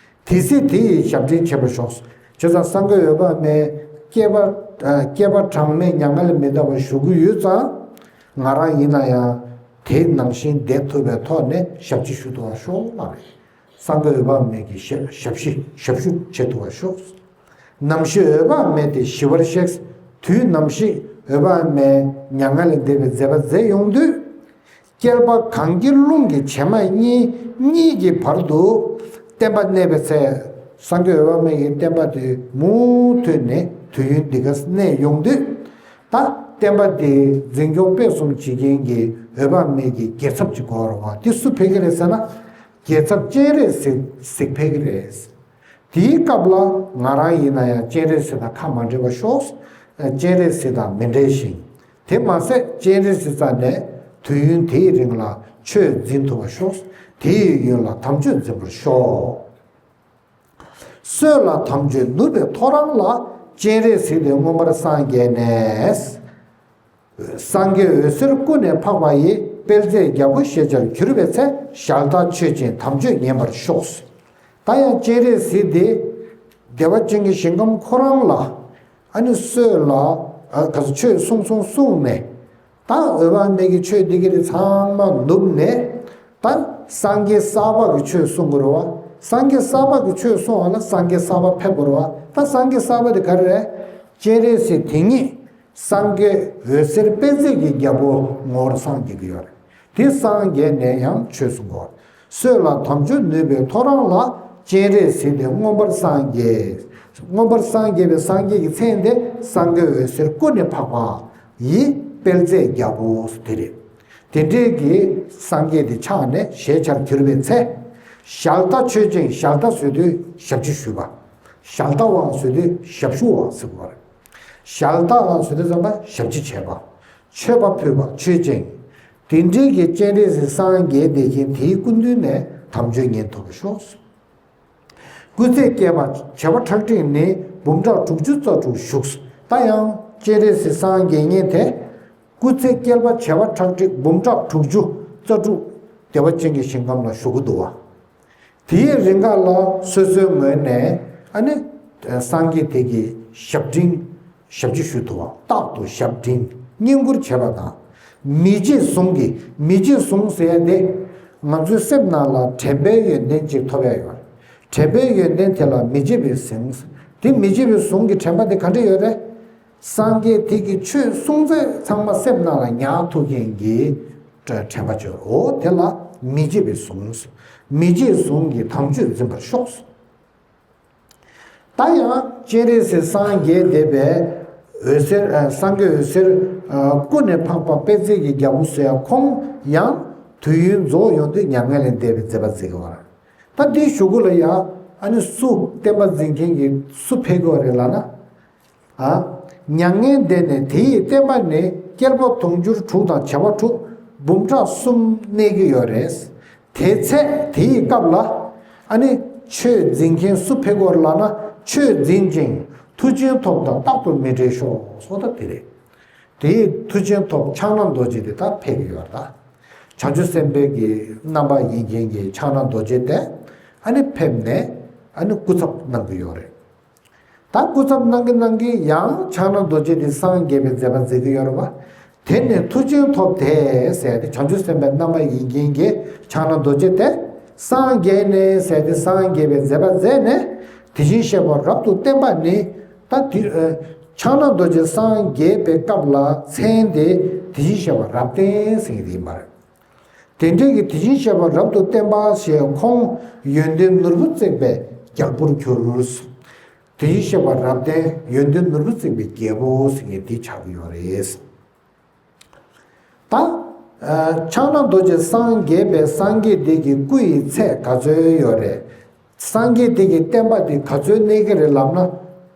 དེ་ཚེ་དེ་ཡི་ཞབས་འདྲེན་བྱེད་པར་ཤོག། བྱས་ཙང་སངས་རྒྱས་འོད་དཔག་མེད་སྐྱེ་བ་ཨ། སྐྱེ་བ་གྲངས་མེད་མྱ་ངན་ལས་མི་འདའ་བར་བཞུགས་ཀྱི་ཡོད་ཙང་། ང་རང་ཡིན་ན་ཡང་དེ་ནང་བཞིན་བསྡད་ཐུབ་པའི་ཐོག་ནས་ཞབས་ཕྱི་ཞུ་ཐུབ་པར་ཤོག་ལབ་རེད། སངས་རྒྱས་འོད་དཔག་མེད་ཀྱི་ཞབས་ཞབས་ཕྱི་ཞབས་ཞུ་བྱེད་ཐུབ་པར་ཤོག། ནམ་ཞིག་འོད་དཔག་མེད་དེ་ཞི་བར་གཤེགས། དུས་ནམ་ཞིག་འོད་དཔག་མེད་མྱ་ངན་ལས་འདས་པའི་མཛད་པ་མཛད་ཡོང་དུས། བསྐལ་པ་གང་གི་རླུང་གི་བྱེ་མ་གཉིས་གཉིས་ཀྱི་བར་དུ་བསྟན་པ་གནས་པའི་ཚེ། སངས་རྒྱས་འོད་དཔག་མེད་ཀྱི་བསྟན་པ་དེ་མུ་མཐུད་ནས་དུས་ཡུན་འདི་ག་གནས་ཡོང་དུས། ད་བསྟན་པ་དེ་འཛིན་སྐྱོང་སྤེལ་གསུམ་བྱེད་མཁན་གྱི་འོད་དཔག་མེད་ཀྱི་རྒྱལ་ཚབ་ཅིག་དགོས་རེད་བ། དེ་སུ་ཕེབས་ཀྱི་རེད་ཟེར་ན། རྒྱལ་ཚབ་སྤྱན་རས་གཟིགས་གཟིགས་ཕེབས་ཀྱི་རེད། དེའི་སྐབས་ལ་ང་རང་ཡིན་ན་ཡང་སྤྱན་རས་གཟིགས་དང་ཁ་མ་འབྲལ་བར་ཤོག་སྤྱན་རས་གཟིགས་དང་མི་འབྲལ་ཞིང་། དེ་མ་ཟད་སྤྱན་རས་གཟིགས་རྩ་ནས་དུས་ཡུན་དེའི་རིང་ལ་ཆོས་འཛིན་ཐུབ་པར་ཤོག་དེའི་ཡུན་ལ་དམ་ཆོས་འཛིན་པར་ཤོག་སྲོད་ལ་དམ་ཆོས་ནུབ་པའི་ཐོ་རངས་ལ། སྤྱན་རས་གཟིགས་དེ་མངོན་པར་སངས་རྒྱས་ནས། སངས་རྒྱས་འོད་ཟེར་ཀུན་ནས་འཕགས་པ་ཡི། དཔལ་བརྩེགས་རྒྱལ་པོ་ཞེས་བྱར་གྱུར་པའི་ཚེ། ཞལ་ལྟ་མཆོད་ཅིང་དམ་ཆོས་ཉན་པར་ཤོག་ད་ཡང་སྤྱན་རས་གཟིགས་དེ་བདེ་བ་ཅན་གྱི་ཞིང་ཁམས་ཁོ་རང་ལ། ཨ་ནི་སྲོད་ལ་ཨ་ག་ཚོད་ཆོས་གསུངས་གསུངས་གསུངས་ནས། ད་འོད་དཔག་མེད་ཀྱི་ཆོས་འདི་ག་རེ་ཚང་མ་ནུབ་ནས། ད་སངས་རྒྱས་གསར་པ་གི་ཆོས་གསུང་དགོས་རེད་བ། སངས་རྒྱས་གསར་པ་གི་ཆོས་གསུང་བ་ལ་སངས་རྒྱས་གསར་པ་ཕེབས་དགོས་རེད་བ། ད་སངས་རྒྱས་གསར་པ་དེ་ག་རེ་རེད། སྤྱན་རས་གཟིགས་དེ་ཉིད་སངས་རྒྱས་འོད་ཟེར་དཔལ་བརྩེགས་ཀྱི་རྒྱལ་པོ་ངོ་བོར་སངས་རྒྱས་ཀྱི་ཡོད་རེད། དེ་སངས་རྒྱས་ནས་ཡང་ཆོས་གསུང་དགོས། སྲོད་ལ་དམ་ཆོས་ནུབ་པའི་ཐོ་རངས་ལ། སྤྱན་རས་གཟིགས་དེ་མངོན་པར་སངས་རྒྱས། མངོན་པར་སངས་རྒྱས་པའི་སངས་རྒྱས་ཀྱི་མཚན་དེ་སངས་རྒྱས་འོད་ཟེར་ཀུན་ནས་འཕགས་པ་ཡི་དཔལ་བརྩེགས་རྒྱལ་པོ་དེ་རེད། དེ་འདྲའི་གི་སངས་རྒྱས་དེ་ཆགས་ནས་ཞལ་ཆར་གྱུར་པའི་ཚེ། ཞལ་ལྟ་མཆོད་ཅིང་ཞལ་ལྟ་ཟེར་དུས་ཞབས་ཕྱི་ཞུས་པ། ཞལ་ལྟ་བ་ཟེར་དུས་ཞབས་ཞུ་བ་ཟེར་བ་རེད། ཞལ་ལྟ་བ་ཟེར་དུས་ཙམ་པ་ཞབས་ཕྱི་བྱས་པ། མཆོད་པ་ཕུལ་བ་མཆོད་ཅིང་། དེ་འདྲའི་གི་སྤྱན་རས་གཟིགས་སངས་རྒྱས་བསྡད་ཀྱིན་དེའི་སྐུ་མདུན་ནས་དམ་ཆོས་ཉན་ཐུབ་པར་ཤོག་སྐུ་ཚེ་བསྐལ་པ་བྱེ་བ་ཁྲག་ཁྲིག་ནི། འབུམ་ཕྲག་དྲུག་ཅུ་རྩ་དྲུག་བཞུགས། ད་ཡང་སྤྱན་རས་གཟིགས་སངས་རྒྱས་མཁན་དེ། སྐུ་ཚེ་བསྐལ་པ་བྱེ་བ་ཁྲག་ཁྲིག་འབུམ་ཕྲག་དྲུག་ཅུ་རྩ་དྲུག་བདེ་བ་ཅན་གྱི་ཞིང་ཁམས་ལ་བཞུགས་ཀྱི་འདུག་བ། དེའི་རིང་ག་ལ་སོ་སོའི་ངོས་ནས་ཨ་ནི་སངས་རྒྱས་དེ་གི་ཞབས་འབྲིང་། ཞབས་ཕྱི་ཞུ་ཐུབ་པ། རྟག་ཏུ་ཞབས་འབྲིང་བསྙེན་བཀུར་བྱེད་པ་དང་། མི་བརྗེད་གཟུངས་ཀྱི། མི་བརྗེད་གཟུངས་ཟེར་ཡ་དེ། ང་ཚོའི་སེམས་ནང་ལ་དྲན་པའི་ཡོན་ཏན་ཅིག་ཐོབ་ཡ་ཡོད། དྲན་པའི་ཡོན་ཏན་དེ་ལ་མི་བརྗེད་པའི་གཟུངས། དེ་མི་བརྗེད་པའི་གཟུངས་ཀྱི་དྲན་པ་དེ་ག་འདྲ་ཡོད་རེད། སངས་རྒྱས་དེ་གི་ཆོས་གསུང་ཚད་ཚང་མ་སེམས་ནང་ལ་ཉར་ཐུབ་མཁན་གྱི་དྲན་པ་ཅིག་ཡོད། འོ་དེ་ལ་མི་བརྗེད་པའི་གཟུངས། མི་བརྗེད་གཟུངས་ཀྱི་དམ་ཆོས་འཛིན་པར་ཤོག་ད་ཡང་སྤྱན་རས་གཟིགས་སངས་རྒྱས་བསྡད་པའི་འོད་ཟེར། ཨ། སངས་རྒྱས་འོད་ཟེར། ཨ། ཀུན་ནས་འཕགས་པ་དཔལ་བརྩེགས་ཀྱི་རྒྱལ་པོ་ཟེར་ཡ་ཁོང་ཡང་དུས་ཡུན་རྫོགས་ཡོང་དུས་མྱ་ངན་ལས་འདས་པའི་མཛད་པ་མཛད་ཀྱི་ཡོད་རེད། ད་འདིའི་གཞུག་གུ་ལ་ཡང་ཨ་ནི་སུ་བསྟན་པ་འཛིན་མཁན་གྱི་སུ་ཕེབས་ཀྱི་ཡོད་རེད་ལབ་ན། ཨ། མྱ་ངན་འདས་ནས་དེ་ཡི་བསྟན་པ་ནི་བསྐལ་པ་དུང་ཕྱུར་དྲུག་དང་བྱེ་བ་དྲུག་འབུམ་ཕྲག་གསུམ་གནས་ཀྱི་ཡོད་རེད། དེ་ཚེ་དེ་ཡི་སྐབས་ལ་ཨ་ནི་ཆོས་འཛིན་མཁན་སུ་ཕེབས་ཀྱི་ཡོད་རེད་ལབ་ན། ཆོས་འཛིན་ཅིང་མཐུ་ཆེན་ཐོབ་དང་རྟག་ཏུ་མི་འབྲལ་ཤོག་ཟེར་ད་དེ་རེད། དེ་ཡི་མཐུ་ཆེན་ཐོབ་ཕྱག་ན་རྡོ་རྗེ་དེ་ད་ཕེབས་ཀྱི་ཡོད་རེད་ད། བྱང་ཆུབ་སེམས་དཔའི་གི་རྣམ་པ་ཡིན་མཁན་གྱི་ཕྱག་ན་རྡོ་རྗེ་དེ་ཨ་ནི་ཕེབས་ནས་ཨ་ནི་སྐུ་ཚབ་གནང་གི་ཡོད་རེད། ད་སྐུ་ཚབ་གནང་གི་གནང་གི་ཡང་ཕྱག་ན་རྡོ་རྗེ་དེ་སངས་རྒྱས་པའི་མཛད་པ་མཛད་ཀྱི་ཡོད་རེད་བ། དེ་ནས་མཐུ་ཆེན་ཐོབ་དེ་ཟེར་ཏེ་བྱང་ཆུབ་སེམས་དཔའི་རྣམ་པ་ཡིན་མཁན་གྱི་ཕྱག་ན་རྡོ་རྗེ་དེ་སངས་རྒྱས་ནས་ཟེར་ཏེ་སངས་རྒྱས་པའི་མཛད་པ་མཛད་ནས་དེ་བཞིན་གཤེགས་པ་རབ་ཏུ་བསྟན་པ་ནི། ད་དེ་ཕྱག་ན་རྡོ་རྗེ་སངས་རྒྱས་པའི་སྐབས་ལ་མཚན་དེ་དེ་བཞིན་གཤེགས་པ་རབ་བརྟན་ཟེར་གྱི་ཡིན་པ་རེད། དེ་འདྲའི་གི་དེ་བཞིན་གཤེགས་པ་རབ་ཏུ་བརྟན་པ་ཞེས་ཁོང་ཡོན་ཏན་ནོར་བུ་བརྩེགས་པའི་རྒྱལ་པོར་གྱུར། དེ་བཞིན་གཤེགས་པ་རབ་བརྟན་ཡོན་ཏན་ནོར་བུ་བརྩེགས་པའི་རྒྱལ་པོ་ཟེར་མཁན་དེ་ཆགས་ཀྱི་ཡོད་རེད། ད་ཕྱག་ན་རྡོ་རྗེ་སངས་རྒྱས་པའི་སངས་རྒྱས་དེ་གི་སྐུ་ཡི་ཚད་ག་ཚོད་ཡོད་རེད། སངས་རྒྱས་དེ་གི་བསྟན་པ་དེ་ག་ཚོད་གནས་ཀྱི་རེད་ལབ་ན།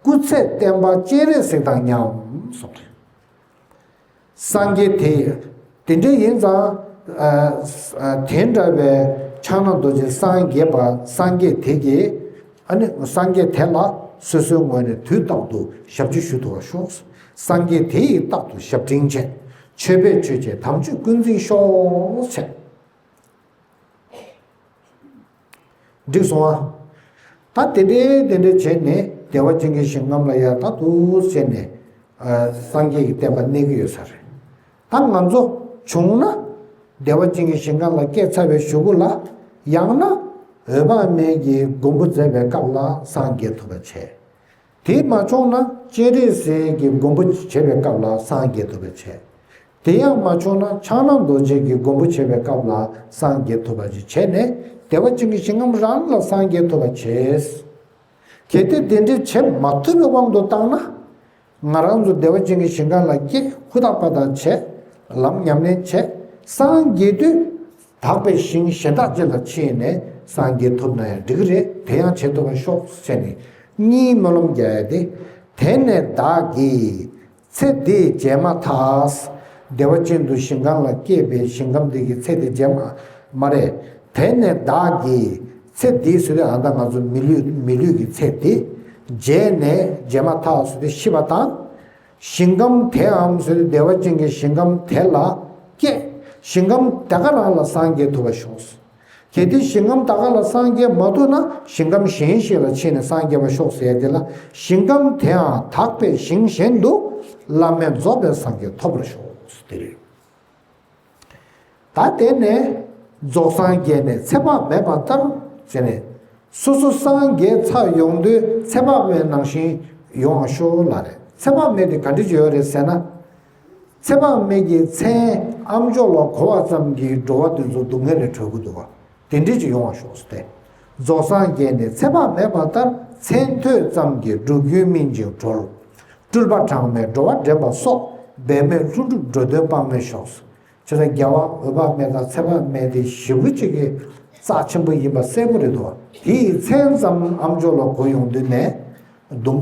སྐུ་ཚད་བསྟན་པ་སྤྱན་རས་གཟིགས་དང་མཉམ་གསུངས་རེད། སངས་རྒྱས་དེ། དེ་འདྲ་ཡིན་ཙང་། ཨ། ཨ། དེ་འདྲ་བའི་ཕྱག་ན་རྡོ་རྗེ་སངས་རྒྱས་པ་སངས་རྒྱས་དེ་གིས། ཨ་ནི་སངས་རྒྱས་དེ་ལ་སོ་སོའི་ངོས་ནས་དུས་རྟག་ཏུ་ཞབས་ཕྱི་ཞུ་ཐུབ་པར་ཤོག་སངས་རྒྱས་དེ་ཡིས་རྟག་ཏུ་ཞབས་འབྲིང་བྱེད། མཆོད་པས་མཆོད་ཅིང་དམ་ཆོས་ཀུན་འཛིན་ཤོག་ཟེར། འགྲིག་སོང་ཨ། ད་དེ་འདྲའི་དེ་འདྲའི་བྱས་ནས་བདེ་བ་ཅན་གྱི་ཞིང་ཁམས་ལ་ཡར་ད་དུ་བྱས་ནས། ཨ། སངས་རྒྱས་ཀྱི་བསྟན་པ་གནས་ཀྱི་ཡོད་ས་རེད། ད་ང་ཚོ་བྱུང་ན་བདེ་བ་ཅན་གྱི་ཞིང་ཁམས་ལ་སྐྱེས་ཚར་བའི་གཞུག་གུ་ལ། ཡང་ན་འོད་དཔག་མེད་ཀྱི་མགོན་པོ་མཛད་པའི་སྐབས་ལ་སངས་རྒྱས་ཐུབ་པ་བྱས། དེ་མ་བྱུང་ན་སྤྱན་རས་གཟིགས་ཀྱི་མགོན་པོ་བྱེད་པའི་སྐབས་ལ་སངས་རྒྱས་ཐུབ་པ་བྱས། དེ་ཡང་མ་བྱུང་ན་ཕྱག་ན་རྡོ་རྗེ་གི་མགོན་པོ་བྱེད་པའི་སྐབས་ལ་སངས་རྒྱས་ཐུབ་པ་ཅིག་བྱས་ནས་བདེ་བ་ཅན་གྱི་ཞིང་ཁམས་རང་ལ་སངས་རྒྱས་ཐུབ་པ་བྱས། གལ་ཏེ་དེ་འདྲའི་བྱེད་མ་ཐུབ་པའི་དབང་དུ་བཏང་ན། ང་རང་ཚོ་བདེ་བ་ཅན་གྱི་ཞིང་ཁམས་ལ་སྐྱེ། ཧུར་ཐག་པ་དང་བྱས། ལམ་ཉམས་ལེན་བྱས། སངས་རྒྱས་དུས་དག་པའི་ཞིང་གཞན་དག་ཅིག་ལ་ཕྱིན་ནས་ སངས་རྒྱས་ཐོབ་ན་ཡང་འགྲིག་གི་རེད། དེ་ཡང་བྱེད་ཐུབ་པར་ཤོག་ཟེར་ནས་གཉིས་སྨོན་ལམ་རྒྱག་ཡ་དེ། དེ་ནས་བདག་གིས་ཚེ་འདི་བརྗེས་མ་ཐག་བདེ་བ་ཅན་དུ་ཞིང་ཁམས་ལ་སྐྱེས་པའི་ཞིང་ཁམས་འདི་གི་ཚེ་དེ་བརྗེས་མ་མ་རེད། དེ་ནས་བདག་གིས་ཚེ་འདིའི་ཚེ་དེ་ཨ་ད་ང་ཚོ་མི་ལུས་མི་ལུས་ཀྱི་ཚེ་དེ་བརྗེས་ནས་བརྗེས་མ་ཐག་ཚེ་དེ་ཤི་བ་དང་། ཞིང་ཁམས་དེའམ་ཟེར་ཏེ་བདེ་བ་ཅན་གྱི་ཞིང་ཁམས་དེ་ལ་སྐྱེ། ཞིང་ཁམས་དེ་ག་རང་ལ་སངས་རྒྱས་ཐུབ་པར་ཤོག་གལ་ཏེ་ཞིང་ཁམས་དེ་ག་ལ་སངས་རྒྱས་མ་ཐུབ་ན་ཞིང་ཁམས་གཞན་ཞིག་ལ་ཕྱིན་ནས་སངས་རྒྱས་པར་ཤོག་ཟེར་ཡ་དེ་ལ། ཞིང་ཁམས་དེའང་དག་པའི་ཞིང་གཞན་དུ་བླ་མེད་རྫོགས་པའི་སངས་རྒྱས་ཐོབ་པར་ཤོག་དེ་རེད། ད་དེ་ནས་རྫོགས་སངས་རྒྱས་ནས་ཚེ་དཔག་མེད་པ་ལྟར་བྱས་ནས། སོ་སོ་སངས་རྒྱས་ཚར་ཡོང་དུས་ཚེ་དཔག་མེད་ནང་བཞིན་ཡོང་བ་ཤོག་ལབ་རེད། ཚེ་དཔག་མེད་དེ་ག་འདྲ་ཅིག་ཡོད་རེད་ཟེར་ན། ཚེ་དཔག་མེད་ཀྱི་མཚན་ཨ་མཆོག་ལ་གོ་བ་ཙམ་གྱིས་འགྲོ་བ་དེ་ཚོ་སྡུག་བསྔལ་ལས་གྲོལ་གི་འདུག་བ། དེ་འདྲ་ཅིག་ཡོང་བ་ཤོག་སྟེ། རྫོགས་སངས་རྒྱས་ནས་ཚེ་དཔག་མེད་པ་ལྟར། མཚན་ཐོས་ཙམ་གྱིས་སྒྲུབ་རྒྱུན་སྨིན་ཅིང་གྲོལ། སྤྲུལ་པ་གྲངས་མེད་འགྲོ་བ་འདྲེན་པ་སོགས། འབད་མེད་ལྷུན་གྲུབ་འགྲོ་དོན་དཔག་མེད་ཤོག་བྱས་ཙང་རྒྱལ་བ་འོད་དཔག་མེད་དང་ཚེ་དཔག་མེད་དེ་ཞེ་པོ་ཅིག་གི་རྩ་ཆེན་པོ་ཡིན་པ་གསལ་པོ་རེད་འདུག་དེའི་མཚན་ཙམ་ཨ་མཆོག་ལ་གོ་ཡོང་དུས་ནས་སྡུག་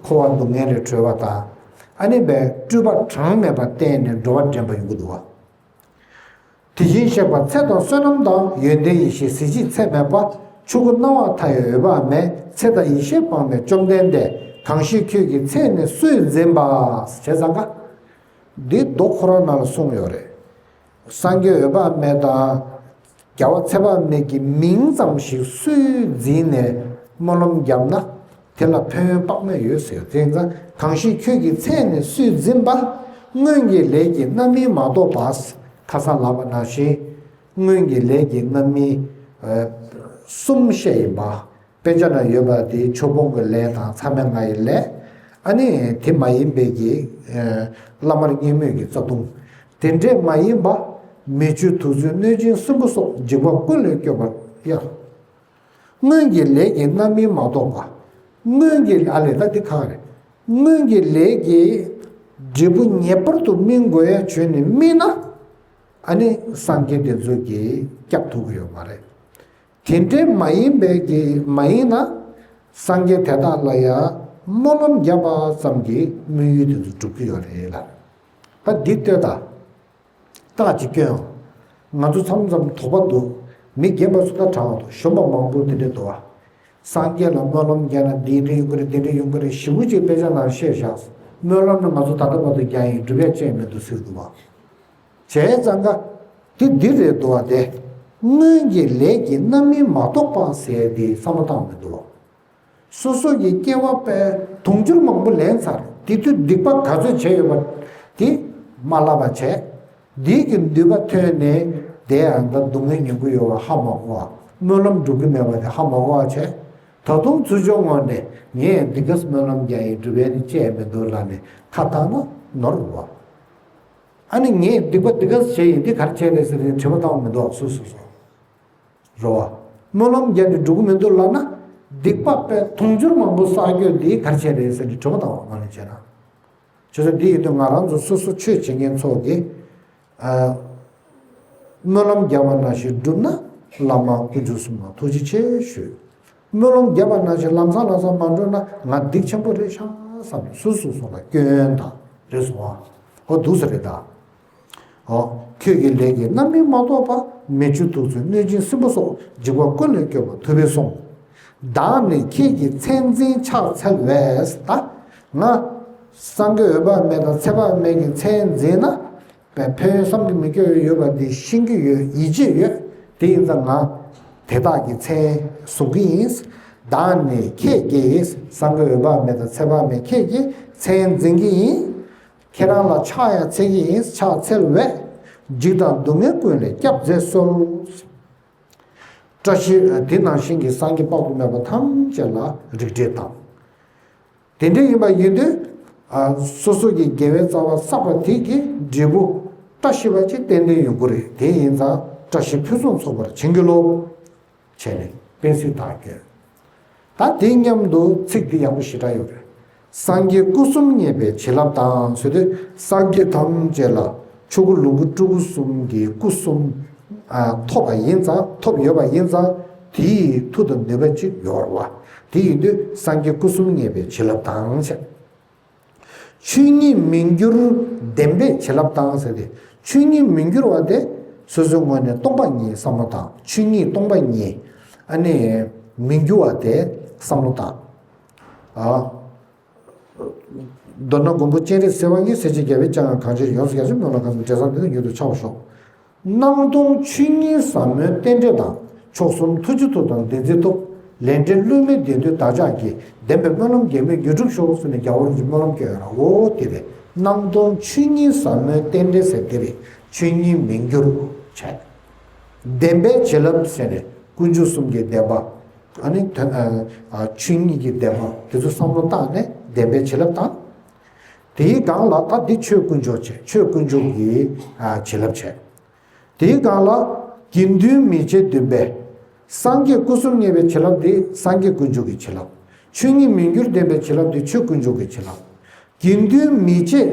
འཁོར་བ་སྡུག་བསྔལ་ལས་གྲོལ་བ་དང་། ཨ་ནི་བས་སྤྲུལ་པ་གྲངས་མེད་པ་བསྟན་ནས་འགྲོ་བ་འདྲེན་པ་ཡོང་གི་འདུག་བ། དེ་བཞིན་གཤེགས་པ་ཚེ་དང་བསོད་ནམས་དང་། ཡོན་ཏན་ཡེ་ཤེས་གཟི་བརྗིད་ཚད་མེད་པ། ཆོས་སྐུ་སྣང་བ་མཐའ་ཡས་འོད་དཔག་མེད། ཚེ་དང་ཡེ་ཤེས་དཔག་མེད་བཅོམ་ལྡན་འདས། གང་ཞིག་ཁྱོད་ཀྱི་མཚན་ནི་སུས་འཛིན་པ། བྱས་ཙང་ཀ་འདི་མདོ་ཁོ་རང་ནང་ལ་གསུངས་ཡོད་རེད། སངས་རྒྱས་འོད་དཔག་མེད་དང་རྒྱལ་བ་ཚེ་དཔག་མེད་ཀྱི་མིང་ཙམ་ཞིག་སུས་འཛིན་ནས་སྨོན་ལམ་བརྒྱབ་ན་དེ་ལ་ཕན་ཡོན་དཔག་མེད་ཡོད་ཟེར། དེ་ཙང་གང་ཞིག་ཁྱོད་ཀྱི་མཚན་ནི་སུས་འཛིན་པ། སྔོན་གྱི་ལས་ཀྱི་རྣམ་སྨིན་མ་གཏོགས་པ། ཁ་སང་ལབ་པ་ནང་བཞིན་སྔོན་གྱི་ལས་ཀྱི་རྣམ་སྨིན་གསུམ་བཤད་ཡིན་པ། དཔེ་ཆ་ན་ཡོད་པ་དེ་ཆོས་སྤོང་གི་ལས་དང་མཚམས་མེད་ལྔ་ཡི་ལས། ཨ་ནི་དེ་མ་ཡིན་པའི་གི་བླ་མར་བརྙས་སྨོད་ཀྱི་རྩ་ལྟུང་། དེ་འདྲས་མ་ཡིན་པ། མི་ཆོས་དུག་རྫས་གནོད་སྦྱིན་སྲིན་པོ་སོགས། འཇིགས་པ་ཀུན་ལས་སྐྱོབ་པར་ཡང་། སྔོན་གྱི་ལས་ཀྱི་རྣམ་སྨིན་མ་གཏོགས་པ། སྔོན་གྱི་ཨ་ལས་ད་འདི་གང་རེད། སྔོན་གྱི་ལས་ཀྱི་འབྲས་བུ་ངེས་པར་དུ་སྨིན་དགོས་ཡ་བྱོས་ནས་སྨིན་ན། ཨ་ནི་སངས་རྒྱས་དེ་ཚོ་གིས་སྐྱབས་ཐུབ་ཀྱི་ཡོད་མ་རེད། དེ་འདྲའི་མ་ཡིན་པའི་གི་མ་ཡིན་ན། སངས་རྒྱས་དེ་དག་ལ་ཡང་སྨོན་ལམ་བརྒྱབ་པ་ཙམ་གྱིས་དམིགས་ཡུལ་དེ་ཚོ་འགྲུབ་ཀྱི་ཡོད་རེད་ལ། ད་འདི་ལྟོས་དང་། རྟགས་ཅིག་སྐྱོན། ང་ཚོ་མཚམས་མཚམས་དོགས་པ་འདུག་མི་རྒན་པ་ཚོ་ད་དྲང་བ་འདུག་གཞོན་པ་མང་པོ་དེ་འདྲ་འདུག་བ། སངས་རྒྱས་ལ་སྨོན་ལམ་བརྒྱབ་ན་འདི་འདྲ་ཡོང་གི་རེད། དེ་འདྲ་ཡོང་གི་རེད། ཞེ་པོ་ཅིག་དཔེ་ཆ་ནང་བཤད་བཞག་སྨོན་ལམ་ནི་ང་ཚོ་ད་ལྟ་བར་དུ་རྒྱག་ཡིན། སྒྲུབ་ཡ་ཅི་ཡང་མི་འདུག་ཟེར་འདུག་བ། བྱས་ཙང་ཀ་དེ་འདི་རེད་འདུག་བ། དེ་སྔོན་གྱི་ལས་ཀྱི་རྣམ་སྨིན་མ་གཏོགས་པ་ཟེར་དེ་བསམ་བློ་བཏང་མི་འདུག་བ། སོ་སོ་གི་སྐྱེ་བ་པའི་དུང་ཕྱུར་མང་པོ་ལེན་ཚར། དེ་དུས་སྡིག་པ་ག་ཚོད་བྱས་ཡོད་པ་དེ་མ་ལབ་པ་བྱས། འདི་གི་ནུས་པ་ཐོན་ནས་དེ་ཡང་ད་སྡུག་བསྔལ་མྱོང་གི་ཡོད་པ་ཧ་མ་གོ་བ། སྨོན་ལམ་འགྲུབ་ཀྱི་མེད་པ་དེ་ཧ་མ་གོ་བ་བྱས། ད་དུང་ཚུར་ཕྱོགས་ངོས་ནས་ངས་འདི་ག་སྨོན་ལམ་རྒྱག་ཡིན། སྒྲུབ་ཡས་ནི་ཅི་ཡང་མི་འདུག་ལབ་ནས་ཁ་བཏང་ན་ནོར་བ། ཨ་ནི་ངས་སྡིག་པ་འདི་ག་བྱས་ཡིན། འདི་ག་རེ་བྱས་རེད་ཟེར་ནས་དྲི་བ་བཏང་བ་མི་འདུག་སོ་སོ་སོ། རེད་བ། སྨོན་ལམ་བརྒྱབ་ནས་འགྲུབ་ཀྱི་མི་འདུག་ལབ་ན། སྡིག་པ་པའི་དུང་ཕྱུར་མང་པོ་བསགས་རྒྱུ་འདི་ག་རེ་བྱས་རེད་ཟེར་ནས་དྲི་བ་བཏང་བ་ངོས་ནས་བྱས་ན། བྱས་ཙང་འདི་ཡིན་དུས་ང་རང་ཚོ་སོ་སོ་ཆོས་བྱེད་མཁན་ཚོ་གིས། ཨ། སྨོན་ལམ་བརྒྱབ་པ་ནང་བཞིན་བསྒྲུབས་ན་བླ་མ་དཀོན་མཆོག་གསུམ་ལ་ཐུགས་རྗེ་ཆེ་ཞུ། སྨོན་ལམ་བརྒྱབ་པ་ནང་བཞིན་ལམ་སང་ལམ་སང་མ་འགྲུབ་ན་ང་སྡིག་ཆེན་པོ་རེད་ཤག་བསམ་ནས་སོ་སོ་སོ་ལ་སྐྱོན་དང་རེད་སོང་བ། ཨོ་འདུག་ས་རེད་ད། ཨོ། ཁྱོད་ཀྱི་ལས་ཀྱི་རྣམ་སྨིན་མ་གཏོགས་པ། མི་ཆོས་དུག་རྫས་གནོད་སྦྱིན་སྲིན་པོ་སོགས། འཇིགས་པ་ཀུན་ལས་སྐྱོབ་པར་ཐུབ་པས་གསུངས། བདག་ནི་ཁྱེད་ཀྱི་མཚན་འཛིན་ཕྱག་འཚལ་བས། ད་ང་སངས་རྒྱས་འོད་དཔག་མེད་དང་ཚེ་དཔག་མེད་ཀྱི་མཚན་འཛིན་ན། པའི་ཕན་ཡོན་བསམ་གྱིས་མི་ཁྱབ་ཡོད་པ་འདི་ཤེས་ཀྱི་ཡོད། ཡིད་ཆེས་ཡོད། དེ་ཡིན་ཙང་ང་དེ་དག་གི་མཚན་བཟུང་གི་ཡིན། བདག་ནི་ཁྱེད་ཀྱིས་སངས་རྒྱས་འོད་དཔག་མེད་དང་ཚེ་དཔག་མེད་ཁྱེད་ཀྱི་མཚན་འཛིན་གྱི་ཡིན། ཁྱེད་རང་ལ་ཕྱག་ཡང་འཚལ་གྱི་ཡིན། ཕྱག་འཚལ་བས་འཇིགས་དང་སྡུག་བསྔལ་ཀུན་ལས་སྐྱབས་མཛད་གསོལ། བཀྲ་ཤིས་དེ་ནང་བཞིན་གྱི་སངས་རྒྱས་དཔག་ཏུ་མེད་པ་ཐམས་ཅད་ལ་རིགས་འགྲེ་དང་། དེ་འདྲ་ཡིན་པ་ཡིན་དུས། ཨ། སོ་སོ་གི་དགེ་བའི་རྩ་བ་བསགས་པ་དེ་གི་འབྲས་བུ་བཀྲ་ཤིས་པ་ཅིག་ཏན་ཏན་ཡོང་གི་རེད། དེ་ཡིན་ཙང་བཀྲ་ཤིས་ཕུན་སུམ་ཚོགས་པར་བྱིན་གྱིས་རློབས། བྱས་ནས་དཔེ་སྲིད་དང་བསྐྱོན། ད་དེ་མཉམ་དུ་ཚིག་འདི་ཡག་པོ་ཞེ་དྲག་ཡོད་རེད། སངས་རྒྱས་སྐུ་གསུམ་བརྙེས་པའི་བྱིན་རླབས་དང་ཟེར་དུས། སངས་རྒྱས་ཐམས་ཅད་ལ་ཆོས་སྐུ་ལོངས་སྐུ་སྤྲུལ་སྐུ་གསུམ་གྱི་སྐུ་གསུམ། ཨ། ཐོབ་པ་ཡིན་ཙང་། ཐོབ་ཡོད་པ་ཡིན་ཙང་ དེ་ཡི་མཐུ་དང་ནུས་པ་ཅིག་ཡོད་རེད་བ། དེ་ཡིན་དུས་སངས་རྒྱས་སྐུ་གསུམ་བརྙེས་པའི་བྱིན་རླབས་དང་བྱས། ཆོས་ཉིད་མི་འགྱུར་བདེན་པའི་བྱིན་རླབས་དང་ཟེར་ཏེ། ཆོས་ཉིད་མི་འགྱུར་བ་དེ་སོ་སོའི་ངོས་ནས་སྟོང་པ་ཉིད་བསམ་བློ་བཏང་། ཆོས་ཉིད་སྟོང་པ་ཉིད་ཨ་ནི་མི་འགྱུར་བ་དེ་བསམ་བློ་བཏང་། ཨ། མདོར་ན་མགོན་པོ་སྤྱན་རས་གཟིགས་དབང་གིས་སྲས་བཅས་རྒྱལ་བའི་སྤྱན་སྔར་གང་ཕྱིར་ཡོངས་སུ་རྒྱ་ཆེར་སྨོན་ལམ་གང་གསུངས་འབྲས་བཟང་དེ་དག་མྱུར་དུ་འཆར་བར་ཤོག། སྣང་སྟོང་ཆོས་ཉིད་ཟབ་མོའི་རྟེན་འབྲེལ་དང་། མཆོག་གསུམ་ཐུགས་རྗེ་མཐུ་དང་བདེན་ཚིག་སྟོབས། ལས་འབྲས་བསླུ་མེད་བདེན་མཐུ་བདག་ཅག་གི། བདེན་པའི་སྨོན་ལམ་འགལ་མེད་མྱུར་འགྲུབ་ཤོག་ཟེར་ནས་རྒྱལ་བ་རིན་པོ་ཆེས་སྨོན་ལམ་བསྐྱོན་ཡོད་ར། འོ་དེ་རེད། སྣང་སྟོང་ཆོས་ཉིད་ཟབ་མོའི་རྟེན་འབྲེལ་ཟེར་དེ་རེད། ཆོས་ཉིད་མི་འགྱུར་བྱས། བདེན་པའི་བྱིན་རླབས་ཟེར་ནས་དཀོན་མཆོག་གསུམ་གྱི་བདེན་པ། ཨ་ནི་དོན་ཨ་ཨ་ཆོས་ཉིད་ཀྱི་བདེན་པ་དེ་ཚོ་བསམ་བློ་བཏང་ནས་བདེན་པའི་བྱིན་རླབས་བཏང་། དེའི་སྒང་ལ་ད་འདི་ཆོས་དཀོན་མཆོག་བྱས། ཆོས་དཀོན་མཆོག་གི་ཨ་བྱིན་རླབས་བྱས། དེའི་སྒང་ལ་དགེ་འདུན་མི་ཕྱེད་བདུན་པས། སངས་རྒྱས་སྐུ་གསུམ་བརྙེས་པའི་བྱིན་རླབས་འདི་སངས་རྒྱས་དཀོན་མཆོག་གི་བྱིན་རླབས། ཆོས་ཉིད་མི་འགྱུར་བདེན་པའི་བྱིན་རླབས་འདི་ཆོས་དཀོན་མཆོག་གི་བྱིན་རླབས། དགེ་འདུན་མི་ཕྱེད་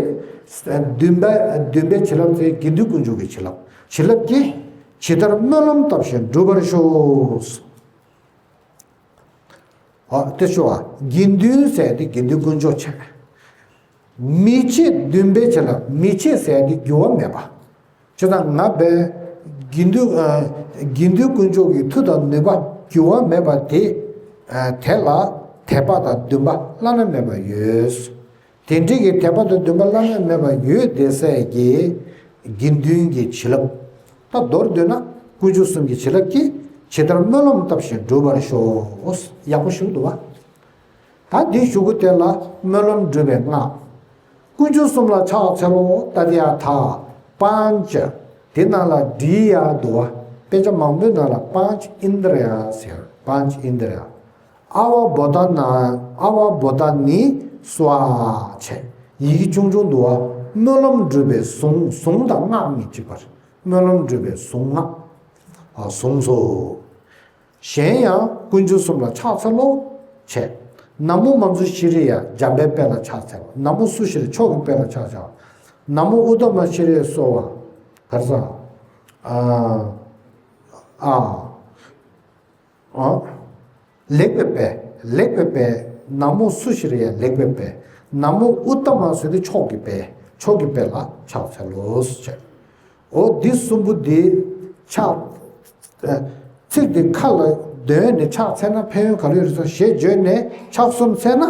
བདུན་པ་བདུན་པའི་བྱིན་རླབས་དེ་དགེ་འདུན་དཀོན་མཆོག་གི་བྱིན་རླབས། བྱིན་རླབས་ཀྱིས་ཇི་ལྟར་སྨོན་ལམ་བཏབ་བཞིན་འགྲུབ་པར་ཤོག། ཨ་དེ་ཞུ་བ། དགེ་འདུན་ཟེར་དེ་དགེ་འདུན་དཀོན་མཆོག་བྱས། མི་ཕྱེད་བདུན་པའི་བྱིན་རླབས། མི་ཕྱེད་ཟེར་དེ་འགྱུར་བ་མེད་པ། ཇི་ལྟར་ང་བས་དགེ་འདུན་ཨ་དགེ་འདུན་དཀོན་མཆོག་གི་མཐུ་དང་ནུས་པ་འགྱུར་བ་མེད་པ་དེ། ཨ་དེ་ལ་དད་པ་དང་འདུན་པ་བླ་ན་མེད་པ་ཡོད། དེ་འདྲའི་གི་དད་པ་དང་འདུན་པ་བླ་ན་མེད་པ་ཡོད་བསྡད་སའི་གི་དགེ་འདུན་གྱི་བྱིན་རླབས། ད་མདོར་བསྡུས་ན་དཀོན་མཆོག་གསུམ་གྱི་བྱིན་རླབས་ཀྱིས་ཇི་ལྟར་སྨོན་ལམ་བཏབ་བཞིན་འགྲུབ་པར་ཤོག། ཡག་པོ་ཞུ་འདུག་བ། ད་འདི་གཞུག་གུ་དེ་ལ་སྨོན་ལམ་འགྲུབ་པའི་སྔགས། དཀོན་མཆོག་གསུམ་ལ་ཕྱག་འཚལ་ལོ། ཏདྱ་ཐཱ། པཉྩ། དེ་ནང་ལ་ཌཱིཿཡ་འདུག་བ། དཔེ་ཆ་མང་པོའི་ནང་ལ་པཉྩ་ཨིནྡྲཱིཿཡ་ཟེར། པཉྩ་ཨིནྡྲཱིཿཡ། ཨ་ཝ་བོ་དྷ་ན། ཨ་ཝ་བོ་དྷ་ནི་སྭཱ་ཧཱ་བྱས། ཡི་གེ་ཆུང་ཆུང་འདུག་བ། སྨོན་ལམ་འགྲུབ་པའི་གཟུངས། གཟུངས་དང་སྔགས་གཉིས་གཅིག་པ་རེད། སྨོན་ལམ་འགྲུབ་པའི་གཟུངས་སྔགས། ཨ་གཟུངས་སོ། གཞན་ཡང་དཀོན་མཆོག་གསུམ་ལ་ཕྱག་འཚལ་ལོ། བྱས། ན་མོ་མཉྫུ་ཤྲཱི་ཡ། འཇམ་པའི་དཔལ་ལ་ཕྱག་འཚལ་བ། ན་མོ་སུ་ཤྲཱི་ཡ། མཆོག་གི་དཔལ་ལ་ཕྱག་འཚལ་བ། ན་མོ་ཨུཏྟ་མ་ཤྲཱི་ཡ་སྭཱ་ཧཱ། ག་རེ་ཟེར། ཨ་ཨ། ཨ། ལེགས་པའི་དཔལ། ལེགས་པའི་དཔལ། ན་མོ་སུ་ཤྲཱི་ཡ། ལེགས་པའི་དཔལ། ན་མོ་ཨུཏྟ་མ་ཟེར་དུས་མཆོག་གི་དཔལ། མཆོག་གི་དཔལ་ལ་ཕྱག་འཚལ་ལོ་ཟེར། འོ་འདི་གསུམ་པོ་འདི་ཕྱག་ཚིག་འདི་ཁ་ལ་འདོན་ནས་ཕྱག་འཚལ་ན་ཕན་ཡོན་ག་རེ་ཡོད་རེད་ཟེར་ཞེས་བརྗོད་ནས་ཕྱག་གསུམ་འཚལ་ན།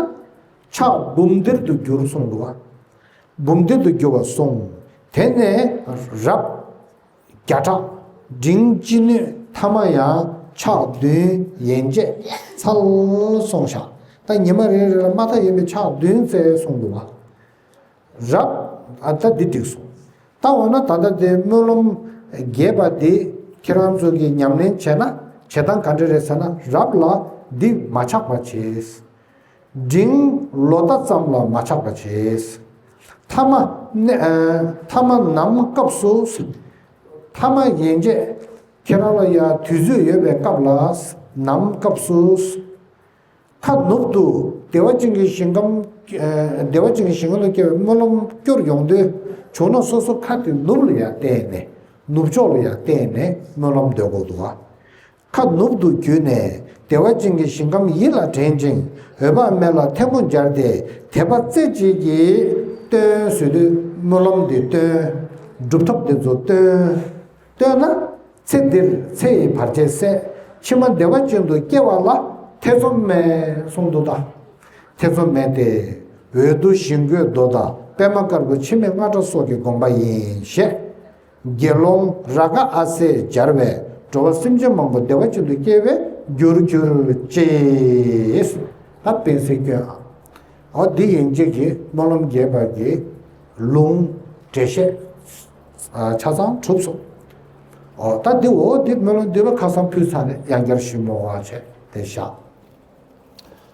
ཕྱག་འབུམ་སྡེར་དུ་འགྱུར་གསུངས་འདུག་བ། འབུམ་སྡེར་དུ་འགྱུར་བ་གསུངས། དེ་ནས་རབ། བརྒྱ་ཕྲག་འབྲིང་ཅི་ནུས་ཐ་མ་ཡང་ཕྱག་བདུན་ཡན་ཆད་འཚལ་གསུངས་ཤག། ད་ཉི་མ་རེ་རེ་ལ་མ་མཐའ་ཡས་མས་ཕྱག་བདུན་འཚལ་གསུངས་འདུག་བ། རབ། ཨ་ད་འདི་འགྲིག་སོང་། ད་འོ་ན་ད་ལྟ་དེ་སྨོན་ལམ་རྒྱས་པ་འདི་ཁྱེད་རང་ཚོ་གིས་ཉམས་ལེན་བྱས་ན་བྱེད་སྟངས་ག་འདྲ་རེད་ཟེར་ན། རབ་ལ་འདི་མ་ཆག་པ་བྱས། འབྲིང་ལོ་ཟླ་ཙམ་ལ་མ་ཆག་པ་བྱས། ཐ་མ་ནི་ཨ་ཐ་མ་ནམ་སྐབས་སུ། ཐ་མ་ཡན་ཆད་ཁྱེད་རང་ལ་ཡ་དུས་ཚོད་ཡོད་པའི་སྐབས་ལ་ནམ་སྐབས་སུ། ཁ་ནུབ་ཏུ་བདེ་བ་ཅན་གྱི་ཞིང་ཁམས། ཨ་བདེ་བ་ཅན་གྱི་ཞིང་ཁམས་ལ་སྐྱེ་བའི་སྨོན་ལམ་སྐྱོར་ཡོང་དུས་བྱུང་ན་སོ་སོ་ཁ་དེ་ནུབ་ལ་ཡར་བསྟན་ནས། ནུབ་ཕྱོགས་ལ་ཡར་བསྟན་ནས་སྨོན་ལམ་འདོན་དགོས་འདུག་བ། ཁ་ནུབ་ཏུ་བརྒྱུད་ནས་བདེ་བ་ཅན་གྱི་ཞིང་ཁམས་ཡིད་ལ་དྲན་ཅིང་འོད་དཔག་མེད་ལ་ཐལ་མོ་སྦྱར་ཏེ་དད་པ་རྩེ་གཅིག་གིས་བཏོན་ཟེར་དུས་སྨོན་ལམ་འདི་བཏོན། སྒྲུབ་ཐབས་འདི་ཚོ་བཏོན། བཏོན་ན། ཚེ་འདིར་ཚེ་ཡི་བར་ཆད་སེལ། ཕྱི་མ་བདེ་བ་ཅན་དུ་སྐྱེ་བ་ལ་ཐེ་ཚོམ་མེད་གསུངས་འདུག་ད། ཐེ་ཚོམ་མེད་དེ། འོད་དུ་ཞིང་བཀོད་མདོ་དང་པདྨ་དཀར་པོ་འཆི་མེད་རྔ་སྒྲ་སོགས་ཀྱི་དགོངས་པ་ཡིན་ཞེས། དགེ་སློང་རཱ་ག་ཨ་སས་སྦྱར་བས་འགྲོ་བ་སེམས་ཅན་མང་པོ་བདེ་བ་ཅན་དུ་སྐྱེ་བའི་རྒྱུར་གྱུར་ཅེས། ད་པཎ་ཟེར་སྐྱོན། འོ་འདི་ཡན་ཆད་ཀྱི་སྨོན་ལམ་རྒྱས་པ་གི་ལུང་འགྲེལ་བཤད་ཆ་ཚང་གྲུབ་སོང་། འོ་ད་འདི་འོ་འདི་སྨོན་ལམ་འདུས་པ་ཁ་སང་ཕུལ་ཚར་ནས་ཡང་བསྐྱར་ཞུ་མི་དགོས་པ་བྱས་ཏེ་བཞག།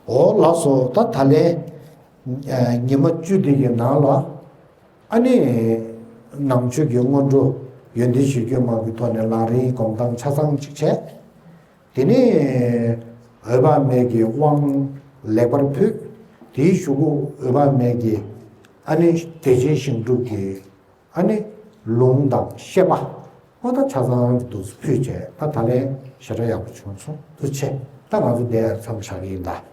འོ་ལགས་སོ། ད་ད་ལན་ཉི་མ་བཅུ་འདི་གི་ནང་ལ་ཨ་ནི་ནང་ཆོས་ཀྱི་སྔོན་འགྲོ་ཡོན་ཏན་གཞིར་གྱུར་མ་གི་ཐོག་ནས་ལམ་རིམ་སྒོམ་སྟངས་ཆ་ཚང་གཅིག་བྱས། དེ་ནས་འོད་དཔག་མེད་ཀྱི་དབང་ལེགས་པར་ཕུལ། དེའི་གཞུག་གུ་འོད་དཔག་མེད་ཀྱི་ཨ་ནི་བདེ་ཆེན་ཞིང་སྒྲུབ་ཀྱི་ཨ་ནི་ལུང་དང་བཤད་པ། ཨོ་ད་ཆ་ཚང་འདུག་ཕུལ་བྱས་ད་ད་ལན་ཞེ་དྲག་ཡག་པོ་བྱུང་སོང་། ཐུགས་རྗེ་ཆེ། ད་ང་ཚོ་འདིར་མཚམས་བཞག་གི་ཡིན་ད།